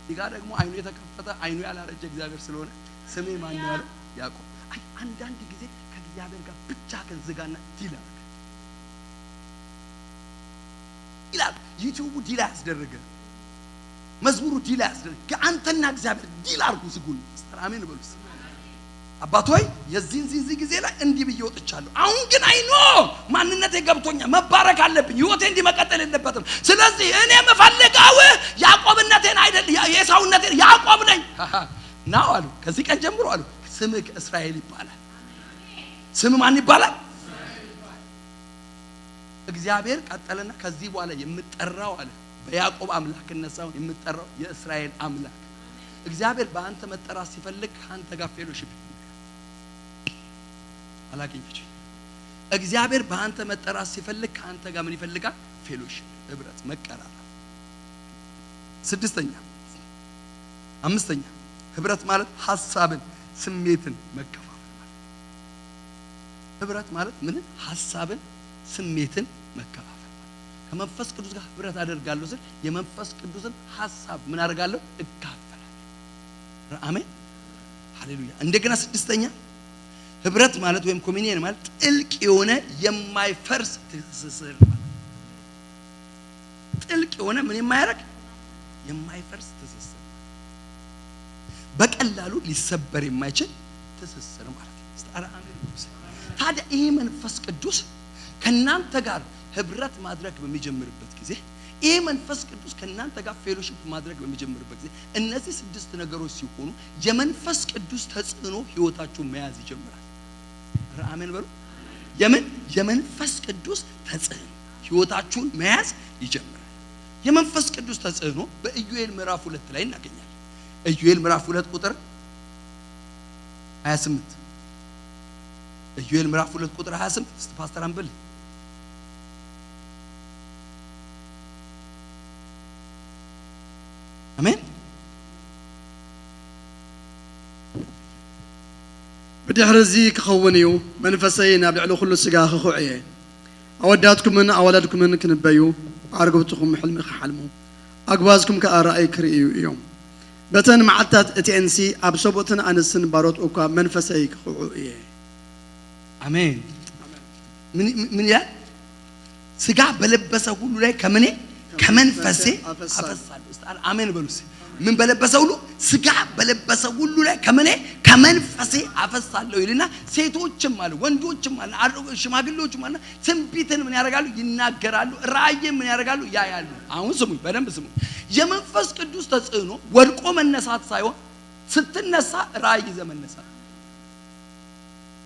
Speaker 4: እዚህ ጋር ደግሞ አይኑ የተከፈተ፣ አይኑ ያላረጀ እግዚአብሔር ስለሆነ ስሜ ማን ነው ያለው? ያዕቆብ። አይ አንዳንድ ጊዜ ከእግዚአብሔር ጋር ብቻ ዝጋና deal አድርግ ይላል። YouTube ኡ deal አያስደርግ፣ መዝሙሩ deal አያስደርግ። አንተና እግዚአብሔር deal አድርጉ፣ ዝጉን። አሜን በሉ። አባት ሆይ የዚህን ዚህ ጊዜ ላይ እንዲህ ብዬ ወጥቻለሁ። አሁን ግን I know ማንነቴ ገብቶኛል። መባረክ አለብኝ። ህይወቴ እንዲህ መቀጠል የለበትም። ስለዚህ እኔ የምፈልገው ያዕቆብነቴን አይደል፣ የኤሳውነቴን፣ ያዕቆብ ነኝ now አሉ። ከዚህ ቀን ጀምሮ አሉ ስምህ እስራኤል ይባላል። ስም ማን ይባላል? እግዚአብሔር ቀጠለና ከዚህ በኋላ የምጠራው አለ በያዕቆብ አምላክነት ሳይሆን የምጠራው የእስራኤል አምላክ። እግዚአብሔር በአንተ መጠራት ሲፈልግ ከአንተ ጋር fellowship ይፈልጋል። አላገኘች። እግዚአብሔር በአንተ መጠራት ሲፈልግ ከአንተ ጋር ምን ይፈልጋል? Fellowship፣ ህብረት፣ መቀራረብ። ስድስተኛ፣ አምስተኛ፣ ህብረት ማለት ሀሳብን፣ ስሜትን መከፋፈል ማለት። ህብረት ማለት ምን? ሀሳብን፣ ስሜትን መከፋፈል ማለት። ከመንፈስ ቅዱስ ጋር ህብረት አደርጋለሁ ስል የመንፈስ ቅዱስን ሀሳብ ምን አደርጋለሁ? እካፈላለሁ። አሜን፣ ሃሌሉያ። እንደገና ስድስተኛ፣ ህብረት ማለት ወይም communion ማለት ጥልቅ የሆነ የማይፈርስ ትስስር ማለት። ጥልቅ የሆነ ምን የማያደርግ፣ የማይፈርስ ትስስር፣ በቀላሉ ሊሰበር የማይችል ትስስር ማለት ነው። እስቲ ኧረ አሜን በሉ። ታዲያ ይሄ መንፈስ ቅዱስ ከናንተ ጋር ህብረት ማድረግ በሚጀምርበት ጊዜ፣ ይሄ መንፈስ ቅዱስ ከናንተ ጋር fellowship ማድረግ በሚጀምርበት ጊዜ፣ እነዚህ ስድስት ነገሮች ሲሆኑ የመንፈስ ቅዱስ ተጽዕኖ ህይወታችሁን መያዝ ይጀምራል። ኧረ አሜን በሉ። የምን የመንፈስ ቅዱስ ተጽዕኖ ህይወታችሁን መያዝ ይጀምራል። የመንፈስ ቅዱስ ተጽዕኖ በኢዩኤል ምዕራፍ 2 ላይ እናገኛለን። ኢዩኤል ምዕራፍ 2 ቁጥር 28፣ ኢዩኤል ምዕራፍ 2 ቁጥር 28። እስቲ ፓስተር አንብል። አሜን።
Speaker 5: ብድሕሪ እዚ ክኸውን እዩ፣ መንፈሰይ ናብ ልዕሊ ኩሉ ስጋ ክኹዕ እየ። ኣወዳትኩምን ኣዋላድኩምን ክንበዩ፣ ኣርግብትኩም ሕልሚ ክሓልሙ፣ ኣግባዝኩም ከዓ ራእይ ክርእዩ እዮም። በተን መዓልትታት እቲአንሲ ኣብ ሰብኡትን ኣንስትን ባሮት እኳ መንፈሰይ ክኽዑ እየ።
Speaker 4: አሜን። ምን ምን ይላል? ስጋ በለበሰ ሁሉ ላይ ከምኔ ከመንፈሴ
Speaker 5: አፈሳለሁ።
Speaker 4: አፈሳለሁ። እስቲ አሜን በሉ እስቲ። ምን በለበሰ ሁሉ? ስጋ በለበሰ ሁሉ ላይ ከምኔ? ከመንፈሴ አፈሳለሁ ይልና ሴቶችም አለ፣ ወንዶችም አለ፣ ሽማግሌዎችም አለ፣ ትንቢትን ምን ያደርጋሉ? ይናገራሉ። ራእይን ምን ያደርጋሉ? ያያሉ። አሁን ስሙኝ፣ በደንብ ስሙኝ። የመንፈስ ቅዱስ ተጽዕኖ ወድቆ መነሳት ሳይሆን ስትነሳ ራእይ ይዘህ መነሳት።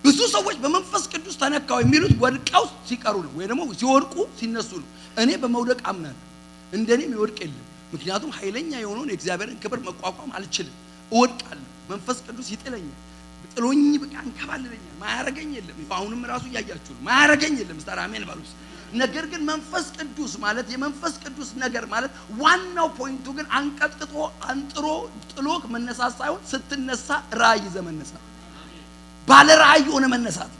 Speaker 4: ብዙ ሰዎች በመንፈስ ቅዱስ ተነካው የሚሉት ወድቀው ሲቀሩ ነው፣ ወይ ደግሞ ሲወድቁ ሲነሱ ነው። እኔ በመውደቅ አምናለሁ። እንደኔ የሚወድቅ የለም። ምክንያቱም ኃይለኛ የሆነውን የእግዚአብሔርን ክብር መቋቋም አልችልም። እወድቃለሁ። መንፈስ ቅዱስ ይጥለኛል። ጥሎኝ በቃ አንከባልለኛል። ማያረገኝ የለም። ይኸው አሁንም ራሱ እያያችሁ ነው። ማያረገኝ የለም። እስቲ አሜን በሉ። ነገር ግን መንፈስ ቅዱስ ማለት፣ የመንፈስ ቅዱስ ነገር ማለት ዋናው point ኡ ግን አንቀጥቅጦ አንጥሮ ጥሎክ መነሳት ሳይሆን ስትነሳ ራእይ ይዘህ መነሳት፣ ባለ ራእይ የሆነ መነሳት።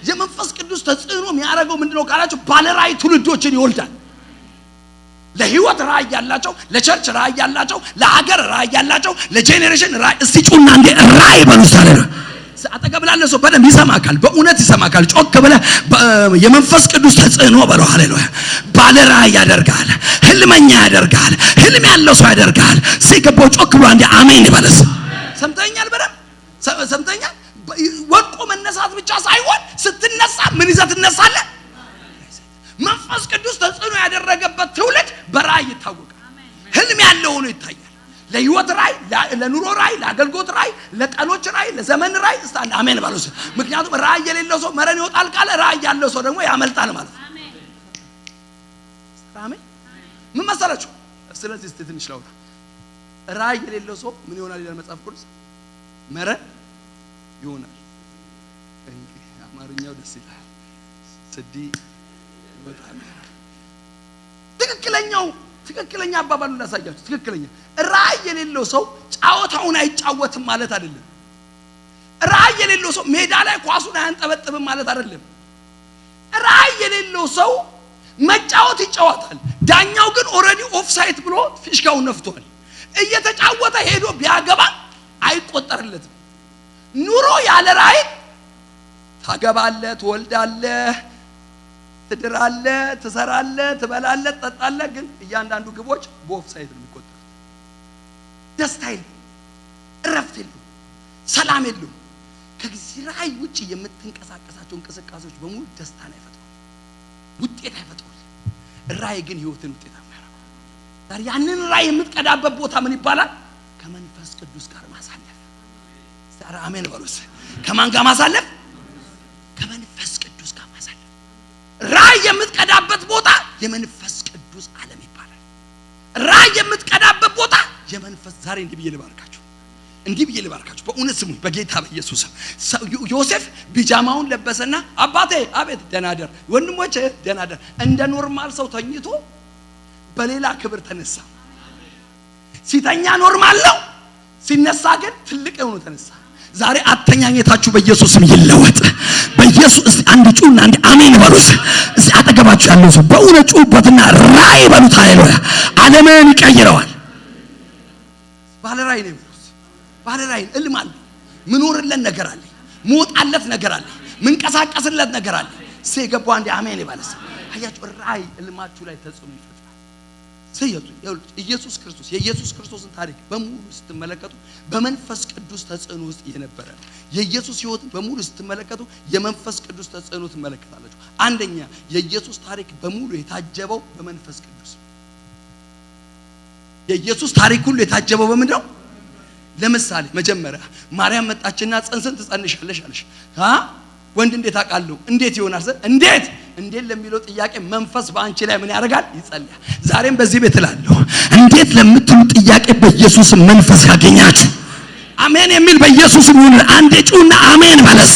Speaker 4: የመንፈስ ቅዱስ ተጽዕኖ የሚያደርገው ምንድነው ካላችሁ ባለ ራእይ ትውልዶችን ይወልዳል። ለህይወት ራእይ ያላቸው፣ ለ church ራእይ ያላቸው፣ ለሀገር ራእይ ያላቸው፣ ለ generation ራእይ። እስቲ ጩና እንዴ ራእይ በሉ። ሳለ አጠገብ ላለ ሰው በደንብ ይሰማካል፣ በእውነት ይሰማካል። ጮክ ብለህ የመንፈስ ቅዱስ ተጽዕኖ በለው። ሃሌሉያ። ባለ ራእይ ያደርጋል፣ ህልመኛ ያደርጋል፣ ህልም ያለው ሰው ያደርጋል። ሲገባው ጮክ ብሎ አንዴ አሜን ይበለስ። ሰምተኛል? በደንብ ሰምተኛል? ወድቆ መነሳት ብቻ ሳይሆን ስትነሳ ምን ይዘህ ትነሳለህ? መንፈስ ቅዱስ ተጽዕኖ ያደረገበት ትውልድ በራእይ ይታወቃል። ህልም ያለው ሆኖ ይታያል። ለህይወት ራእይ፣ ለኑሮ ራእይ፣ ለአገልግሎት ራእይ፣ ለቀኖች ራእይ፣ ለዘመን ራእይ። እስቲ አንድ አሜን በሉ። ምክንያቱም ራእይ የሌለው ሰው መረን ይወጣል ካለ ራእይ ያለው ሰው ደግሞ ያመልጣል ማለት ነው። አሜን። ምን መሰላችሁ? ስለዚህ እስቲ ትንሽ ላውራ። ራእይ የሌለው ሰው ምን ይሆናል ይላል መጽሐፍ ቅዱስ? መረን ይሆናል። እንግዲህ አማርኛው ደስ ይላል። ስዲ ይወጣል። ትክክለኛ አባባሉን ላሳያችሁ። ትክክለኛ ራእይ የሌለው ሰው ጫወታውን አይጫወትም ማለት አይደለም። ራእይ የሌለው ሰው ሜዳ ላይ ኳሱን አያንጠበጥብም ማለት አይደለም። ራእይ የሌለው ሰው መጫወት ይጫወታል። ዳኛው ግን already offside ብሎ ፊሽካውን ነፍቷል። እየተጫወተ ሄዶ ቢያገባ አይቆጠርለትም። ኑሮ ያለ ራእይ ታገባለህ፣ ትወልዳለህ፣ ትድራለህ፣ ትሰራለህ፣ ትበላለህ፣ ትጠጣለህ። ግን እያንዳንዱ ግቦች በኦፍሳይድ ነው የሚቆጠሩት። ደስታ የለም፣ እረፍት የለም፣ ሰላም የለም። ከዚህ ራእይ ውጪ የምትንቀሳቀሳቸው እንቅስቃሴዎች በሙሉ ደስታን አይፈጥሩም፣ ውጤት አይፈጥሩም። ራእይ ግን ህይወትን ውጤታማ ያደርገዋል። ዛሬ ያንን ራእይ የምትቀዳበት ቦታ ምን ይባላል? ከመንፈስ ቅዱስ ጋር ማሳለፍ። ዛሬ አሜን በሉስ። ከማን ጋር ማሳለፍ? ከመንፈስ ቅዱስ ጋር ማሳለፍ። ራእይ የምትቀዳበት ቦታ የመንፈስ ቅዱስ ዓለም ይባላል። ራእይ የምትቀዳበት ቦታ የመንፈስ። ዛሬ እንዲህ ብዬ ልባርካችሁ፣ እንዲህ ብዬ ልባርካችሁ። በእውነት ስሙኝ፣ በጌታ በኢየሱስ ስም። ዮሴፍ ቢጃማውን ለበሰና አባቴ አቤት፣ ደህና ደር፣ ወንድሞቼ ደህና ደር። እንደ normal ሰው ተኝቶ በሌላ ክብር ተነሳ። ሲተኛ normal ነው፣ ሲነሳ ግን ትልቅ ሆኖ ተነሳ። ዛሬ አተኛኘታችሁ በኢየሱስ ስም ይለወጥ። በኢየሱስ እስቲ አንድ ጩና አንድ አሜን በሉት። እስቲ አጠገባችሁ ያለው ሰው በእውነት ጩበትና ራእይ በሉት። ሃሌሉያ። ዓለምን ይቀይረዋል። ባለ ራእይ ነው የሚሉት። ባለ ራእይ እልም አለ። ምኖርለት ነገር አለ። ምወጣለት ነገር አለ። ምንቀሳቀስለት ነገር አለ። እስቲ የገባው አንዴ አሜን ይበለስ። አያችሁ፣ ራእይ እልማችሁ ላይ ተጽዕኖ ይፈጥራል። ሰየቱ ኢየሱስ ክርስቶስ፣ የኢየሱስ ክርስቶስን ታሪክ በሙሉ ስትመለከቱ በመንፈስ ቅዱስ ተጽዕኖ ውስጥ የነበረ ነው። የኢየሱስ ሕይወትን በሙሉ ስትመለከቱ የመንፈስ ቅዱስ ተጽዕኖ ትመለከታላችሁ። አንደኛ የኢየሱስ ታሪክ በሙሉ የታጀበው በመንፈስ ቅዱስ። የኢየሱስ ታሪክ ሁሉ የታጀበው በምንድን ነው? ለምሳሌ መጀመሪያ ማርያም መጣችና ጽንስን ትጸንሻለሽ አለሽ። ወንድ እንዴት አውቃለሁ? እንዴት ይሆናል? እንዴት እንዴት ለሚለው ጥያቄ መንፈስ በአንቺ ላይ ምን ያደርጋል? ይጸልያል። ዛሬም በዚህ ቤት እላለሁ፣ እንዴት ለምትሉ ጥያቄ በኢየሱስ መንፈስ ያገኛችሁ። አሜን የሚል በኢየሱስ ይሁን። አንዴ ጩና አሜን በለስ።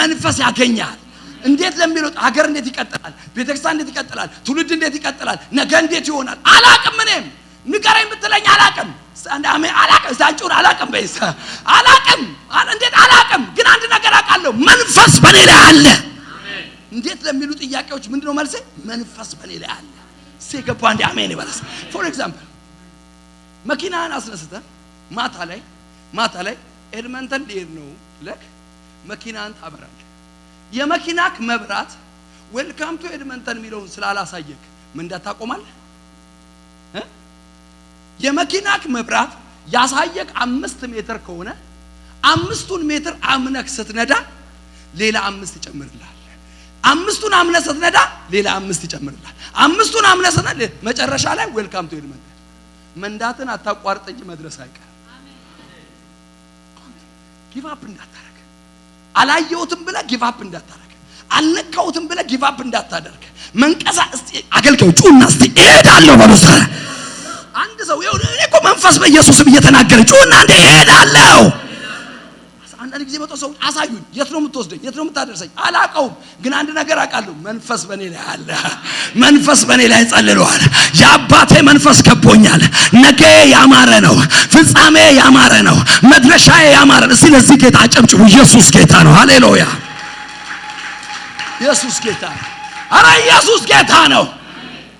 Speaker 4: መንፈስ ያገኛል። እንዴት ለሚለው ሀገር እንዴት ይቀጥላል? ቤተክርስቲያን እንዴት ይቀጥላል? ትውልድ እንዴት ይቀጥላል? ነገ እንዴት ይሆናል? አላቅም። እኔም ንገረኝ ብትለኝ አላቅም። አንድ አሜን አላቅም። እስቲ አንቺውን አላቅም በይስ። አላቅም። እንዴት አላቅም፣ ግን አንድ ነገር አውቃለሁ፣ መንፈስ በኔ ላይ አለ። እንዴት ለሚሉ ጥያቄዎች ምንድነው መልሴ? መንፈስ በኔ ላይ አለ። እስቲ የገባው አንዴ አሜን ይበለስ። For example መኪናህን አስነስተህ ማታ ላይ ኤድመንተን ሊሄድ ነው ብለህ መኪናህን ታበራለህ። የመኪናክ መብራት "Welcome to Edmonton" የሚለውን ስላላሳየክ መንዳት ታቆማለህ? የመኪናክ መብራት ያሳየክ 5 ሜትር ከሆነ 5ቱን ሜትር አምነክ ስትነዳ ሌላ 5 ይጨምርልሃል። 5ቱን አምነህ ስትነዳ ሌላ 5 ይጨምርልሃል። 5ቱን አምነህ ስትነዳ መጨረሻ ላይ welcome to ኤድመንተን። መንዳትን አታቋርጥ እንጂ መድረስ አይቀርም። Give up እንዳታረግ። አላየሁትም ብለህ give up እንዳታረግ። አልነካሁትም ብለህ give up እንዳታደርግ። መንቀሳቀስ አገልጋዩ ጩና እስቲ እሄዳለሁ በሉ። አንድ ሰው ይኸው እኔ እኮ መንፈስ በኢየሱስም እየተናገረ ጩና እንደ እሄዳለሁ። አንዳንድ ጊዜ መጥቶ ሰው አሳዩኝ፣ የት ነው የምትወስደኝ? የት ነው የምታደርሰኝ? አላውቀውም፣ ግን አንድ ነገር አውቃለሁ። መንፈስ በእኔ ላይ አለ። መንፈስ በእኔ ላይ ጸልሏል። የአባቴ መንፈስ ከቦኛል። ነገ ያማረ ነው። ፍጻሜ ያማረ ነው። መድረሻዬ ያማረ ነው። እስቲ ለዚህ ጌታ አጨብጭቡ። ኢየሱስ ጌታ ነው። ሃሌሉያ! ኢየሱስ ጌታ ነው። አረ ኢየሱስ ጌታ ነው።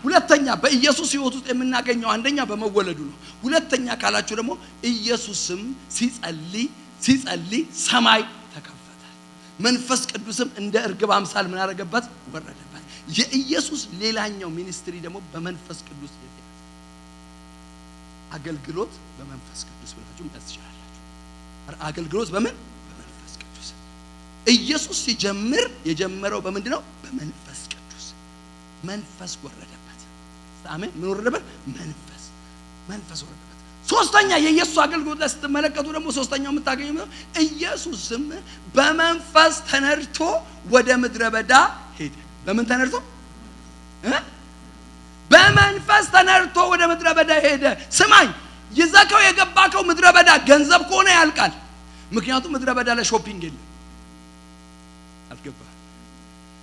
Speaker 4: ሁለተኛ በኢየሱስ ሕይወት ውስጥ የምናገኘው አንደኛ በመወለዱ ነው። ሁለተኛ ካላችሁ ደግሞ ኢየሱስም ሲጸልይ ሲጸልይ ሰማይ ተከፈተ፣ መንፈስ ቅዱስም እንደ እርግብ አምሳል ምን አደረገበት? ወረደበት። የኢየሱስ ሌላኛው ministry ደግሞ በመንፈስ ቅዱስ የተያዘ አገልግሎት፣ በመንፈስ ቅዱስ ብላችሁ መያዝ ትችላላችሁ። አገልግሎት በምን? በመንፈስ ቅዱስ። ኢየሱስ ሲጀምር የጀመረው በምንድን ነው? በመንፈስ ቅዱስ። መንፈስ ወረደበት። አሜን። ምን ወረደበት? መንፈስ ወረደበት። ሶስተኛ የኢየሱስ አገልግሎት ላይ ስትመለከቱ ደግሞ ሶስተኛው የምታገኙ ኢየሱስም በመንፈስ ተነድቶ ወደ ምድረ በዳ ሄደ። በምን ተነድቶ? በመንፈስ ተነድቶ ወደ ምድረ በዳ ሄደ። ስማኝ፣ ይዘከው የገባከው ምድረ በዳ ገንዘብ ከሆነ ያልቃል። ምክንያቱም ምድረ በዳ ላይ shopping የለም። አልገባ?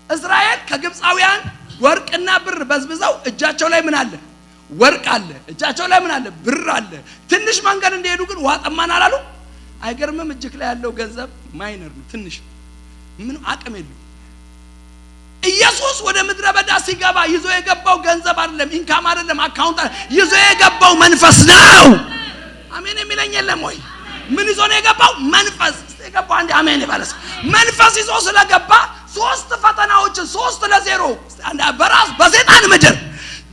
Speaker 4: እስራኤል ከግብፃውያን ወርቅና ብር በዝብዘው እጃቸው ላይ ምን አለ? ወርቅ አለ። እጃቸው ላይ ምን አለ? ብር አለ። ትንሽ መንገድ እንደሄዱ ግን ውሃ ጠማን አላሉ? አይገርምም? እጅክ ላይ ያለው ገንዘብ minor ነው፣ ትንሽ ምንም አቅም የለው። ኢየሱስ ወደ ምድረ በዳ ሲገባ ይዞ የገባው ገንዘብ አይደለም፣ income አይደለም፣ account አይደለም። ይዞ የገባው መንፈስ ነው። አሜን የሚለኝ የለም ወይ? ምን ይዞ ነው የገባው? መንፈስ። የገባው አንድ አሜን ይበለስ። መንፈስ ይዞ ስለገባ ሶስት ፈተናዎችን 3-0 በራስ በሰይጣን ምድር፣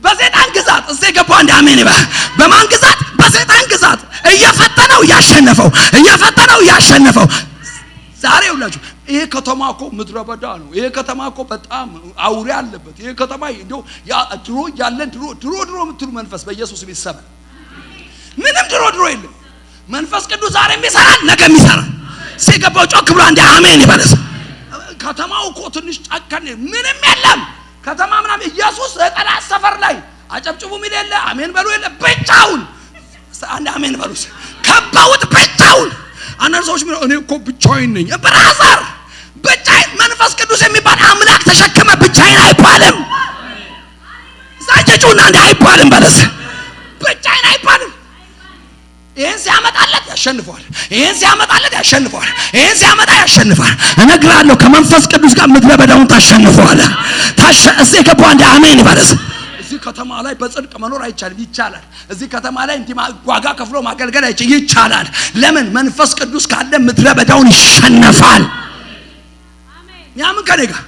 Speaker 4: በሰይጣን ግዛት እስቲ የገባው አንድ አሜን ይበል። በማን ግዛት? በሰይጣን ግዛት እየፈተነው እያሸነፈው፣ እየፈተነው እያሸነፈው። ዛሬ ሁላችሁ ይሄ ከተማ እኮ ምድረ በዳ ነው። ይሄ ከተማ እኮ በጣም አውሬ አለበት። ይሄ ከተማ እንደው ድሮ ያለን ድሮ ድሮ ድሮ የምትሉ መንፈስ በኢየሱስ ስም ይሰበር። ምንም ድሮ ድሮ የለም። መንፈስ ቅዱስ ዛሬም ይሰራል፣ ነገም ይሰራል። ሲገባው ጮክ ብሎ አንዴ አሜን ይበለስ። ከተማው እኮ ትንሽ ጨከን፣ ምንም የለም ከተማ ምናምን። ኢየሱስ የጠላት ሰፈር ላይ አጨብጭቡ የሚል የለ፣ አሜን በሉ የለ፣ ብቻውን። አንድ አሜን በሉ። ከባውት ብቻውን። አንዳንድ ሰዎች ምን እኔ እኮ ብቻዬን ነኝ። Brother፣ ብቻዬን መንፈስ ቅዱስ የሚባል አምላክ ተሸክመ ብቻዬን አይባልም። ሳጨጩና እንደ አይባልም በለስ፣ ብቻዬን አይባልም። ይህን ሲያመጣለት ያሸንፈዋል። ይህን ሲያመጣለት ያሸንፈዋል። ይህን ሲያመጣ ያሸንፋል። እነግራለሁ ከመንፈስ ቅዱስ ጋር ምድረ በዳውን ታሸንፈዋለህ። እስቲ የገባው አንድ አሜን ይበለስ። እዚህ ከተማ ላይ በጽድቅ መኖር አይቻልም። ይቻላል። እዚህ ከተማ ላይ እንዲህ ዋጋ ከፍሎ ማገልገል አይቻልም። ይቻላል። ለምን? መንፈስ ቅዱስ ካለ ምድረ በዳውን ይሸነፋል። ሚያምን ከኔ ጋር፣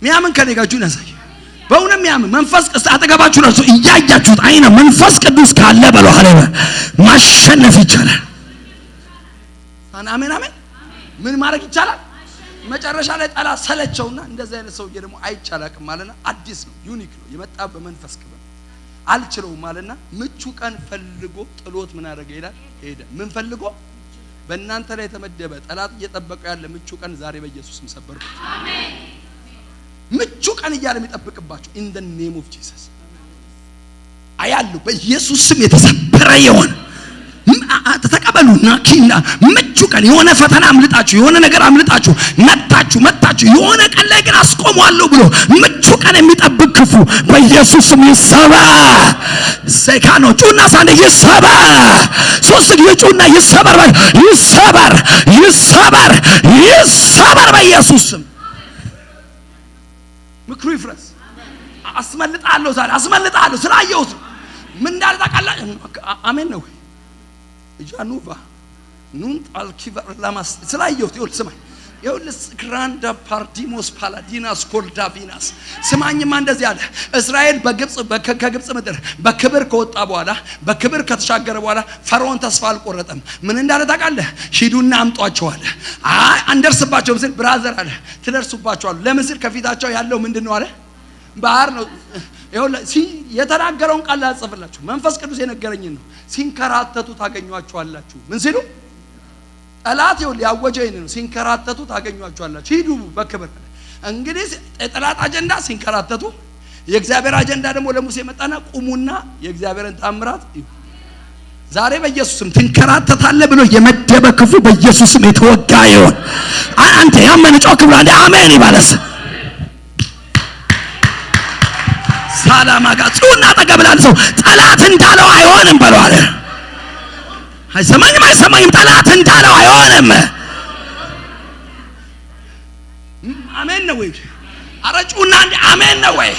Speaker 4: ሚያምን ከኔ ጋር እጁን ያሳይ። በእውነት ሚያምን መንፈስ ቅዱስ አጠገባችሁ ነው እያያችሁት አይነ መንፈስ ቅዱስ ካለ በለው አለ ማሸነፍ ይቻላል። አሜን አሜን። ምን ማድረግ ይቻላል? መጨረሻ ላይ ጠላት ሰለቸውና እንደዚህ አይነት ሰውዬ ደግሞ አይቻላቅም አለና፣ አዲስ ነው፣ unique ነው፣ የመጣ በመንፈስ ክብር፣ አልችለውም አለና ምቹ ቀን ፈልጎ ጥሎት ምን አደረገ ይላል? ሄደ። ምን ፈልጎ? በእናንተ ላይ የተመደበ ጠላት እየጠበቀው ያለ ምቹ ቀን ዛሬ በኢየሱስ ስም ሰበርኩት። ምቹ ቀን እያለ የሚጠብቅባችሁ in the name of Jesus አያሉ በኢየሱስ ስም የተሰበረ የሆነ ተቀበሉ። ናኪና ምቹ ቀን የሆነ ፈተና አምልጣችሁ፣ የሆነ ነገር አምልጣችሁ መታችሁ መታችሁ የሆነ ቀን ላይ ግን አስቆሟለሁ ብሎ ምቹ ቀን የሚጠብቅ ክፉ በኢየሱስ ስም ይሰበር። ሴካኖ ጩና ሳንደ ይሰበር። ሶስት ጊዜ ጩና ይሰበር፣ ይሰበር፣ ይሰበር፣ ይሰበር በኢየሱስ ስም። ምክሩ ይፍረስ። አስመልጣለሁ፣ ዛሬ አስመልጣለሁ። ስላየሁት ምን እንዳለ ታውቃለህ? አሜን ነው ጃኑቫ ኑን ጣልኪቨር ለማስ ስላየሁት ይኸውልህ፣ ስማኝ፣ ይኸውልህ ግራንዳ ፓርዲሞስ ፓላዲናስ ኮልዳቪናስ ስማኝማ፣ እንደዚህ አለ። እስራኤል በግብፅ ከግብፅ ምድር በክብር ከወጣ በኋላ፣ በክብር ከተሻገረ በኋላ ፈርዖን ተስፋ አልቆረጠም። ምን እንዳለ ታውቃለህ? ሂዱና አምጧቸው አለ። አይ አንደርስባቸውም ሲል brother አለ ትደርሱባቸዋል። ለምን ሲል ከፊታቸው ያለው ምንድን ነው አለ? ባህር ነው። ይኸውልህ የተናገረውን ቃል ላጽፍላችሁ፣ መንፈስ ቅዱስ የነገረኝን ነው። ሲንከራተቱ ታገኟቸዋላችሁ። ምን ሲሉ? ጠላት ይኸውልህ ያወጀው ይሄን ነው። ሲንከራተቱ ታገኟቸዋላችሁ። ሂዱ በክብር። እንግዲህ የጠላት አጀንዳ ሲንከራተቱ፣ የእግዚአብሔር አጀንዳ ደግሞ ለሙሴ መጣና ቁሙና የእግዚአብሔርን ታምራት እዩ። ዛሬ በኢየሱስም ትንከራተታለህ ብሎ የመደበ ክፉ በኢየሱስም የተወጋ ይሁን። አንተ ያመነ ጮክ ብሎ አንዴ አሜን ይባለስ። ሳላማ ጋር ጽኑና አጠገብ ላለ ሰው ጠላት እንዳለው አይሆንም በለው አለ። አይሰማኝም፣ አይሰማኝም። ጠላት እንዳለው አይሆንም። አሜን ነው ወይ? ኧረ ጩና አንዴ አሜን ነው ወይ?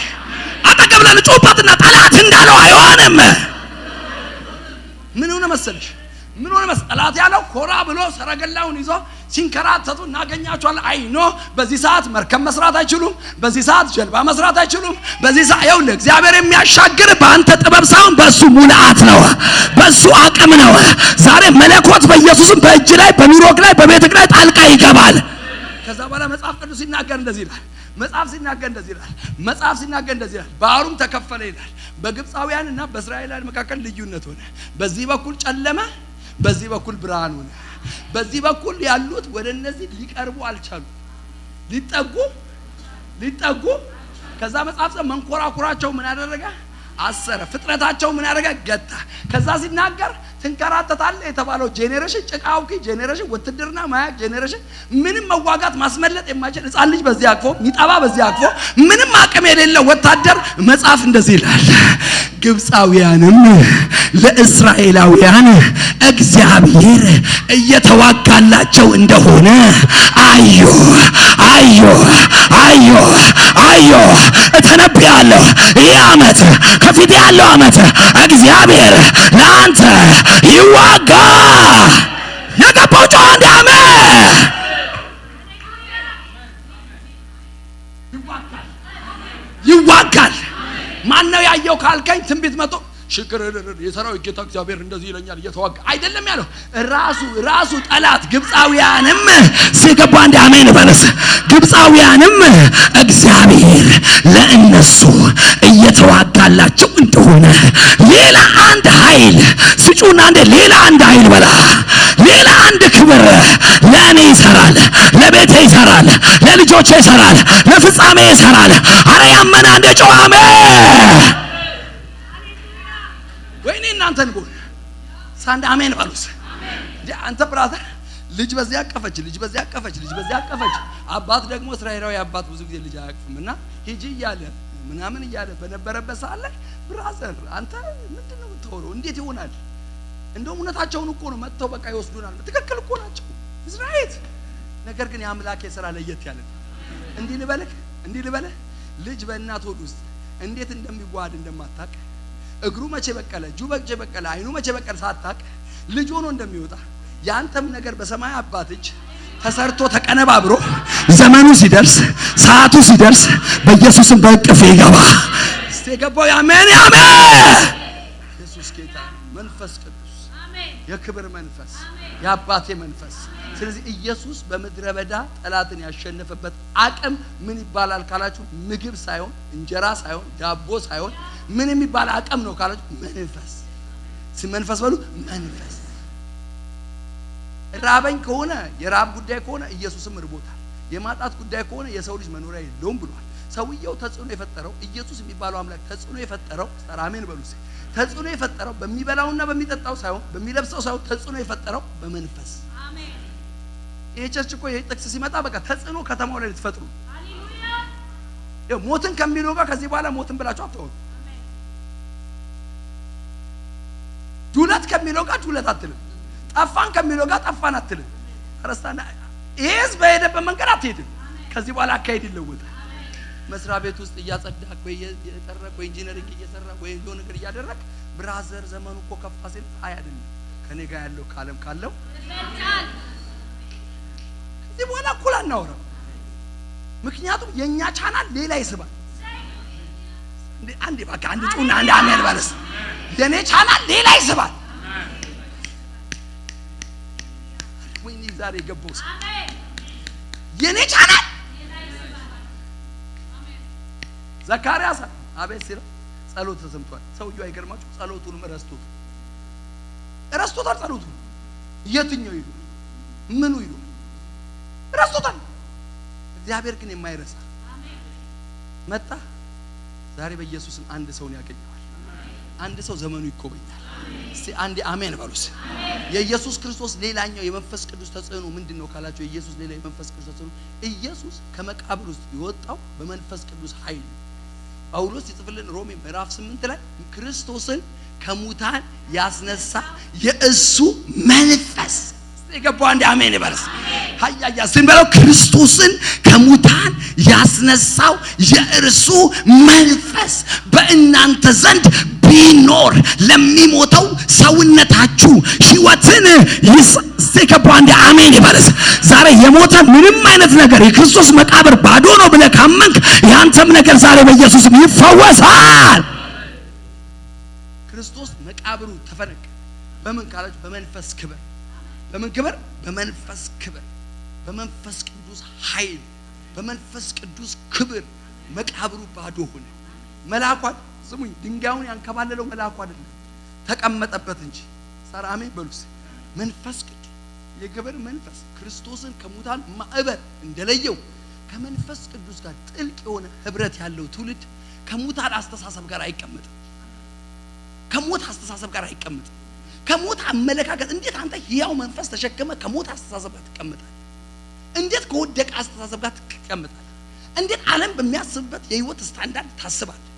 Speaker 4: አጠገብ ላለ ጩባትና ጠላት እንዳለው አይሆንም። ምን ሆነ መሰለሽ? ምን ሆነ መሰለሽ? ጠላት ያለው ኮራ ብሎ ሰረገላውን ይዞ ሲንከራተቱ እናገኛቸዋለን። አይ no፣ በዚህ ሰዓት መርከብ መስራት አይችሉም። በዚህ ሰዓት ጀልባ መስራት አይችሉም። በዚህ ሰዓት ይኸውልህ እግዚአብሔር የሚያሻግር በአንተ ጥበብ ሳይሆን በእሱ ሙልአት ነው፣ በእሱ አቅም ነው። ዛሬ መለኮት በኢየሱስም በእጅ ላይ፣ በኑሮክ ላይ፣ በቤትክ ላይ ጣልቃ ይገባል። ከዛ በኋላ መጽሐፍ ቅዱስ ሲናገር እንደዚህ ይላል። መጽሐፍ ሲናገር እንደዚህ ይላል። መጽሐፍ ሲናገር እንደዚህ ይላል። ባህሩም ተከፈለ ይላል። በግብፃውያንና በእስራኤላውያን መካከል ልዩነት ሆነ። በዚህ በኩል ጨለመ፣ በዚህ በኩል ብርሃን ሆነ። በዚህ በኩል ያሉት ወደ እነዚህ ሊቀርቡ አልቻሉ፣ ሊጠጉ ሊጠጉ። ከዛ መጽሐፍ መንኮራኩራቸው ምን አደረገ? አሰረ። ፍጥነታቸው ምን አደረገ? ገታ። ከዛ ሲናገር ትንከራተታለህ የተባለው generation ጭቃ አውኪ generation፣ ውትድርና ማያቅ generation፣ ምንም መዋጋት ማስመለጥ የማይችል ሕፃን ልጅ በዚህ አቅፎ፣ ሚጠባ በዚህ አቅፎ፣ ምንም አቅም የሌለው ወታደር መጽሐፍ እንደዚህ ይላል። ግብፃውያንም ለእስራኤላውያን እግዚአብሔር እየተዋጋላቸው እንደሆነ አዩ፣ አዩ፣ አዩ፣ አዩ። እተነብያለሁ፣ ይህ ዓመት፣ ከፊት ያለው ዓመት እግዚአብሔር ለአንተ ይዋጋ። የገባው ጮህ አንድ አሜን። ይዋጋል። ማን ነው ያየው ካልከኝ ትንቢት መጥቶ ሽክር የሰራዊት ጌታ እግዚአብሔር እንደዚህ ይለኛል እየተዋጋ አይደለም ያለው፣ ራሱ ራሱ ጠላት። ግብፃውያንም ሲገባ አንድ አሜን በለስ። ግብፃውያንም እግዚአብሔር ለእነሱ እየተዋጋላቸው እንደሆነ ሌላ አንድ ኃይል ስጩና አንድ ሌላ አንድ ኃይል በላ፣ ሌላ አንድ ክብር ለእኔ ይሰራል፣ ለቤቴ ይሰራል፣ ለልጆቼ ይሰራል፣ ለፍጻሜ ይሰራል። አረ ያመነ አንድ ጮህ አሜን። ወይኔ እናንተን ጎን ሳንድ አሜን በሉስ። አንተ brother ልጅ በዚያ አቀፈች፣ ልጅ በዚያ አቀፈች፣ ልጅ በዚያ አቀፈች። አባት ደግሞ እስራኤላዊ አባት ብዙ ጊዜ ልጅ አያቅፍም እና ሂጂ እያለ ምናምን እያለ በነበረበት ሰዓት ላይ brother አንተ ምንድን ነው የምታወራው? እንዴት ይሆናል? እንደውም እውነታቸውን እኮ ነው፣ መጥተው በቃ ይወስዱናል። ትክክል እኮ ናቸው። እስራኤል ነገር ግን የአምላክ የሥራ ለየት ያለ ነው። እንዲህ ልበልህ፣ እንዲህ ልበልህ፣ ልጅ በእናት ሆድ ውስጥ እንዴት እንደሚዋሃድ እንደማታቅ፣ እግሩ መቼ በቀለ፣ እጁ መቼ በቀለ፣ አይኑ መቼ በቀለ ሳታቅ ልጅ ሆኖ እንደሚወጣ ያንተም ነገር በሰማይ አባት እጅ ተሰርቶ ተቀነባብሮ ዘመኑ ሲደርስ፣ ሰዓቱ ሲደርስ በኢየሱስም በእቅፍ ይገባ። እስቲ የገባው አሜን አሜን። ኢየሱስ ጌታ፣ መንፈስ ቅዱስ የክብር መንፈስ፣ የአባቴ መንፈስ። ስለዚህ ኢየሱስ በምድረ በዳ ጠላትን ያሸነፈበት አቅም ምን ይባላል ካላችሁ፣ ምግብ ሳይሆን፣ እንጀራ ሳይሆን፣ ዳቦ ሳይሆን ምን የሚባል አቅም ነው ካላችሁ መንፈስ። መንፈስ በሉ መንፈስ። ራበኝ ከሆነ፣ የራብ ጉዳይ ከሆነ ኢየሱስም ርቦታል። የማጣት ጉዳይ ከሆነ የሰው ልጅ መኖሪያ የለውም ብሏል። ሰውየው ተጽዕኖ የፈጠረው፣ ኢየሱስ የሚባለው አምላክ ተጽዕኖ የፈጠረው፣ አሜን በሉ፣ ተጽዕኖ የፈጠረው በሚበላውና በሚጠጣው ሳይሆን፣ በሚለብሰው ሳይሆን ተጽዕኖ የፈጠረው በመንፈስ። ይሄ church እኮ ይሄ ጥቅስ ሲመጣ በቃ ተጽዕኖ ከተማው ላይ ልትፈጥሩ ሞትን ከሚለው ጋር ከዚህ በኋላ ሞትን ብላችሁ አታወሩ። ዱለት ከሚለው ጋር ዱለት አትልም። ጠፋን ከሚለው ጋር ጠፋን አትልም። ረስታና ይሄ ህዝብ በሄደበት መንገድ አትሄድም። ከዚህ በኋላ አካሄድ ይለወጣል። መስሪያ ቤት ውስጥ እያጸዳህ ወይ እየጠረክ ወይ engineering እየሰራ ወይ የሆነ ነገር እያደረክ brother ዘመኑ እኮ ከፋ ሲል አይ አይደለም፣ ከኔ ጋር ያለው ከዓለም ካለው እዚህ በኋላ እኩል አናወራም። ምክንያቱም የኛ ቻናል ሌላ ይስባል። አንዴ በቃ አንድ ጩና አንድ አሜን በለስ። የኔ ቻናል ሌላ ይስባል። ወይኔ ዛሬ የገባው ሰው የኔ ቻናል ዘካርያስ አቤት ሲለው ጸሎት ተሰምቷል። ሰውየው አይገርማችሁ? ጸሎቱንም ረስቶታል። ጸሎቱን የትኛው ይሉ ምኑ ይሉ ረስቶታል። እግዚአብሔር ግን የማይረሳ መጣ። ዛሬ በኢየሱስም አንድ ሰውን ያገኘዋል። አንድ ሰው ዘመኑ ይጎበኛል። እስቲ አንዴ አሜን በሉስ። የኢየሱስ ክርስቶስ ሌላኛው የመንፈስ ቅዱስ ተጽዕኖ ምንድነው ካላችሁ፣ የኢየሱስ ሌላ የመንፈስ ቅዱስ ተጽዕኖ ኢየሱስ ከመቃብር ውስጥ የወጣው በመንፈስ ቅዱስ ኃይል ነው። ጳውሎስ ሲጽፍልን ሮሜ ምዕራፍ 8 ላይ ክርስቶስን ከሙታን ያስነሳ የእሱ መንፈስ የገባው አንዴ አሜን ይበልስ። ሃያያ ስንበለው ክርስቶስን ከሙታን ያስነሳው የእርሱ መንፈስ በእናንተ ዘንድ ቢኖር ለሚሞተው ሰውነታችሁ ሕይወትን ይሰከባው። አንዴ አሜን ይበልስ። ዛሬ የሞተ ምንም አይነት ነገር የክርስቶስ መቃብር ባዶ ነው ብለህ ካመንክ ያንተም ነገር ዛሬ በኢየሱስ ይፈወሳል። ክርስቶስ መቃብሩ ተፈነቀለ። በምን ካላችሁ በመንፈስ ክብር። በምን ክብር? በመንፈስ ክብር፣ በመንፈስ ቅዱስ ኃይል፣ በመንፈስ ቅዱስ ክብር መቃብሩ ባዶ ሆነ። መልአኩ ስሙኝ፣ ድንጋዩን ያንከባለለው መልአኩ አይደለም፣ ተቀመጠበት እንጂ። ሳራ አሜን በሉስ። መንፈስ ቅዱስ የክብር መንፈስ ክርስቶስን ከሙታን ማዕበር እንደለየው ከመንፈስ ቅዱስ ጋር ጥልቅ የሆነ ህብረት ያለው ትውልድ ከሙታን አስተሳሰብ ጋር አይቀመጥም። ከሞት አስተሳሰብ ጋር አይቀመጥም። ከሞት አመለካከት እንዴት አንተ ሕያው መንፈስ ተሸክመ ከሞት አስተሳሰብ ጋር ትቀመጣለህ? እንዴት ከወደቀ አስተሳሰብ ጋር ትቀመጣለህ? እንዴት ዓለም በሚያስብበት የህይወት ስታንዳርድ ታስባለህ?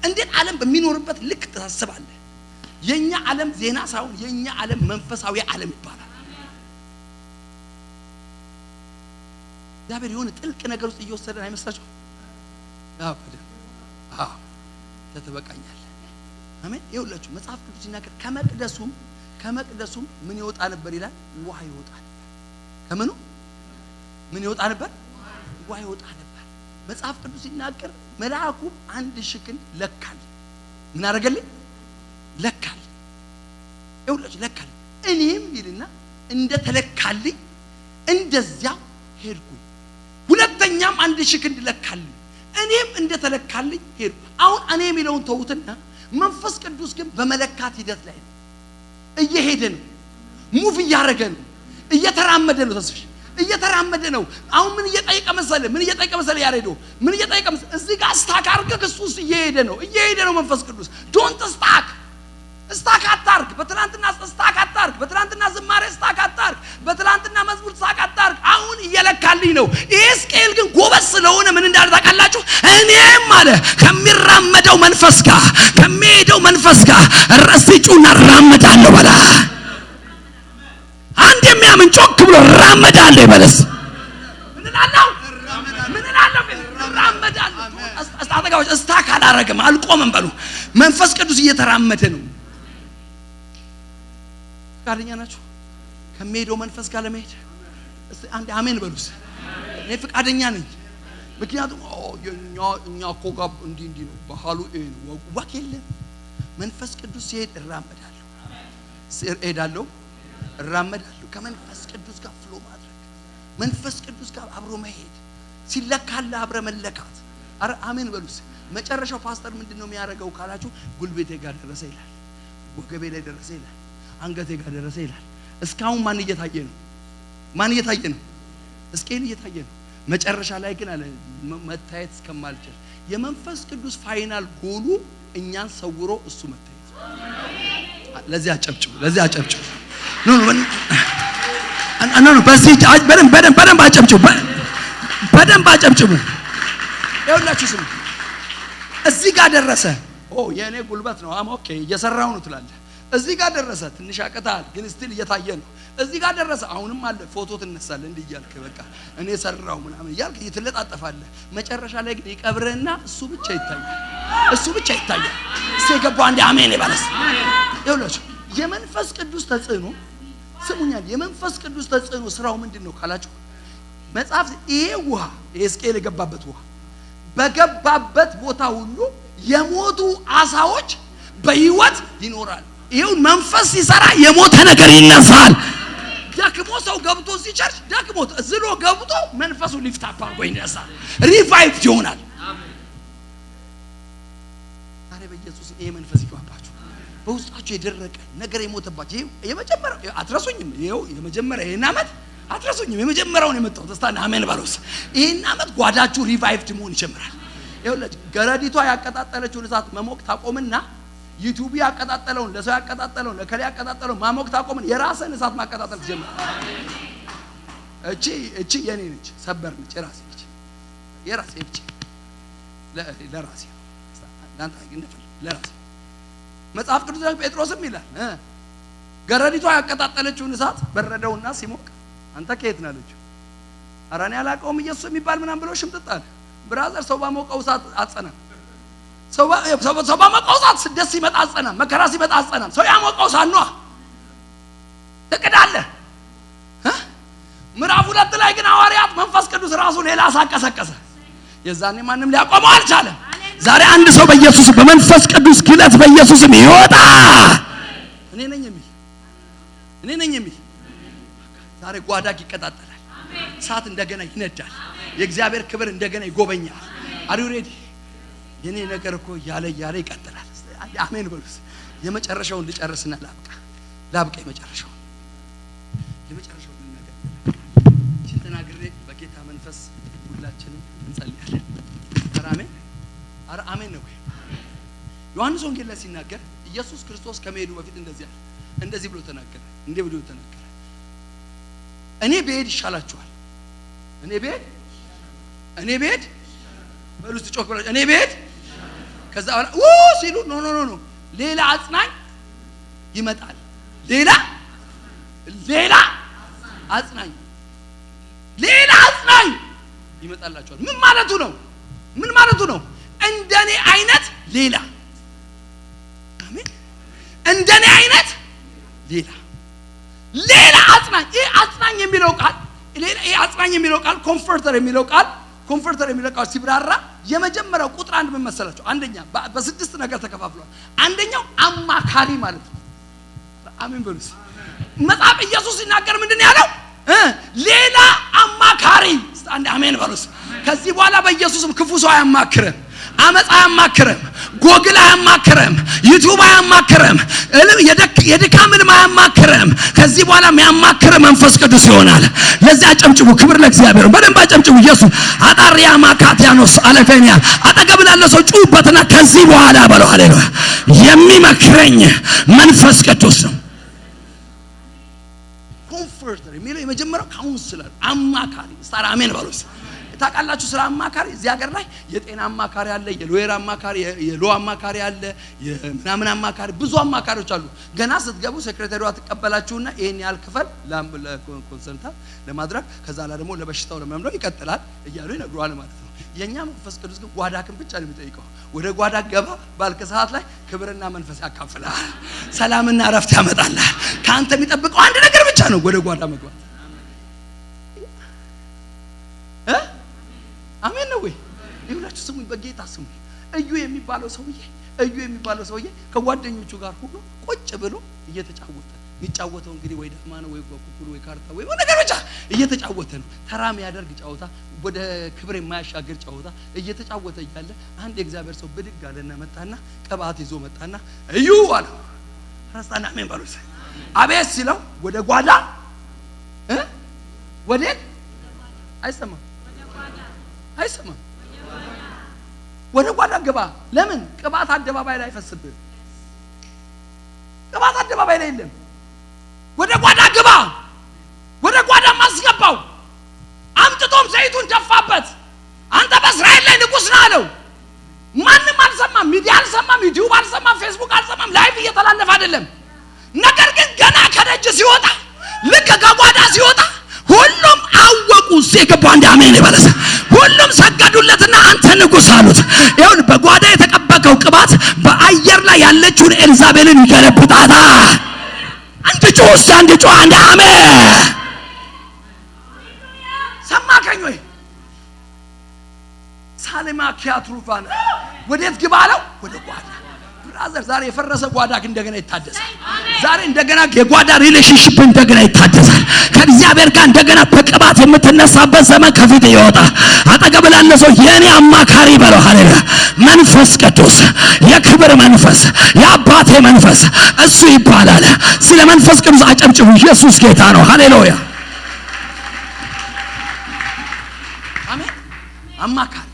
Speaker 4: እንዴት ዓለም በሚኖርበት ልክ ታስባለህ? የኛ ዓለም ዜና ሳይሆን የኛ ዓለም መንፈሳዊ ዓለም ይባላል። እግዚአብሔር የሆነ ጥልቅ ነገር ውስጥ እየወሰደን አይመስላችሁም? አዎ በደንብ አዎ ተተበቃኛለህ። አሜን። ይኸውላችሁ መጽሐፍ ቅዱስ ሲናገር ከመቅደሱም ምን ይወጣ ነበር ይላል? ውሃ ይወጣ ነበር። ከምኑ ምን ይወጣ ነበር? ውሃ ይወጣ ነበር። መጽሐፍ ቅዱስ ሲናገር መልአኩ አንድ ሽክል ለካል። ምን አደረገልኝ? ለካል። ይኸውላችሁ ለካል። እኔም ይልና እንደተለካልኝ እንደዚያ ሄድኩኝ። ሁለተኛም አንድ ሽክል ለካልኝ፣ እኔም እንደተለካልኝ ሄድኩ። አሁን እኔ የሚለውን ተውትና መንፈስ ቅዱስ ግን በመለካት ሂደት ላይ ነው። እየሄደ ነው። move እያደረገ ነው። እየተራመደ ነው። ተስፍሽ እየተራመደ ነው። አሁን ምን እየጠየቀ መሰለህ? ምን እየጠየቀ መሰለህ? ያሬዶ ምን እየጠየቀ መሰለህ? እዚህ ጋር stuck አድርገህ እሱ ውስጥ እየሄደ ነው። እየሄደ ነው መንፈስ ቅዱስ። don't stuck stuck አታርግ። በትናንትና stuck አታርግ። በትናንትና ዝማሬ stuck አታርግ። በትናንትና መዝሙር stuck አታርግ። አሁን እየለካልኝ ነው። ሕዝቅኤል ግን ጎበዝ ስለሆነ ምን እንዳለ ታውቃላችሁ? እኔም አለ ከሚራመደው መንፈስ ጋር ከሚሄደው መንፈስ ጋር እስቲ ጩና እራመዳለሁ በላ። አንድ የሚያምን ጮክ ብሎ እራመዳለሁ ይበለስ። ምን እላለሁ? ምን እላለሁ? እራመዳለሁ። አጠገባችሁ stuck አላረግም፣ አልቆምም በሉ። መንፈስ ቅዱስ እየተራመደ ነው። ፍቃደኛ ናችሁ ከሚሄደው መንፈስ ጋር ለመሄድ? እስቲ አንድ አሜን በሉስ። እኔ ፍቃደኛ ነኝ። ምክንያቱም እኛ እኮ ጋር እንዲህ እንዲህ ነው ባህሉ፣ ይሄ ነው ወግ የለም። መንፈስ ቅዱስ ሲሄድ እራመዳለሁ፣ እሄዳለሁ፣ እራመዳለሁ። ከመንፈስ ቅዱስ ጋር flow ማድረግ፣ መንፈስ ቅዱስ ጋር አብሮ መሄድ፣ ሲለካለ አብረ መለካት። አረ አሜን በሉስ። መጨረሻው ፓስተር ምንድነው የሚያደርገው ካላችሁ ጉልበቴ ጋር ደረሰ ይላል፣ ወገቤ ላይ ደረሰ ይላል፣ አንገቴ ጋር ደረሰ ይላል። እስካሁን ማን እየታየ ነው? ማን እየታየ ነው? ሕዝቅኤል እየታየ ነው። መጨረሻ ላይ ግን አለ መታየት እስከማልችል። የመንፈስ ቅዱስ final goal ኡ እኛን ሰውሮ እሱ መታየት። ለዚህ አጨብጭቡ፣ ለዚህ አጨብጭቡ። no no no no፣ በዚህ በደንብ በደንብ በደንብ አጨብጭቡ፣ በደንብ አጨብጭቡ። ይኸውላችሁ ስሙ፣ እዚህ ጋር ደረሰ። ኦ የኔ ጉልበት ነው፣ አም okay እየሰራው ነው ትላለህ። እዚህ ጋር ደረሰ፣ ትንሽ ያቅታል፣ ግን still እየታየ ነው። እዚህ ጋር ደረሰ፣ አሁንም አለ፣ ፎቶ ትነሳለህ እንዲህ እያልክ በቃ እኔ ሰራው ምናምን እያልክ ትለጣጠፋለህ። መጨረሻ ላይ ግን ይቀብርህና እሱ ብቻ ይታያል፣ እሱ ብቻ ይታያል። እስቲ የገባው አንዴ አሜን ይበለስ። ይኸውላችሁ የመንፈስ ቅዱስ ተጽዕኖ ስሙኛል። የመንፈስ ቅዱስ ተጽዕኖ ስራው ምንድነው ካላችሁ መጽሐፍ ይሄ ውሃ ሕዝቅኤል የገባበት ውሃ በገባበት ቦታ ሁሉ የሞቱ አሳዎች በህይወት ይኖራል። ይሄው መንፈስ ሲሰራ የሞተ ነገር ይነሳል። ደክሞ ሰው ገብቶ እዚህ church ደክሞ ዝሎ ገብቶ መንፈሱ lift up አድርጎ ይነሳል። Revive ይሆናል። ዛሬ በኢየሱስ ይሄ መንፈስ ይግባባችሁ። በውስጣችሁ የደረቀ ነገር የሞተባችሁ ይሄ የመጀመሪያው አትረሱኝም። ይሄው የመጀመሪያ ይሄን ዓመት አትረሱኝም። የመጀመሪያውን የመጣው ደስታና አሜን በሉስ። ይሄን ዓመት ጓዳችሁ revived መሆን ይጀምራል። ይኸውልህ ገረዲቷ ያቀጣጠለችውን እሳት መሞቅ ታቆምና YouTube ያቀጣጠለውን ለሰው ያቀጣጠለውን ለከሌ ያቀጣጠለውን ማሞቅ ታቆምና የራስን እሳት ማቀጣጠል ትጀምራለህ። እቺ የኔ ነች፣ ሰበር ነች፣ የራሴ ነች፣ የራሴ ብቻ ለራሴ ለአንተ እንደፈለግ ለራሴ። መጽሐፍ ቅዱስ ላይ ጴጥሮስም ይላል ገረዲቷ ያቀጣጠለችውን እሳት በረደውና ሲሞቅ አንተ ከየት ነህ አለችው። ኧረ እኔ አላውቀውም ኢየሱስ የሚባል ምናምን ብሎ ሽምጥጥ አለ። Brother፣ ሰው ባሞቀው እሳት አትጸናም። ሰው ባሞቀው እሳት ስደት ሲመጣ አትጸናም። መከራ ሲመጣ አትጸናም። ሰው ያሞቀው እሳት ነዋ። ትቅዳለህ። ምዕራፍ 2 ላይ ግን ሐዋርያት መንፈስ ቅዱስ ራሱ ሌላ እሳት ቀሰቀሰ። የዛኔ ማንም ሊያቆመው አልቻለም። ዛሬ አንድ ሰው በኢየሱስ በመንፈስ ቅዱስ ግለት በኢየሱስም ይወጣ። እኔ ነኝ የሚል እኔ ነኝ የሚል ዛሬ ጓዳክ ይቀጣጠላል። እሳት እንደገና ይነዳል። የእግዚአብሔር ክብር እንደገና ይጎበኛል። Are you ready? የኔ ነገር እኮ እያለ እያለ ይቀጥላል። አሜን በሉስ። የመጨረሻውን ልጨርስና ላብቃ ላብቃ። የመጨረሻውን ልናገር። እቺን ተናግሬ በጌታ መንፈስ ሁላችንም እንጸልያለን። ኧረ አሜን፣ ኧረ አሜን ነው። ዮሐንስ ወንጌል ላይ ሲናገር ኢየሱስ ክርስቶስ ከመሄዱ በፊት እንደዚህ አለ። እንደዚህ ብሎ ተናገረ። እንዲህ ብሎ ተናገረ። እኔ ብሄድ ይሻላችኋል። እኔ ብሄድ እኔ ብሄድ በሉ እስቲ ጮክ ብላችሁ እኔ ብሄድ። ከዛ በኋላ ኡ ሲሉ no, no, no, no፣ ሌላ አጽናኝ ይመጣል። ሌላ አጽናኝ ሌላ አጽናኝ ይመጣላችኋል። ምን ማለቱ ነው? ምን ማለቱ ነው? እንደኔ አይነት ሌላ፣ አሜን። እንደኔ አይነት ሌላ አጽናኝ። ይሄ አጽናኝ የሚለው ቃል ሌላ ይሄ አጽናኝ የሚለው ቃል comforter የሚለው ቃል ሲብራራ የመጀመሪያው ቁጥር አንድ ምን መሰላችሁ? አንደኛ በስድስት ነገር ተከፋፍሏል። አንደኛው አማካሪ ማለት ነው። አሜን በሉስ። መጽሐፍ ኢየሱስ ሲናገር ምንድን ነው ያለው? ሌላ አማካሪ። አንድ አሜን በሉስ። ከዚህ በኋላ በኢየሱስም ክፉ ሰው አያማክርም። አመፅ አያማክርም። ጎግል አያማክርም። YouTube አያማክርም። የድካም ህልም አያማክርም። ከዚህ በኋላ የሚያማክር መንፈስ ቅዱስ ይሆናል። ለዚህ አጨብጭቡ። ክብር ለእግዚአብሔር። በደንብ አጨብጭቡ። ኢየሱስ አጣሪያ ማካቲያኖስ አለፈኒያ አጠገብ ላለ ሰው ጩሁበትና ከዚህ በኋላ በለው። ሃሌሉያ። የሚመክረኝ መንፈስ ቅዱስ ነው። Comforter የሚለው የመጀመሪያው counselor አማካሪ። ስታር አሜን በሉስ። ታውቃላችሁ ስለ አማካሪ እዚህ ሀገር ላይ የጤና አማካሪ አለ፣ የ lawyer አማካሪ፣ የ law አማካሪ አለ፣ የምናምን አማካሪ፣ ብዙ አማካሪዎች አሉ። ገና ስትገቡ secretary ዋ ትቀበላችሁና ይሄን ያህል ክፈል ለ consult ለማድረግ፣ ከዛ ላይ ደግሞ ለበሽታው ለምናምን ነው ይቀጥላል እያሉ ይነግሩሃል ማለት ነው። የኛ መንፈስ ቅዱስ ግን ጓዳክን ብቻ ነው የሚጠይቀው። ወደ ጓዳ ገባ ባልክ ሰዓት ላይ ክብርና መንፈስ ያካፍልሃል፣ ሰላምና እረፍት ያመጣልሃል። ከአንተ የሚጠብቀው አንድ ነገር ብቻ ነው፣ ወደ ጓዳ መግባት። አሜን ነው ወይ? ይሁላችሁ ስሙኝ፣ በጌታ ስሙኝ። እዩ የሚባለው ሰውዬ ከጓደኞቹ ጋር ሁሉ ቁጭ ብሎ እየተጫወተ፣ የሚጫወተው እንግዲህ ወይ ዳማ ነው ወይ ኩኩል ወይ ካርታ ወይ ነገር ብቻ እየተጫወተ ነው። ተራ የሚያደርግ ጨዋታ፣ ወደ ክብር የማያሻግር ጨዋታ እየተጫወተ እያለ አንድ የእግዚአብሔር ሰው ብድግ አለና መጣና ቅባት ይዞ መጣና እዩ አለው። ረስታና አሜን በሉት። አቤት ሲለው ወደ ጓዳ እ ወዴት? አይሰማም፣ አይሰማም። ወደ ጓዳ ግባ። ለምን? ቅባት አደባባይ ላይ አይፈስብህም። ቅባት አደባባይ ላይ የለም። ወደ ጓዳ ግባ። ወደ ጓዳ ማስገባው። አምጥቶም ዘይቱን ደፋበት። አንተ በእስራኤል ላይ ንጉሥ ነህ አለው። ማንም አልሰማም። ሚዲያ አልሰማም። YouTube አልሰማም። ፌስቡክ አልሰማም። Live እየተላለፈ አይደለም። ነገር ግን ገና ከደጅ ሲወጣ፣ ልክ ከጓዳ ሲወጣ ሁሉም አወቁ። እሱ የገባው አንድ አሜን ይበለሰ። ሁሉም ሰገዱለትና አንተ ንጉሥ አሉት። ይሁን በጓዳ የተቀበከው ቅባት በአየር ላይ ያለችውን ኤልዛቤልን ይገለብጣታል። አንድ ጮህ፣ አንድ ጮህ፣ አንድ አሜን። ሰማከኝ? አለማኪያትሩፋን ወዴት ግባ አለው? ወደ ጓዳ። Brother፣ ዛሬ የፈረሰ ጓዳ እንደገና ይታደሳል። ዛሬ እንደገና የጓዳ relationship እንደገና ይታደሳል። ከእግዚአብሔር ጋር እንደገና በቅባት የምትነሳበት ዘመን ከፊት ይወጣ። አጠገብ ላለ ሰው የኔ አማካሪ በለው። ሃሌሉያ። መንፈስ ቅዱስ፣ የክብር መንፈስ፣ የአባቴ መንፈስ እሱ ይባላል። ስለ መንፈስ ቅዱስ አጨብጭቡ። ኢየሱስ ጌታ ነው። ሃሌሉያ፣ አሜን። አማካሪ።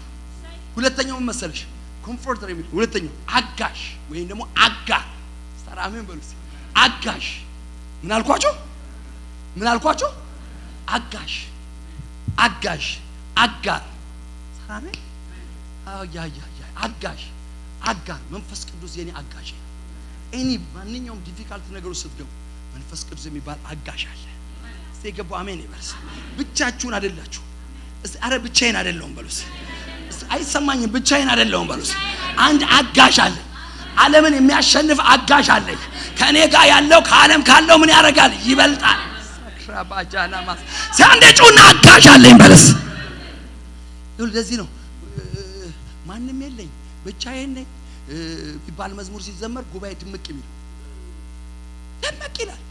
Speaker 4: ሁለተኛው ምን መሰለሽ? Comforter የሚል ሁለተኛው አጋዥ ወይም ደግሞ አጋር። ስታር አሜን በሉ እስኪ። አጋዥ። ምን አልኳቸው? ምን አልኳቸው? አጋዥ፣ አጋዥ፣ አጋር። ስታር አሜን። አያ አጋዥ፣ አጋር። መንፈስ ቅዱስ የኔ አጋዥ ነው። Any ማንኛውም difficult ነገር ውስጥ ስትገቡ መንፈስ ቅዱስ የሚባል አጋዥ አለ። እስቲ የገባው አሜን ይበልስ። ብቻችሁን አይደላችሁ። እስቲ አረ ብቻዬን አይደለሁም በሉስ። አይሰማኝም። ብቻዬን አይደለሁም በሉስ። አንድ አጋዥ አለ። ዓለምን የሚያሸንፍ አጋዥ አለ። ከእኔ ጋር ያለው ከዓለም ካለው ምን ያደርጋል? ይበልጣል። ሰክራባጃናማስ አንዴ ጩና አጋዥ አለኝ በለስ። ለዚህ ነው ማንም የለኝ ብቻዬን ነኝ ቢባል መዝሙር ሲዘመር ጉባኤ ድምቅ የሚለው፣ ደመቅ ይላል።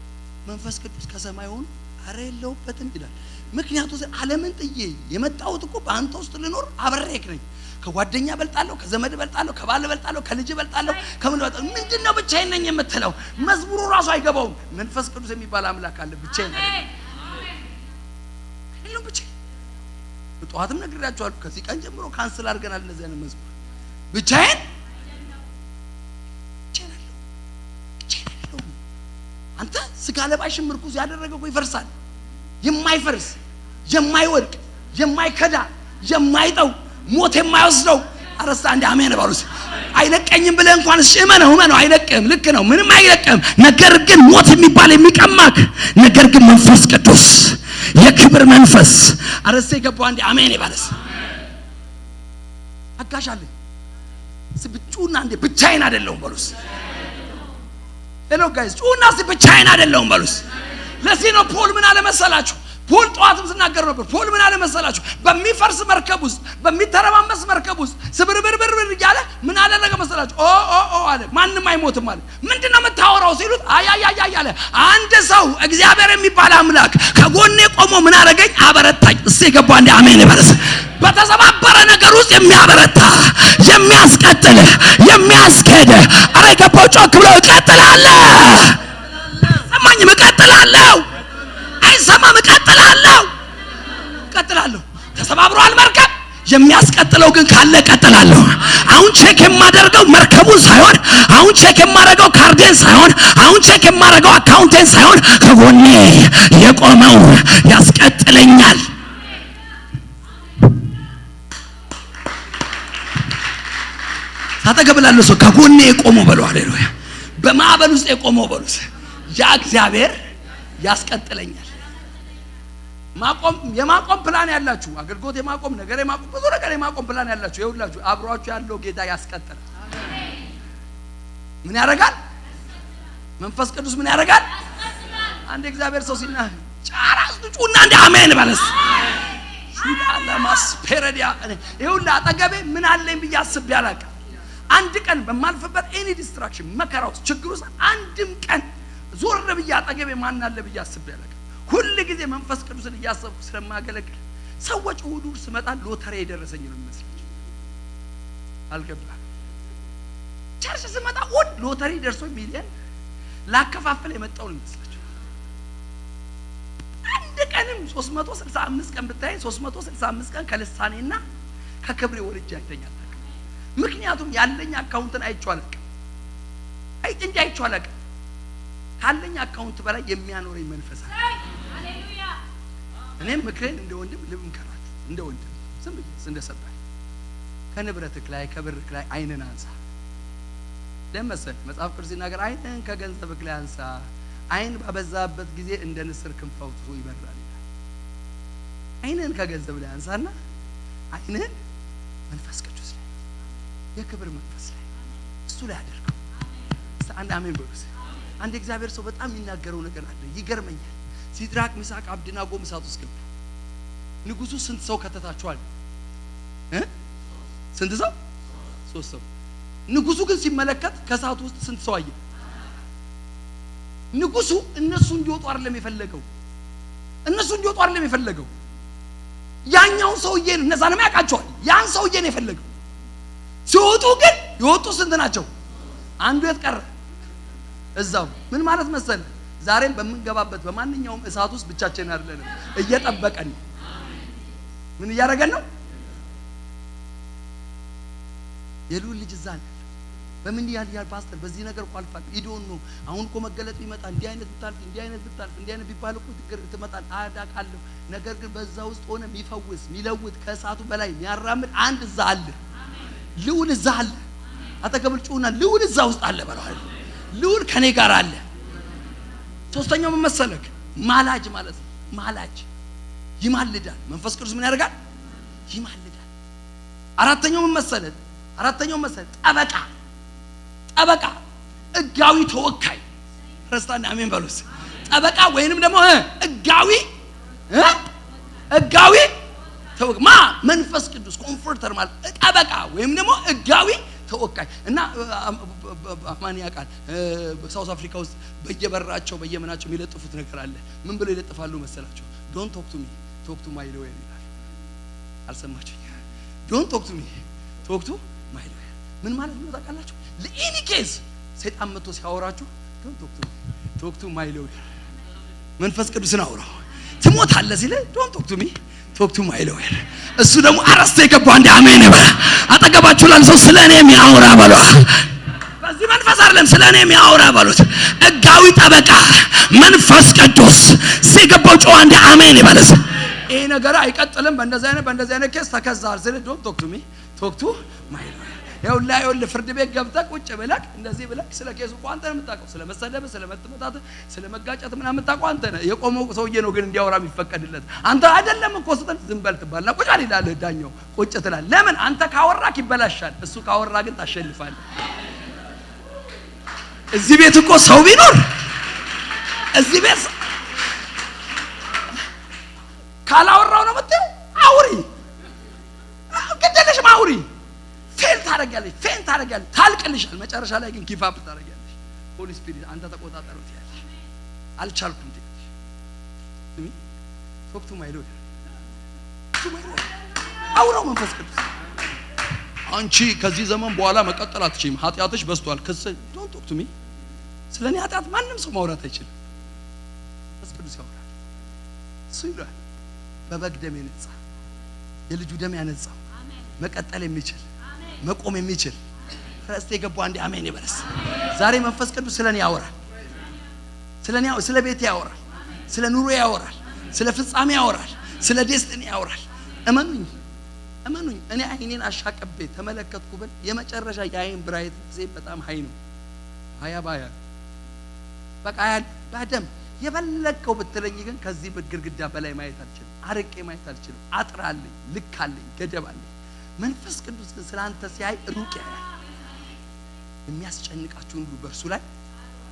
Speaker 4: መንፈስ ቅዱስ ከሰማይ ሆኖ አረ የለሁበትም ይላል። ምክንያቱ ዓለምን ጥዬ የመጣሁት እኮ በአንተ ውስጥ ልኖር አብሬክ ነኝ። ከጓደኛ እበልጣለሁ፣ ከዘመድ እበልጣለሁ፣ ከባል እበልጣለሁ፣ ከልጅ እበልጣለሁ፣ ከምን እበልጣለሁ። ምንድን ነው ብቻዬን ነኝ የምትለው? መዝሙሩ ራሱ አይገባውም። መንፈስ ቅዱስ የሚባል አምላክ አለ። ብቻዬን አይደለም ብቻዬን። ጠዋትም ነግሬያቸዋለሁ። ከዚህ ቀን ጀምሮ cancel አድርገናል እነዚህ አይነት መዝሙር። ብቻዬን ብቻዬን አይደለሁም፣ ብቻዬን አይደለሁም። አንተ ስጋ ለባሽን ምርኩዝ ያደረገ እኮ ይፈርሳል። የማይፈርስ፣ የማይወድቅ፣ የማይከዳ፣ የማይጠው፣ ሞት የማይወስደው። አረስታ አንድ አሜን ባሉስ። አይለቀኝም ብለህ እንኳን እሺ እመነው፣ እመነው፣ አይለቅም። ልክ ነው፣ ምንም አይለቅም። ነገር ግን ሞት የሚባል የሚቀማክ ነገር ግን መንፈስ ቅዱስ፣ የክብር መንፈስ። አረስታ የገባው አንድ አሜን ይባለስ። አጋዥ አለኝ። ጩና እንዴ ብቻዬን አይደለሁም በሉስ። Hello guys፣ ጩና እስቲ ብቻዬን አይደለሁም በሉስ። ለዚህ ነው ፖል ምን አለ መሰላችሁ? ፖል ጠዋትም ስናገር ነበር። ፖል ምን አለ መሰላችሁ? በሚፈርስ መርከብ ውስጥ፣ በሚተረማመስ መርከብ ውስጥ ስብርብርብርብር እያለ ምን አደረገ መሰላችሁ? ኦ ኦ ኦ አለ። ማንም አይሞትም አለ። ምንድን ነው የምታወራው ሲሉት አይ አይ አይ አይ አለ። አንድ ሰው እግዚአብሔር የሚባል አምላክ ከጎኔ ቆሞ ምን አደረገኝ? አበረታኝ። እስቲ የገባው አንዴ አሜን ይበልስ። በተሰባበረ ነገር ውስጥ የሚያበረታ፣ የሚያስቀጥል፣ የሚያስኬድ። አረ የገባው ጮክ ብሎ እቀጥላለሁ። ሰማኝም? እቀጥላለሁ። አይሰማም? እቀጥላለሁ፣ እቀጥላለሁ። ተሰባብሯል መርከብ፣ የሚያስቀጥለው ግን ካለ እቀጥላለሁ። አሁን check የማደርገው መርከቡን ሳይሆን፣ አሁን check የማደርገው ካርዴን ሳይሆን፣ አሁን check የማደርገው account ኤን ሳይሆን ከጎኔ የቆመው ያስቀጥለኛል። አጠገብ ላለ ሰው ከጎኔ የቆመው በለው። ሃሌሉያ። በማዕበል ውስጥ የቆመው በሉት። ያ እግዚአብሔር ያስቀጥለኛል። ማቆም የማቆም ፕላን ያላችሁ፣ አገልግሎት የማቆም ነገር፣ የማቆም ብዙ ነገር የማቆም ፕላን ያላችሁ ይኸውላችሁ አብሯችሁ ያለው ጌታ ያስቀጥላል። ምን ያደርጋል? መንፈስ ቅዱስ ምን ያደርጋል? አንድ እግዚአብሔር ሰው ሲና ጫራስ ጩና እንደ አሜን በለስ ሹዳለማስፔረዲያ። ይኸውልህ አጠገቤ ምን አለኝ ብዬ አስቤ አላውቅም። አንድ ቀን በማልፍበት any distraction፣ መከራ ውስጥ፣ ችግር ውስጥ አንድም ቀን ዞር ብዬ አጠገቤ ማን አለ ብዬ አስቤ አላውቅም። ሁል ጊዜ መንፈስ ቅዱስን እያሰብኩ ስለማገለግል ሰዎች እሑድ እሑድ ስመጣ ሎተሪ የደረሰኝ ነው የሚመስላቸው። አልገባም። Church ስመጣ እሑድ ሎተሪ ደርሶ ሚሊየን ላከፋፍል የመጣው ነው የሚመስላቸው። አንድ ቀንም 365 ቀን ብታይ 365 ቀን ከልሳኔና ከክብሬ ወርጄ አይተኝ አታውቅም። ምክንያቱም ያለኝ አካውንትን አይቼው አላውቅም። አይ እንጂ አይቼው አላውቅም። ካለኝ account በላይ የሚያኖረኝ መንፈስ አለ። እኔም ምክሬን እንደ ወንድም ልምከራችሁ፣ እንደ ወንድም ዝም ብዬ እንደሰበር ከንብረትክ ላይ ከብርክ ላይ አይንን አንሳ። ለመሰል መጽሐፍ ቅዱስ ሲናገር አይንህን ከገንዘብክ ላይ አንሳ፣ አይን ባበዛበት ጊዜ እንደ ንስር ክንፍ አውጥቶ ይበራል ይላል። አይንህን ከገንዘብ ላይ አንሳና አይንህን መንፈስ ቅዱስ ላይ፣ የክብር መንፈስ ላይ፣ እሱ ላይ አድርገው። እስቲ አንድ አሜን በሉ። አንድ እግዚአብሔር ሰው በጣም የሚናገረው ነገር አለ፣ ይገርመኛል። ሲድራቅ፣ ሚሳቅ፣ አብድናጎ እሳት ውስጥ ገቡ። ንጉሱ ስንት ሰው ከተታችኋል? እ? ስንት ሰው? ሶስት ሰው። ንጉሱ ግን ሲመለከት ከእሳቱ ውስጥ ስንት ሰው አየ? ንጉሱ እነሱ እንዲወጡ አይደለም የፈለገው። እነሱ እንዲወጡ አይደለም የፈለገው። ያኛውን ሰውዬ ነው፣ እነዛንም ያውቃቸዋል። ያን ሰውዬ ነው የፈለገው። ሲወጡ ግን የወጡ ስንት ናቸው? አንዱ የት ቀረ? እዛው። ምን ማለት መሰለ? ዛሬም በምንገባበት በማንኛውም እሳት ውስጥ ብቻችንን አይደለንም፣ እየጠበቀን ነው። ምን እያደረገን ነው? የልዑል ልጅ እዛ ነው። በምን ያህል ያህል ፓስተር በዚህ ነገር እኮ አልፋለሁ ኢዶን ነው። አሁን እኮ መገለጥ ቢመጣ እንዲህ አይነት ብታልፍ፣ እንዲህ አይነት ብታልፍ፣ እንዲህ አይነት ቢባል እኮ ትግር ትመጣል አዳቃለሁ። ነገር ግን በዛ ውስጥ ሆነ የሚፈውስ፣ የሚለውጥ፣ ከእሳቱ በላይ የሚያራምድ አንድ እዛ አለ። ልዑል እዛ አለ። አጠገብህ ጩሁና ልዑል እዛ ውስጥ አለ በለው። ልዑል ከኔ ጋር አለ። ሶስተኛው ምን መሰለክ? ማላጅ ማለት ነው። ማላጅ ይማልዳል። መንፈስ ቅዱስ ምን ያደርጋል? ይማልዳል። አራተኛው ምን መሰለህ? አራተኛው መሰለህ ጠበቃ። ጠበቃ ሕጋዊ ተወካይ። ረስታና አሜን በሉስ። ጠበቃ ወይንም ደግሞ ሕጋዊ ሕጋዊ ተወካይ ማ መንፈስ ቅዱስ comforter ማለት ጠበቃ ወይም ደግሞ ሕጋዊ ተወካይ። እና ማን ያውቃል South Africa ውስጥ በየበራቸው በየምናቸው የሚለጥፉት ነገር አለ። ምን ብለው ይለጥፋሉ መሰላችሁ? "Don't talk to me, talk to my lawyer" ይላል። አልሰማችሁኝ? "Don't talk to me, talk to my lawyer" ምን ማለት ነው ታውቃላችሁ? ለ any case ሰይጣን መጥቶ ሲያወራችሁ "Don't talk to me, talk to my lawyer"። መንፈስ ቅዱስን አውራው። ትሞታለህ ሲል "Don't talk to me, talk to my lawyer"። እሱ ደግሞ አረስተ የገባው አንድ አሜን ይበል። አጠገባችሁ ላለ ሰው ስለ እኔ የሚያወራ በሉ። በዚህ መንፈስ አይደለም፣ ስለ እኔ የሚያወራ በሉት። ሕጋዊ ጠበቃ መንፈስ ቅዱስ ሲገባው ጮህ አንድ አሜን ይበለስ። ይሄ ነገር አይቀጥልም። በእንደዚህ አይነት case ተከዛል ስለ "Don't talk to me, talk to my lawyer"። ይኸውልህ ይኸውልህ ፍርድ ቤት ገብተህ ቁጭ ብለህ እንደዚህ ብለህ ስለ case ኡ እኮ አንተ ነህ የምታውቀው። ስለ መሰደብ፣ ስለ መመታት፣ ስለ መጋጨት ምናምን የምታውቀው አንተ ነህ። የቆመው ሰውዬ ነው ግን እንዲያወራ የሚፈቀድለት፣ አንተ አይደለም እኮ ስትል ዝም በል ትባልና ቁጭ በል ይላል ዳኛው። ቁጭ ትላለህ። ለምን? አንተ ካወራክ ይበላሻል፣ እሱ ካወራ ግን ታሸንፋለህ። እዚህ ቤት እኮ ሰው ቢኖር፣ እዚህ ቤት ካላወራው ነው የምትይው። አውሪ፣ ግድ የለሽም አውሪ። Fail ታደርጊያለሽ፣ faint ታደርጊያለሽ፣ ታልቅልሻል። መጨረሻ ላይ ግን give up ታደርጊያለሽ። Holy Spirit አንተ ተቆጣጠረው ትያለሽ። አልቻልኩም ትያለሽ። Talk to my lawyer, to my lawyer። አውራው መንፈስ ቅዱስ። አንቺ ከዚህ ዘመን በኋላ መቀጠል አትችይም፣ ኃጢአትሽ በዝቷል። ክስ "Don't talk to me"። ስለ እኔ ኃጢአት ማንም ሰው ማውራት አይችልም። መንፈስ ቅዱስ ያወራል። እሱ ይሏል በበግ ደም የነጻ፣ የልጁ ደም ያነጻው፣ መቀጠል የሚችል፣ መቆም የሚችል። ረስት የገባው አንዴ አሜን ይበለስ። ዛሬ መንፈስ ቅዱስ ስለ እኔ ያወራል። ስለ እኔ፣ ስለ ቤቴ ያወራል። ስለ ኑሮ ያወራል። ስለ ፍጻሜ ያወራል። ስለ destiny ያወራል። እመኑኝ፣ እመኑኝ። እኔ አይኔን አሻቅቤ ተመለከትኩ ብል የመጨረሻ የአይን brightness በጣም high ነው። 20 በ20 በቃ በደንብ። የፈለግከው ብትለኝ ግን ከዚህ ግድግዳ በላይ ማየት አልችልም። አርቄ ማየት አልችልም። አጥር አለኝ፣ ልክ አለኝ፣ ገደብ አለኝ። መንፈስ ቅዱስ ግን ስለ አንተ ሲያይ ሩቅ ያያል። የሚያስጨንቃችሁን ሁሉ በእርሱ ላይ፣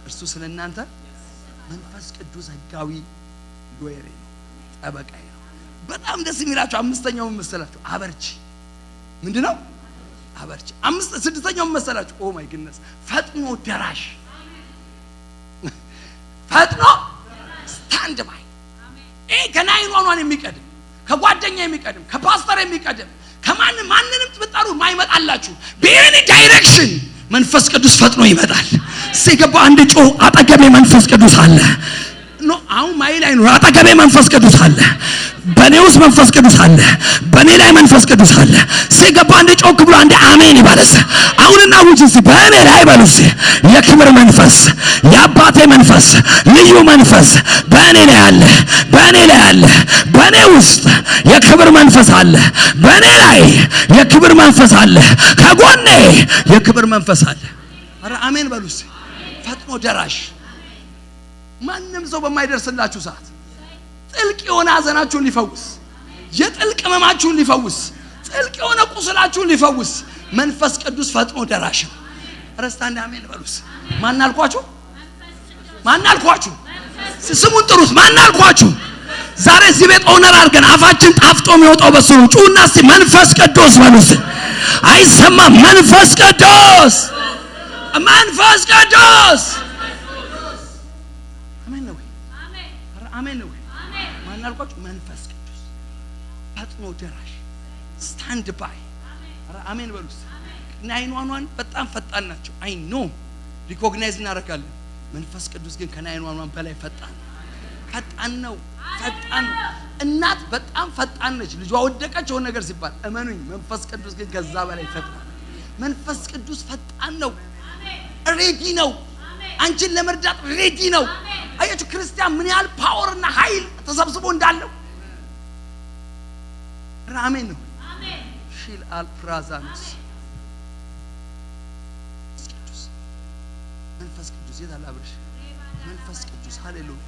Speaker 4: እርሱ ስለ እናንተ። መንፈስ ቅዱስ ህጋዊ lawyer ኤ ነው፣ ጠበቃዬ ነው። በጣም ደስ የሚላችሁ አምስተኛው ምን መሰላችሁ? አበርቺ። ምንድን ነው አበርቺ? አምስት ስድስተኛው ምን መሰላችሁ? Oh my goodness፣ ፈጥኖ ደራሽ፣ ፈጥኖ stand by። ይሄ ከ 911 የሚቀድም፣ ከጓደኛ የሚቀድም፣ ከፓስተር የሚቀድም፣ ከማንም ማንንም ብትጠሩ ማይመጣላችሁ በ any direction መንፈስ ቅዱስ ፈጥኖ ይመጣል። ሲገባ አንድ ጮህ፣ አጠገቤ መንፈስ ቅዱስ አለ። No አሁን ማይል አይኖር፣ አጠገቤ መንፈስ ቅዱስ አለ። በእኔ ውስጥ መንፈስ ቅዱስ አለ። በእኔ ላይ መንፈስ ቅዱስ አለ። ሲገባ አንድ ጮክ ብሎ አንድ አሜን ይበለስ። አሁንና ውጭ እስቲ በእኔ ላይ በሉስ። የክብር መንፈስ፣ የአባቴ መንፈስ፣ ልዩ መንፈስ በእኔ ላይ አለ። በእኔ ላይ አለ። በእኔ ውስጥ የክብር መንፈስ አለ። በእኔ ላይ የክብር መንፈስ አለ። ከጎኔ የክብር መንፈስ አለ። አረ አሜን በሉስ። ፈጥኖ ደራሽ፣ ማንም ሰው በማይደርስላችሁ ሰዓት ጥልቅ የሆነ ሐዘናችሁን ሊፈውስ፣ የጥልቅ ሕመማችሁን ሊፈውስ፣ ጥልቅ የሆነ ቁስላችሁን ሊፈውስ መንፈስ ቅዱስ ፈጥኖ ደራሽ ነው። ረስታ እንደ አሜን በሉስ። ማን አልኳችሁ? ማን አልኳችሁ? ስሙን ጥሩት። ማን አልኳችሁ? ዛሬ እዚህ ቤት honor አድርገን አፋችን ጣፍጦ የሚወጣው በሱ ነው። ጩና እስቲ መንፈስ ቅዱስ በሉስ። አይሰማም። መንፈስ ቅዱስ መንፈስ ቅዱስ አሜን ነው። አሜን ነው። ማን አልኳችሁ? መንፈስ ቅዱስ ፈጥኖ ደራሽ stand by። አሜን በሉስ። 911 በጣም ፈጣን ናቸው። I know recognize እናደርጋለን። መንፈስ ቅዱስ ግን ከ911 በላይ ፈጣን ፈጣን ነው። ፈጣን ነው። እናት በጣም ፈጣን ነች። ልጇ ወደቀች የሆነ ነገር ሲባል እመኑኝ፣ መንፈስ ቅዱስ ግን ከዛ በላይ ፈጣን። መንፈስ ቅዱስ ፈጣን ነው። Ready ነው። አንቺን ለመርዳት ready ነው። አያችሁ ክርስቲያን ምን ያህል power እና ኃይል ተሰብስቦ እንዳለው። አሜን ነው። ሺል አልፕራዛንስ መንፈስ ቅዱስ የት አለ አብርሽ? መንፈስ ቅዱስ ሃሌሉያ።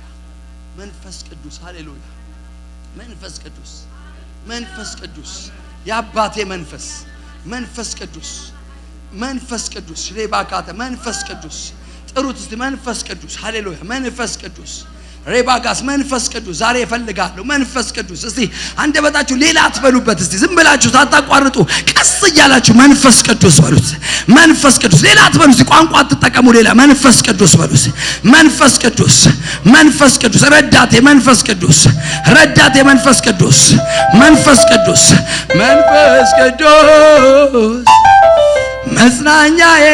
Speaker 4: መንፈስ ቅዱስ ሃሌሉያ። መንፈስ ቅዱስ መንፈስ ቅዱስ የአባቴ መንፈስ መንፈስ ቅዱስ መንፈስ ቅዱስ ሬባካተ መንፈስ ቅዱስ ጥሩት እስቲ መንፈስ ቅዱስ ሃሌሉያ። መንፈስ ቅዱስ ሬባጋስ መንፈስ ቅዱስ ዛሬ እፈልጋለሁ። መንፈስ ቅዱስ እስቲ አንደበታችሁ ሌላ አትበሉበት። እስቲ ዝም ብላችሁ ሳታቋርጡ ቀስ እያላችሁ መንፈስ ቅዱስ በሉት። መንፈስ ቅዱስ ሌላ አትበሉ። እስቲ ቋንቋ አትጠቀሙ። ሌላ መንፈስ ቅዱስ በሉት። መንፈስ ቅዱስ መንፈስ ቅዱስ ረዳቴ መንፈስ ቅዱስ ረዳቴ መንፈስ ቅዱስ መንፈስ ቅዱስ መንፈስ ቅዱስ መጽናኛዬ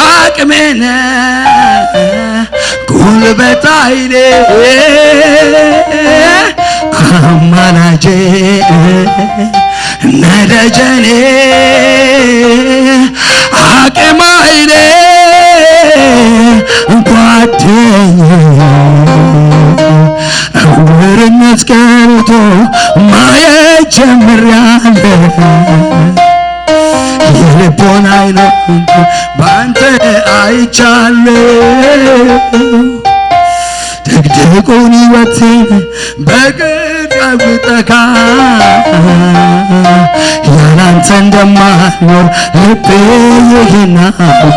Speaker 4: አቅሜ ነህ ጉልበት ኃይሌ አማላጄ ነደጀኔ አቅም ኃይሌ ጓደኛዬ ዕውርነት ቀርቶ ማየት ጀምሬአለሁ። የልቦና ዓይኖች በአንተ አይቻለሁ። ድቅድቁን ሕይወቴን በግፍ አውጥተሃል። ያላንተ እንደማልኖር ልቤ ይህን አውቋል።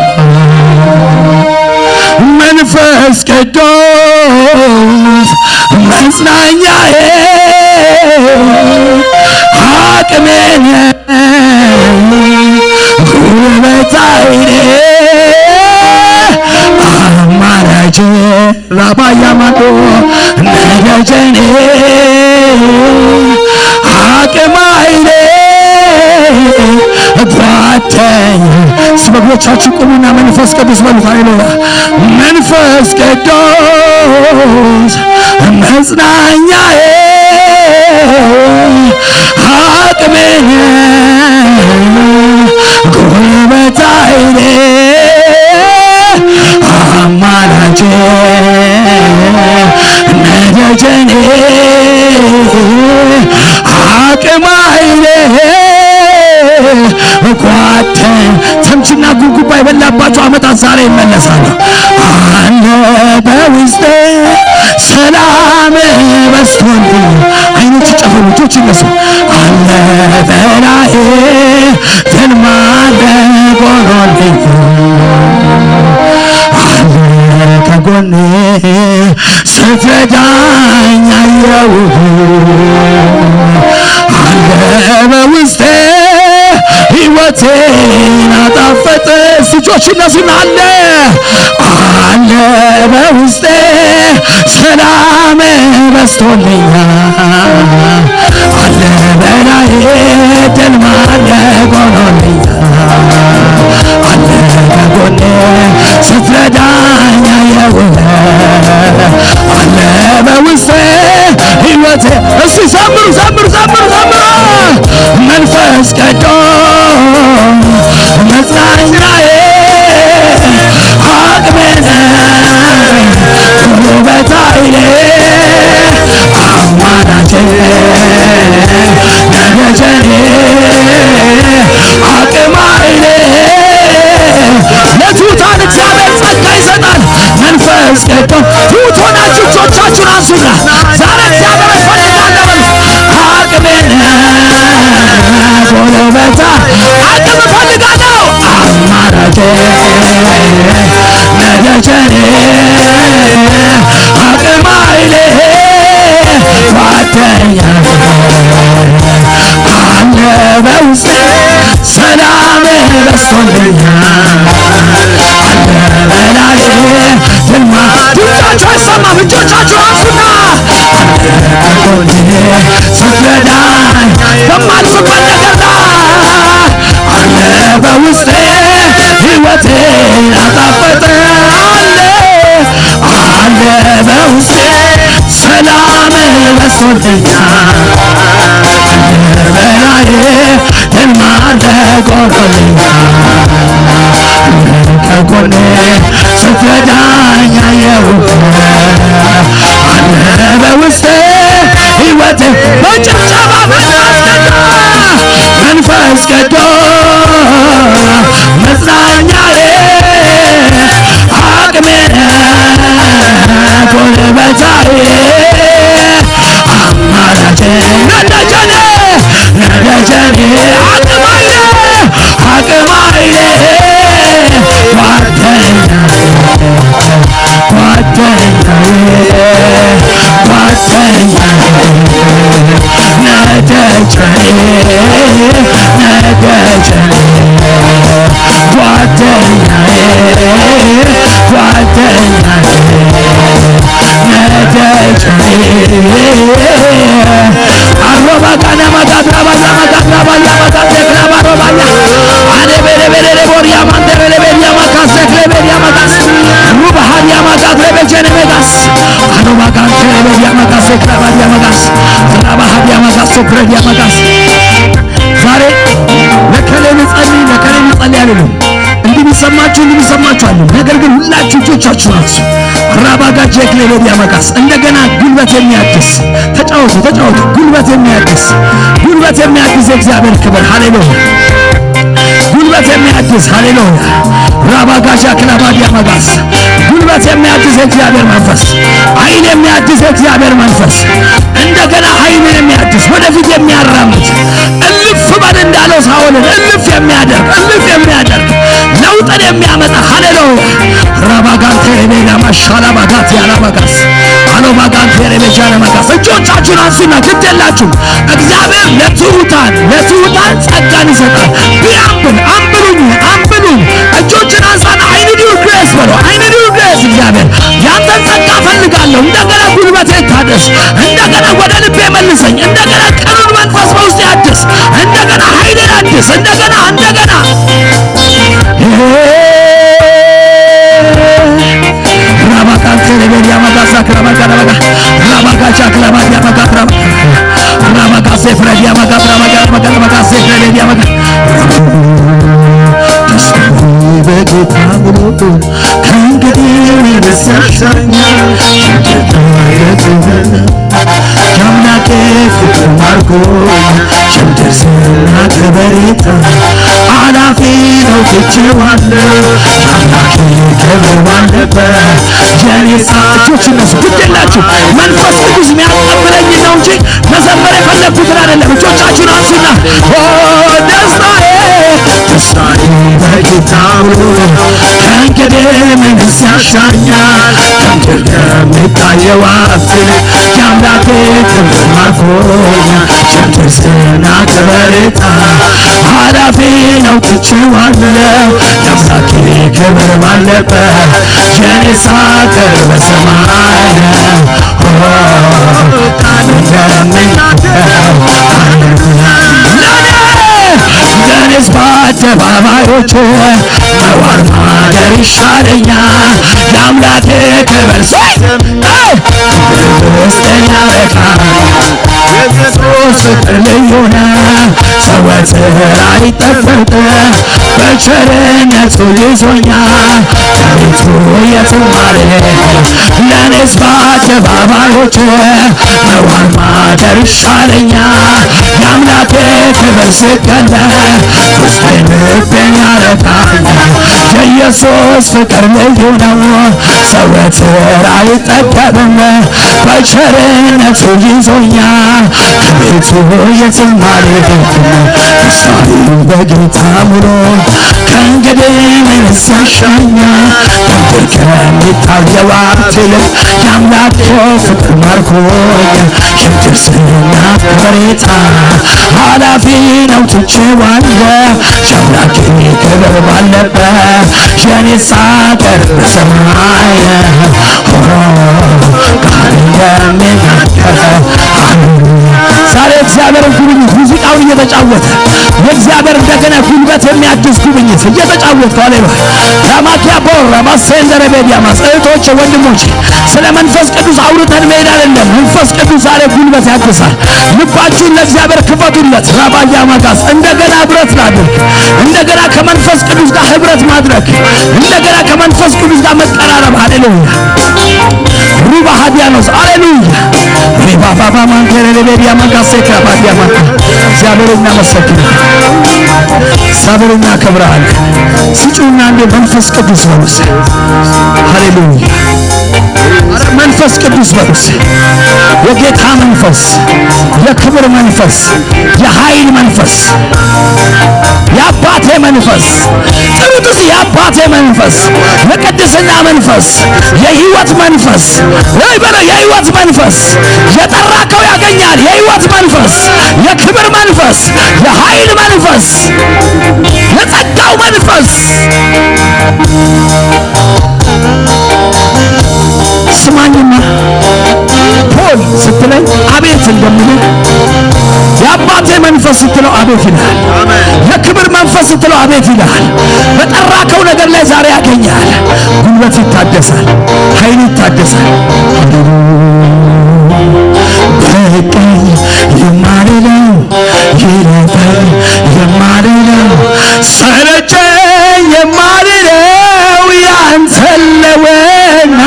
Speaker 4: መንፈስ ቅዱስ መጽናኛዬ አቅሜ ነህ ጉልበት ኃይሌ አማላጄ ራባያማዶ ነደጀኔ አቅም ኃይሌ ጓደኛ። በእግሮቻችሁ ቁሙና መንፈስ ቅዱስ በሉት። ሃሌሉያ። መንፈስ ቅዱስ መጽናኛዬ አቅሜ ጉልበት ኃይሌ አማላጄ ነደጀኔ አቅም ኃይሌ ጓደኛ። ተምችና ጉርጉባ የበላባቸው ዓመታት ዛሬ ይመለሳሉ። አለ በውስጤ ሰላም በዝቶልኝ። አይኖች ይጨፈኑ፣ እጆች ይነሱ። አለ በላዬ ድል ማድረግ ሆኖልኝ። አለ ከጎኔ ስትረዳኝ አየሁ። አለ በውስጤ ሕይወቴን አጣፈጠ። እጆች ይነሱና አለ አለ በውስጤ ሰላም በዝቶልኛል። አለ በላዬ ድል ማድረግ ሆኖልኛል። አለ ከጎኔ ስትረዳኝ አየሁ። አለ በውስጤ ሕይወቴ። እስቲ ዘምሩ ዘምሩ ዘምሩ ዘምሩ። መንፈስ ቅዱስ መጽናኛዬ አቅሜ ጉልበት ኃይሌ አማላጄ ነደጀኔ አቅም ኃይሌ። ለትሑታን እግዚአብሔር ጸጋ ይሰጣል። መንፈስ ቅዱስ ትሑት ሆናችሁ እጆቻችሁን አንሱና ዛሬ እግዚአብሔር እፈልጋለሁ በሉት። አቅሜ ጉልበት አቅም እፈልጋለሁ አማላጄ ነደጀኔ አቅም ኃይሌ ጓደኛ አለ በውስጤ በውስጤ ሕይወቴን አጣፈጠ አለ አለ በውስጤ ሰላም በሶልኛል በላዬ ድል ማድረግ ሆኖልኛል ከጎኔ ስትረዳኝ አየሁት አለ በውስጤ ሕይወቴ በጭብጨባ መንፈስ ቅዱስ መጽናኛዬ አቅሜ ጉልበታዬ አማላጄ ነደጀኔ ነደጀኔ አቅም ኃይሌ ጓደኛዬ ጓደኛዬ ጓደኛዬ ነደጀኔ ነደጀኔ ጓደኛዬ ጓደኛዬ ነደጀኔ ዛሬ ለከሌ ንጸልይ ለከሌ ንጸልይ አይደለም። እንዲህ ቢሰማችሁ እንዲህ ቢሰማችሁ አለ። ነገር ግን ሁላችሁ እጆቻችሁ አንሱ። ራባጋጄ ክሌቤድ ያመጋስ እንደገና ጉልበት የሚያድስ ተጫወቱ ተጫወቱ። ጉልበት የሚያድስ ጉልበት የሚያድስ የእግዚአብሔር ክብር ሃሌሉያ። ጉልበት የሚያድስ ሃሌሉያ። ራባጋጃ ክላባድ ያመጋስ ጉልበት የሚያድስ የእግዚአብሔር መንፈስ፣ ኃይል የሚያድስ የእግዚአብሔር መንፈስ፣ እንደገና ኃይልን የሚያድስ ወደፊት የሚያራምድ እልፍ በል እንዳለው ሳኦልን እልፍ የሚያደርግ እልፍ የሚያደርግ ለውጥን የሚያመጣ ሃሌሉያ። ራባጋንቴ ሬቤላ ማሻላባጋት ያላባጋስ አሎባጋንቴ ሬቤጃ ለማጋስ እጆቻችሁን አንሱና ግድ የላችሁም። እግዚአብሔር ለትሑታን ለትሑታን ጸጋን ይሰጣል። ቢያምብል አምብሉኝ አምብሉኝ። እጆችን አንሳና I need your grace በለው። I need your grace። እግዚአብሔር ያንተን ጸጋ እፈልጋለሁ። እንደገና ጉልበቴ ታደስ፣ እንደገና ወደ ልቤ መልሰኝ፣ እንደገና ቅኑን መንፈስ በውስጤ አድስ፣ እንደገና ኃይሌን አድስ፣ እንደገና እንደገና የአምላኬ ፍቅር ማርኮኛል ሽምድርስና ከበሬታ አላፊ ነው ትቼዋለሁ የአምላኬ ክብር ባለበት የኔ እጆች እነሱ ግድ የላችሁ። መንፈስ ቅዱስ የሚያቀብለኝ ነው እንጂ መዘመር የፈለግኩትን አይደለም። እጆቻችሁን አንሱና ደስታዬ ደስታዬ በጌታ ብሎ ከእንግዲህ ምንስ ያሻኛል? ከምድር ከሚታየው ሀብት የአምላኬ ክብር ማርኮኛል ሽምድርስና ከበሬታ ኃላፊ ነው ትቼዋለሁ የአምላኬ ክብር ባለበት የኔ ሳጥር በሰማይ ነው። ለእኔስ በአደባባዮች መዋል ማደር ይሻለኛል። የአምላኬ ክብር ውስጤን ያረካል። የኢየሱስ ፍቅር ልዩ ነው፣ ዘወትር አይጠበቅም። በቸርነቱ ይዞኛል ከቤቱ የትም አልሄድም። ለእኔስ በአደባባዮች መዋል ማደር ይሻለኛል። የአምላኬ ክብር ሲገለጥ ውስጤን ልቤን ያረካኛል። የኢየሱስ ፍቅር ልዩ ነው፣ ዘወትር አይጠገብም። በቸርነቱ ይዞኛል ከቤቱ የትም አልሄድም። ደስታዬ በጌታ ሙሉ ከእንግዲህ ምንስ ያሻኛል? ከምድር ከሚታየው ሀብት ይልቅ የአምላኬ ፍቅር ማርኮኛል። ሽምድርስና ከበሬታ ኃላፊ ነው ትቼዋለሁ የአምላኬ ክብር ባለበት የኔ ሳጥር በሰማይ ቃል እንደሚናገር። ዛሬ እግዚአብሔርን ጉብኙት። ሙዚቃውን እየተጫወተ እግዚአብሔር እንደገና ጉልበት የሚያድስ ጉብኝት እየተጫወትኩ ሃሌሉያ ራማኪያ ቦራ ማሰንደረቤዲያማስ። እህቶቼ፣ ወንድሞቼ፣ ስለ መንፈስ ቅዱስ አውርተን መሄድ አይደለም። መንፈስ ቅዱስ ዛሬ ጉልበት ያድሳል። ልባችሁን ለእግዚአብሔር ክፈቱለት። ራባያ ማጋስ እንደገና ህብረት ላድርግ፣ እንደገና ከመንፈስ ቅዱስ ጋር ህብረት ማድረግ፣ እንደገና ከመንፈስ ቅዱስ ጋር መቀራረብ። ሃሌሉያ ሩባ ሀዲያኖስ፣ ሃሌሉያ ሪባ ባባ ማንቴሬቤዲያ ማጋሴ ክራባዲያ ማካ። እግዚአብሔር እናመሰግናለን። እግዚአብሔር እናከብርሃለን። ስጩና እንዴ መንፈስ ቅዱስ በሉስ። ሃሌሉያ፣ ኧረ መንፈስ ቅዱስ በሉስ። የጌታ መንፈስ፣ የክብር መንፈስ፣ የኃይል መንፈስ፣ የአባቴ መንፈስ ጥሩት እስኪ። የአባቴ መንፈስ፣ የቅድስና መንፈስ፣ የህይወት መንፈስ ወይ በለው። የህይወት መንፈስ የጠራከው ያገኛል። የህይወት መንፈስ፣ የክብር መንፈስ፣ የኃይል መንፈስ፣ የጸጋው መንፈስ። ስማኝማ፣ ፖል ስትለኝ አቤት እንደምልህ የአባቴ መንፈስ ስትለው አቤት ይልሃል። የክብር መንፈስ ስትለው አቤት ይልሃል። በጠራከው ነገር ላይ ዛሬ ያገኛል። ጉልበት ይታደሳል፣ ኃይል ይታደሳል። በቀኝ የማልለው፣ ይለፈኝ የማልለው፣ ሰለቸኝ የማልለው ያንተን ነውና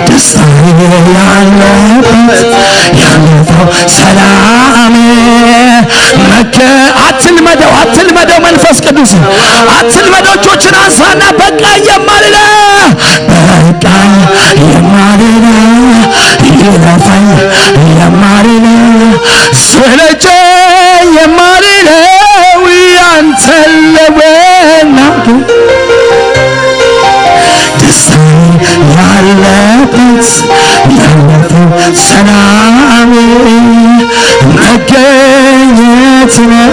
Speaker 4: ደስታዬ ያለበት ያለፈው ሰላሜ መከ አትልመደው፣ አትልመደው፣ መንፈስ ቅዱስ አትልመደው። እጆችን አንሳና በቃኝ የማልለው፣ በቃኝ የማልለው፣ ይለፈኝ የማልለው፣ ሰለቸኝ የማልለው ያንተን ነውና ደስታዬ ያለበት ያለፈው ሰላሜ መገኘት ነው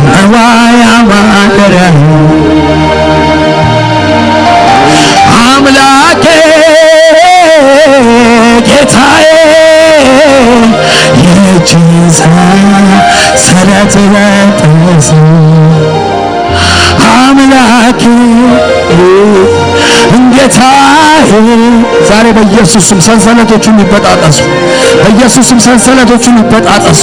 Speaker 4: መዋያ ማደሪያ አምላኬ ጌታዬ የእጅህን ሰንሰለት በጠሰ አምላኬ ጌታዬ። ዛሬ በኢየሱስ ስም ሰንሰለቶቹን ይበጣጠሱ። በኢየሱስ ስም ሰንሰለቶቹን ይበጣጠሱ።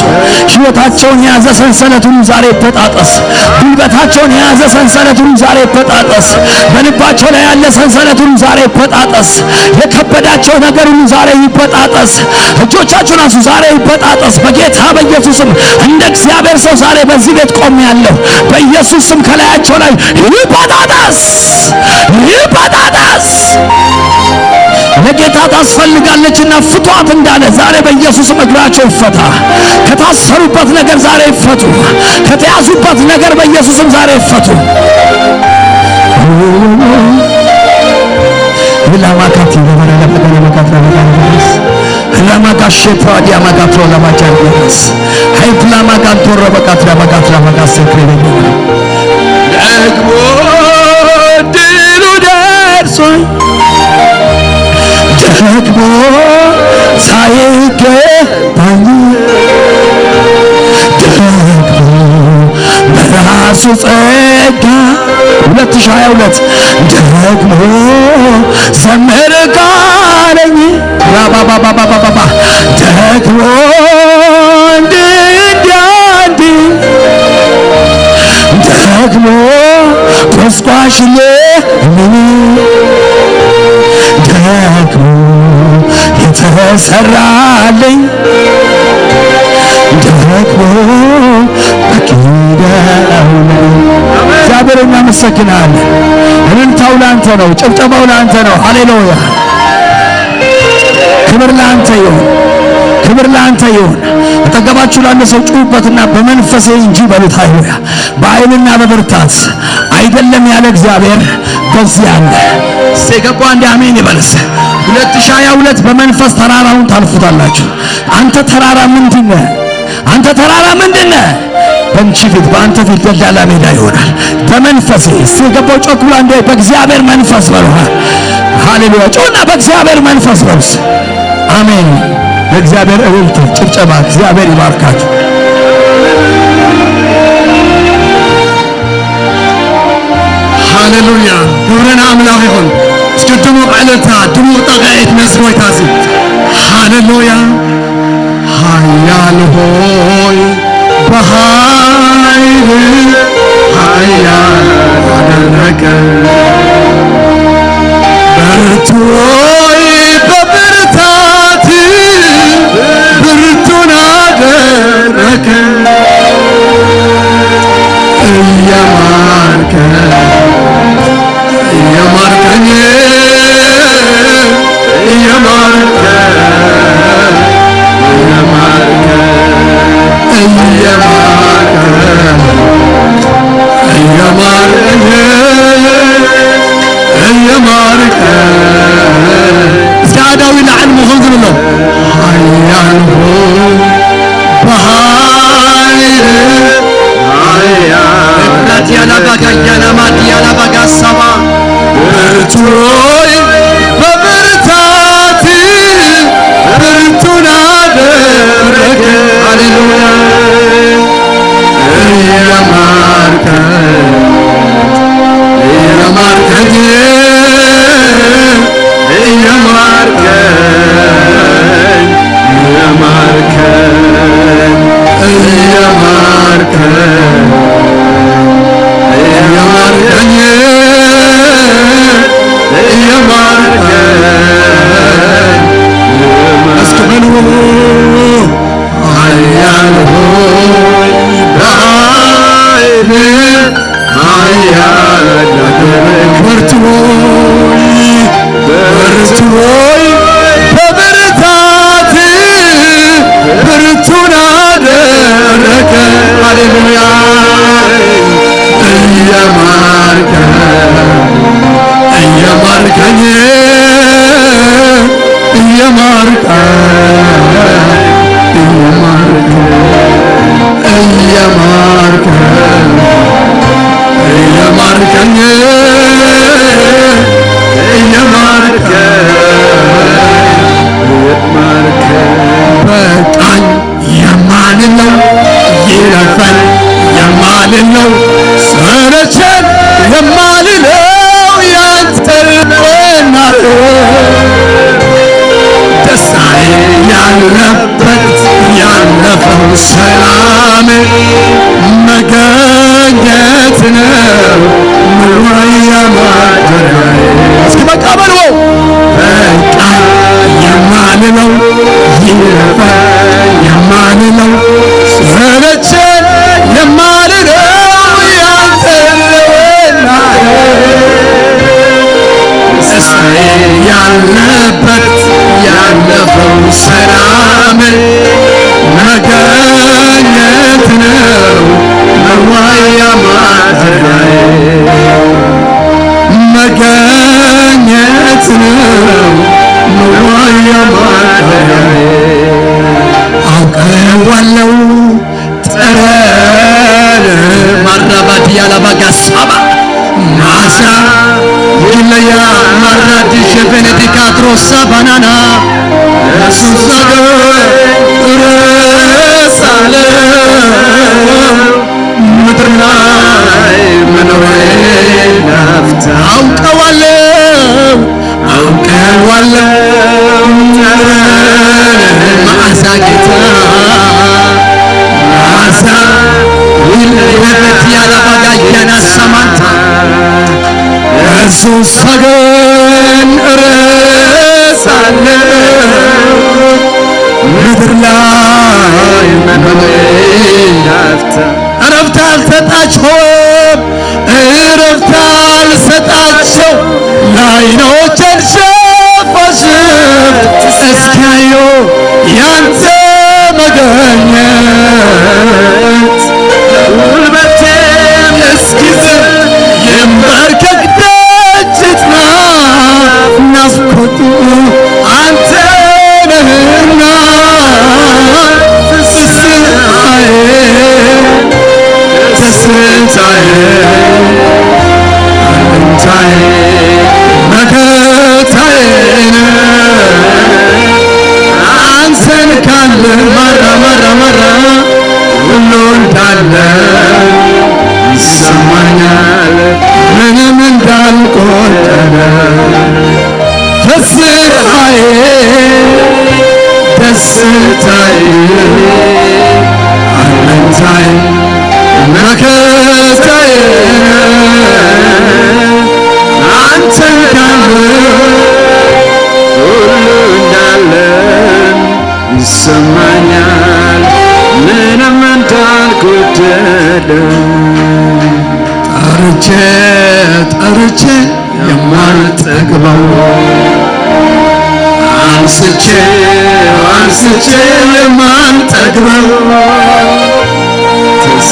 Speaker 4: ሕይወታቸውን የያዘ ሰንሰለቱን ዛሬ ይበጣጠስ። ጉልበታቸውን የያዘ ሰንሰለቱን ዛሬ ይበጣጠስ። በልባቸው ላይ ያለ ሰንሰለቱን ዛሬ ይበጣጠስ። የከበዳቸው ነገር ሁሉ ዛሬ ይበጣጠስ። እጆቻችሁን አንሱ። ዛሬ ይበጣጠስ። በጌታ በኢየሱስ ስም እንደ እግዚአብሔር ሰው ዛሬ በዚህ ቤት ቆሜያለሁ። በኢየሱስ ስም ከላያቸው ላይ ይበጣጠስ፣ ይበጣጠስ። ለጌታ ታስፈልጋለችና ፍቷት እንዳለ ዛሬ በኢየሱስም እግራቸው ይፈታ። ከታሰሩበት ነገር ዛሬ ይፈቱ። ከተያዙበት ነገር በኢየሱስም ዛሬ ይፈቱ። ለማካት ለማካሼ ፕራዲያ ማካትሮ ለማቻንስ ሃይፕላ ማካንቶሮ በካትራ ማካትራ ማካሴክሬ ደግሞ ድሉ ደርሶኝ ደግሞ ሳይገባኝ ደግሞ በራሱ ጸጋ 2022 ደግሞ ዘምር ካለኝ ራባባባባባባ ደግሞ እንዲያንዲ ደግሞ ቆስቋሽ ምን ደግሞ የተሰራልኝ ደግሞ በኪዳኑ። እግዚአብሔር እናመሰግናለን። እልልታው ለአንተ ነው፣ ጭብጨባው ለአንተ ነው። ሃሌሉያ! ክብር ለአንተ ይሁን፣ ክብር ለአንተ ይሁን። አጠገባችሁ ላለ ሰው ጩሁበትና በመንፈሴ እንጂ በሉት። ሃሌሉያ! በኃይልና በብርታት አይደለም ያለ እግዚአብሔር በዚህ አለ። እስቲ የገባ አንድ አሜን ይበልስ። 2022 በመንፈስ ተራራውን ታልፉታላችሁ። አንተ ተራራ ምንድን ነህ? አንተ ተራራ ምንድን ነህ? በአንቺ ፊት፣ በአንተ ፊት ደልዳላ ሜዳ ይሆናል። በመንፈሴ እስቲ የገባው ጮክ ብሎ አንዴ በእግዚአብሔር መንፈስ በሉ። ሃሌሉያ! ጮና በእግዚአብሔር መንፈስ በሉስ። አሜን። ለእግዚአብሔር እልልታ፣ ጭብጨባ። እግዚአብሔር ይባርካችሁ።
Speaker 5: ሃሌሉያ ክብርን አምላኽ ይኹን። እስኪ ድሙቕ ዕልልታ ድሙቕ ጠቕዒት ነዚ ጎይታ እዚ። ሃሌሉያ። ኃያል ሆይ በኃይል ኃያል አደረገን፣ ብርቱ ሆይ በብርታት ብርቱን አደረገን። እየማርከን እየማርከኝ እየማርከን እየማርከን እየማርከኝ እየማርከን። እስኪ ኣዳዊ ላዕል ምኹን ዝብሎ ኃያል ሆይ በኃይል ያላባጋያናማዲያላባጋሳባ ብርቱ ሆይ በብርታት ብርቱን አደረገ። ሃሌሉያ። እየማርከን እየማርከኝ እየማርከኝ እየማርከኝ እየማርከኝ እየማርከኝ እየማርከኝ። እስኪ በሉ ኃያል ሆይ በኃይል ኃያል አደረግህ፣ ብርቱ ሆይ ብርቱ ሆይ በብርታት ብርቱን አደረገ። ሃሌሉያ። እየማርከን እየማርከኝ እየማርከን እየማርከን እየማርከን እየማርከኝ እየማርከን በቃኝ የማልለው ይለፈን የማልለው ሰለቸን የማልለው ያንተ ልቦና ደስታዬ ያለበት ያለፈው ሰላም መገኘት ነው ምዋያ ማደሪያዬ። እስኪ በቃ በሉ በቃ የማልለው ይለፈን የማልለው ሰለቸን የማልለው ያንተ ልቦና ደስታዬ ያለበት ያለፈው ሰላም መገኘት ነው መዋያ ማደሪያዬ መገኘት ነው መዋያ ማደሪያዬ። አውቀዋለሁ ጠረን ማራባት ያላባጋሳባ ማሳ ይለያ ማራዲ ሸፈነቲካትሮሳ ባናና እሱን ሳገር እረሳለሁ ምድር ላይ መኖሬን ናፍታ። አውቀዋለሁ አውቀዋለሁ ጠረን መዓዛ ጌታ መዓዛ ይለበት ያላባጋያና ሰማንታ እርሱን ሳገኝ እረሳለሁ ምድር ላይ መኖሬን ናፍታ። እረፍት አልሰጣቸውም እረፍት አልሰጣቸው ለዓይኖቼን ሸፋሽፍት እስኪያዩ ያንተ መገኘት ጉልበቴም እስኪዝል ይንበርከክ ደጅ ይጥና ናፍቆቱ አንተ ነህና ፍስሐዬ ደስታዬ አለኝታዬ መከታዬ ነህ። አንተን ካለ መራ መራ መራ ሁሉ እንዳለ ይሰማኛል ምንም
Speaker 4: ፍስሐዬ ደስታዬ አለኝታዬ መከታዬ አንተ እንዳለ
Speaker 2: ሁሉ እንዳለን ይሰማኛል ምንም እንዳልጎደለ
Speaker 4: ጠርቼ ጠርቼ የማልጠግበው አንስቼ አንስቼ የማልጠግበው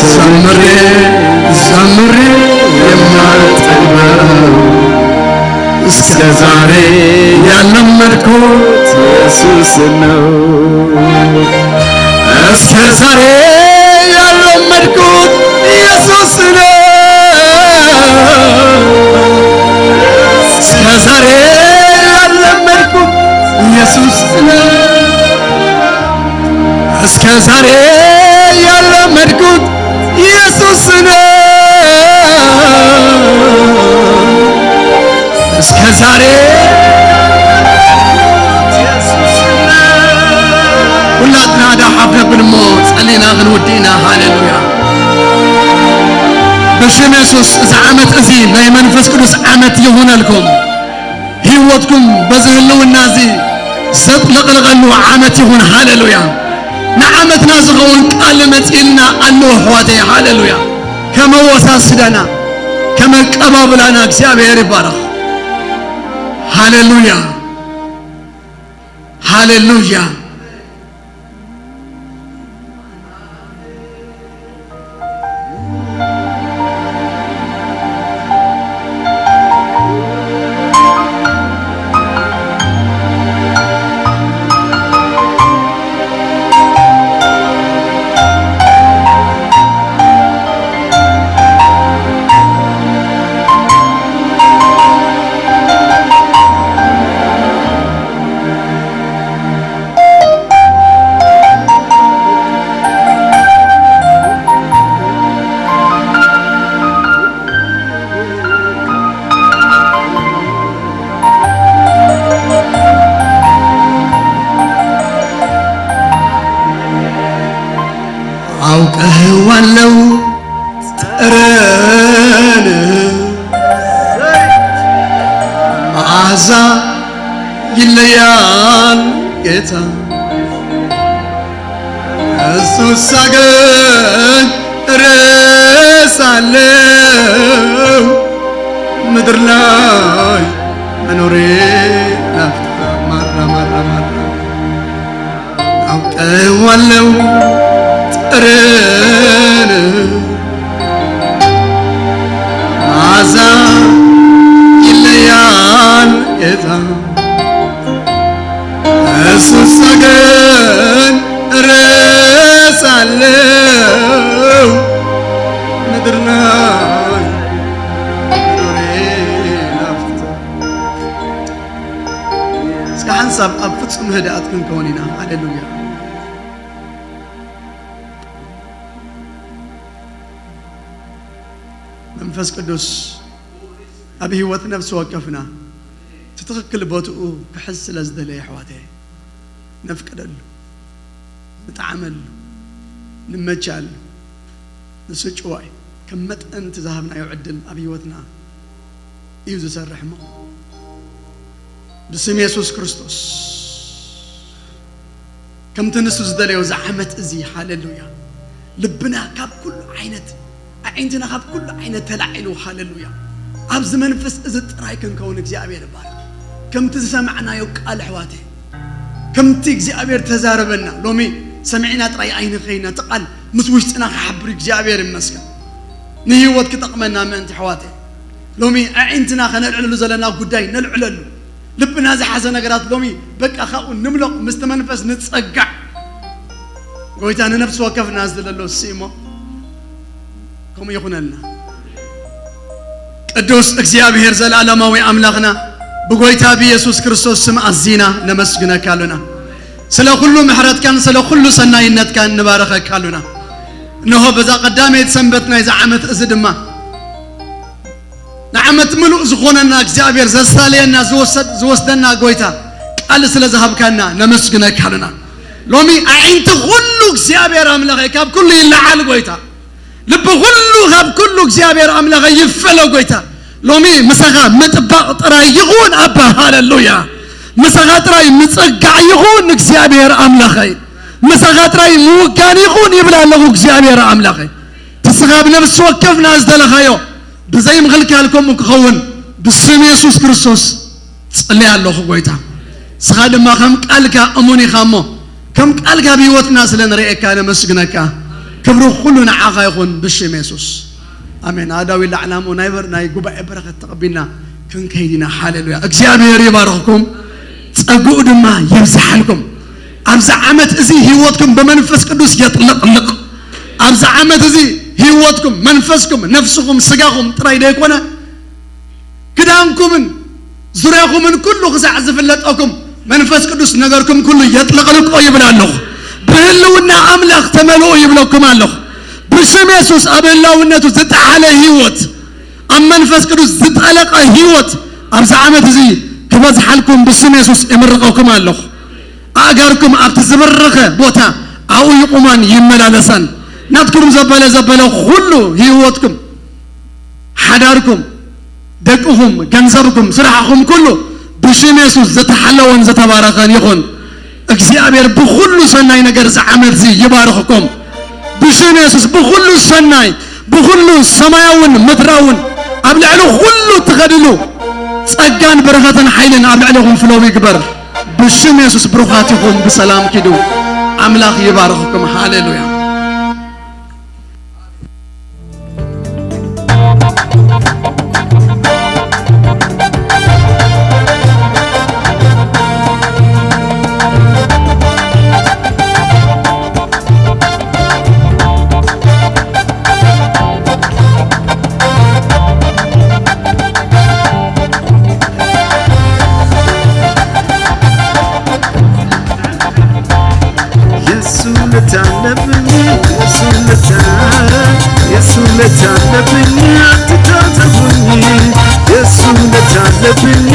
Speaker 4: ዘምሬ ዘምሬ የማልጠግበው እስከ ዛሬ ያለመድኩት
Speaker 2: ኢየሱስ ነው።
Speaker 4: እስከ ዛሬ ያለመድኩት ኢየሱስ ነው። እስከ ዛሬ ያለመድኩት ኢየሱስ ነው። እስከ ዛሬ ያለመድኩት ኢየሱስ ነው። እስከ ዛሬ ሁላትና ዳሓፍ ነብን እሞ ጸሊና ክንውዲእና ሃሌሉያ ብሽም የሱስ እዚ ዓመት እዚ ናይ መንፈስ ቅዱስ ዓመት ይሁነልኩም። ህይወትኩም በዚ ህልውና እዚ ዘጥለቕልቐሉ ዓመት ይሁን። ሃሌሉያ ንዓመትና ዝኸውን ቃል መፂልና ኣለዎ ኣሕዋተይ። ሃሌሉያ ከመወሳስደና ከመቀባብላና እግዚአብሔር ይባረኽ። ሃሌሉያ ሃሌሉያ። አውቀዋለው ጠረን መዓዛ ይለያል ጌታ እሱ ሳገኝ እረሳለው ምድር ላይ መኖሬ ላፍታ ማራ ማራ ማራ አውቀዋለው ጠረን መዓዛ ይለያል ጌታ እሱ ሳገኝ እረሳለው ምድር ላይ መኖሬ ላፍታ። እስከ ሓንሳብ ኣብ ፍጹም ህድኣት ክንከውን ኢና። ሃሌሉያ። መንፈስ ቅዱስ ኣብ ህይወት ነፍሲ ወከፍና እቲ ትኽክል ቦትኡ ክሕዝ ስለ ዝደለየ ኣሕዋተይ ነፍቅደሉ፣ ንጣዕመሉ፣ ንመቻሉ። ንሱ ጭዋ እዩ። ከም መጠን እቲ ዝሃብናዮ ዕድል ኣብ ህይወትና እዩ ዝሰርሕ እሞ ብስም የሱስ ክርስቶስ ከምቲ ንሱ ዝደለዮ እዚ ዓመት እዚ ሃሌሉያ ልብና ካብ ኩሉ ዓይነት ኣዒንትና ካብ ኩሉ ዓይነት ተላዒሉ ሃሌሉያ ኣብዚ መንፈስ እዚ ጥራይ ክንከውን እግዚኣብሔር ይባረክ። ከምቲ ዝሰማዕናዮ ቃል ኣሕዋተይ ከምቲ እግዚኣብሔር ተዛረበና ሎሚ ሰሚዕና ጥራይ ኣይንኸይና እቲ ቃል ምስ ውሽጥና ክሓብር እግዚኣብሔር ይመስገን። ንህይወት ክጠቕመና ምእንቲ ኣሕዋተይ ሎሚ ኣዒንትና ከነልዕለሉ ዘለና ጉዳይ ነልዕለሉ፣ ልብና ዝሓዘ ነገራት ሎሚ በቃ ካብኡ ንምለቕ፣ ምስቲ መንፈስ ንፀጋዕ። ጎይታ ንነፍሲ ወከፍና ዝደለሎ እሞ ከምኡ ይኹነልና። ቅዱስ እግዚአብሔር ዘለዓለማዊ ኣምላኽና ብጎይታ ብኢየሱስ ክርስቶስ ስም ኣዚና ነመስግነካ ኣሎና። ስለ ኩሉ ምሕረትካን ስለ ኩሉ ሰናይነትካን ንባረኸካ ኣሎና። እንሆ በዛ ቀዳመይቲ ሰንበት ናይዚ ዓመት እዚ ድማ
Speaker 5: ንዓመት ምሉእ ዝኾነና እግዚኣብሔር ዘሳለየና ዝወስደና ጎይታ ቃል ስለ ዝሃብካና ነመስግነካ ኣለና። ሎሚ ኣዒንቲ ኩሉ እግዚኣብሔር ኣምላኸ ካብ ኩሉ ይለዓል ጎይታ፣ ልቢ ኩሉ ካብ ኩሉ እግዚኣብሔር ኣምላኸ ይፈለ ጎይታ። ሎሚ ምሳኻ ምጥባቕ ጥራይ ይኹን ኣባ፣ ሃሌሉያ። ምሳኻ ጥራይ ምፅጋዕ ይኹን እግዚኣብሔር ኣምላኸይ፣ ምሳኻ ጥራይ ምውጋን ይኹን ይብል ኣለኹ እግዚኣብሔር ኣምላኸይ። ትስኻ ብነፍሲ ወከፍና ዝደለኻዮ ብዘይ ምኽልካል ከምኡ ክኸውን ብስም የሱስ ክርስቶስ ጽልይ ኣለኹ ጎይታ። ስኻ ድማ ከም ቃልካ እሙን ኢኻ እሞ ከም ቃልካ ብሂወትና ስለ ንርእየካ ነመስግነካ። ክብሪ ኩሉ ንዓኻ ይኹን ብሽም የሱስ፣ ኣሜን። ኣዳዊ ላዕላሞ ናይ በር ናይ ጉባኤ በረኸት ተቐቢልና ክንከይድ ኢና። ሃሌሉያ። እግዚኣብሔር ይባርኽኩም፣ ጸጉኡ ድማ የብዝሓልኩም። ኣብዚ ዓመት እዚ ሂወትኩም ብመንፈስ ቅዱስ የጥለቕልቕ። ኣብዚ ዓመት እዚ ሂወትኩም፣ መንፈስኩም፣ ነፍስኩም፣ ስጋኹም ጥራይ ደይኮነ ክዳንኩምን ዙርያኹምን ኩሉ ክሳዕ ዝፍለጠኩም መንፈስ ቅዱስ ነገርኩም ኩሉ የጥለቕልቆ ይብል ኣለኹ። ብህልውና ኣምላኽ ተመልኡ ይብለኩም ኣለኹ። ብስም የሱስ ኣብ ህላውነቱ ዝጠዓለ ሂወት፣ ኣብ መንፈስ ቅዱስ ዝጠለቐ ሂወት ኣብዚ ዓመት እዚ ክበዝሓልኩም ብስም የሱስ እምርቐኩም ኣለኹ። ኣእጋርኩም ኣብቲ ዝበረኸ ቦታ ኣብኡ ይቁማን ይመላለሳን። ናትኩም ዘበለ ዘበለ ኩሉ ሂወትኩም፣ ሓዳርኩም፣ ደቅኹም፣ ገንዘብኩም፣ ስራሕኩም ኩሉ ብሽም የሱስ ዝተሓለወን ዝተባረኸን ይኹን። እግዚኣብሔር ብኩሉ ሰናይ ነገር እዚ ዓመት እዚ ይባርኽኩም ብሽም የሱስ። ብኩሉ ሰናይ፣ ብኩሉ ሰማያውን ምድራውን ኣብ ልዕሊ ኩሉ ትኸድሉ ጸጋን በረኸትን ሓይልን ኣብ ልዕሊኹም flow ይግበር ብሽም የሱስ። ብሩኻት ኢኹም፣ ብሰላም ኪዱ። ኣምላኽ ይባርኽኩም። ሃሌሉያ።
Speaker 2: የሱ ውለታ አለብኝ፣ የሱ ውለታ፣ የሱ ውለታ አለብኝ፣ አትታዘቡኝ። የሱ ውለታ አለብኝ።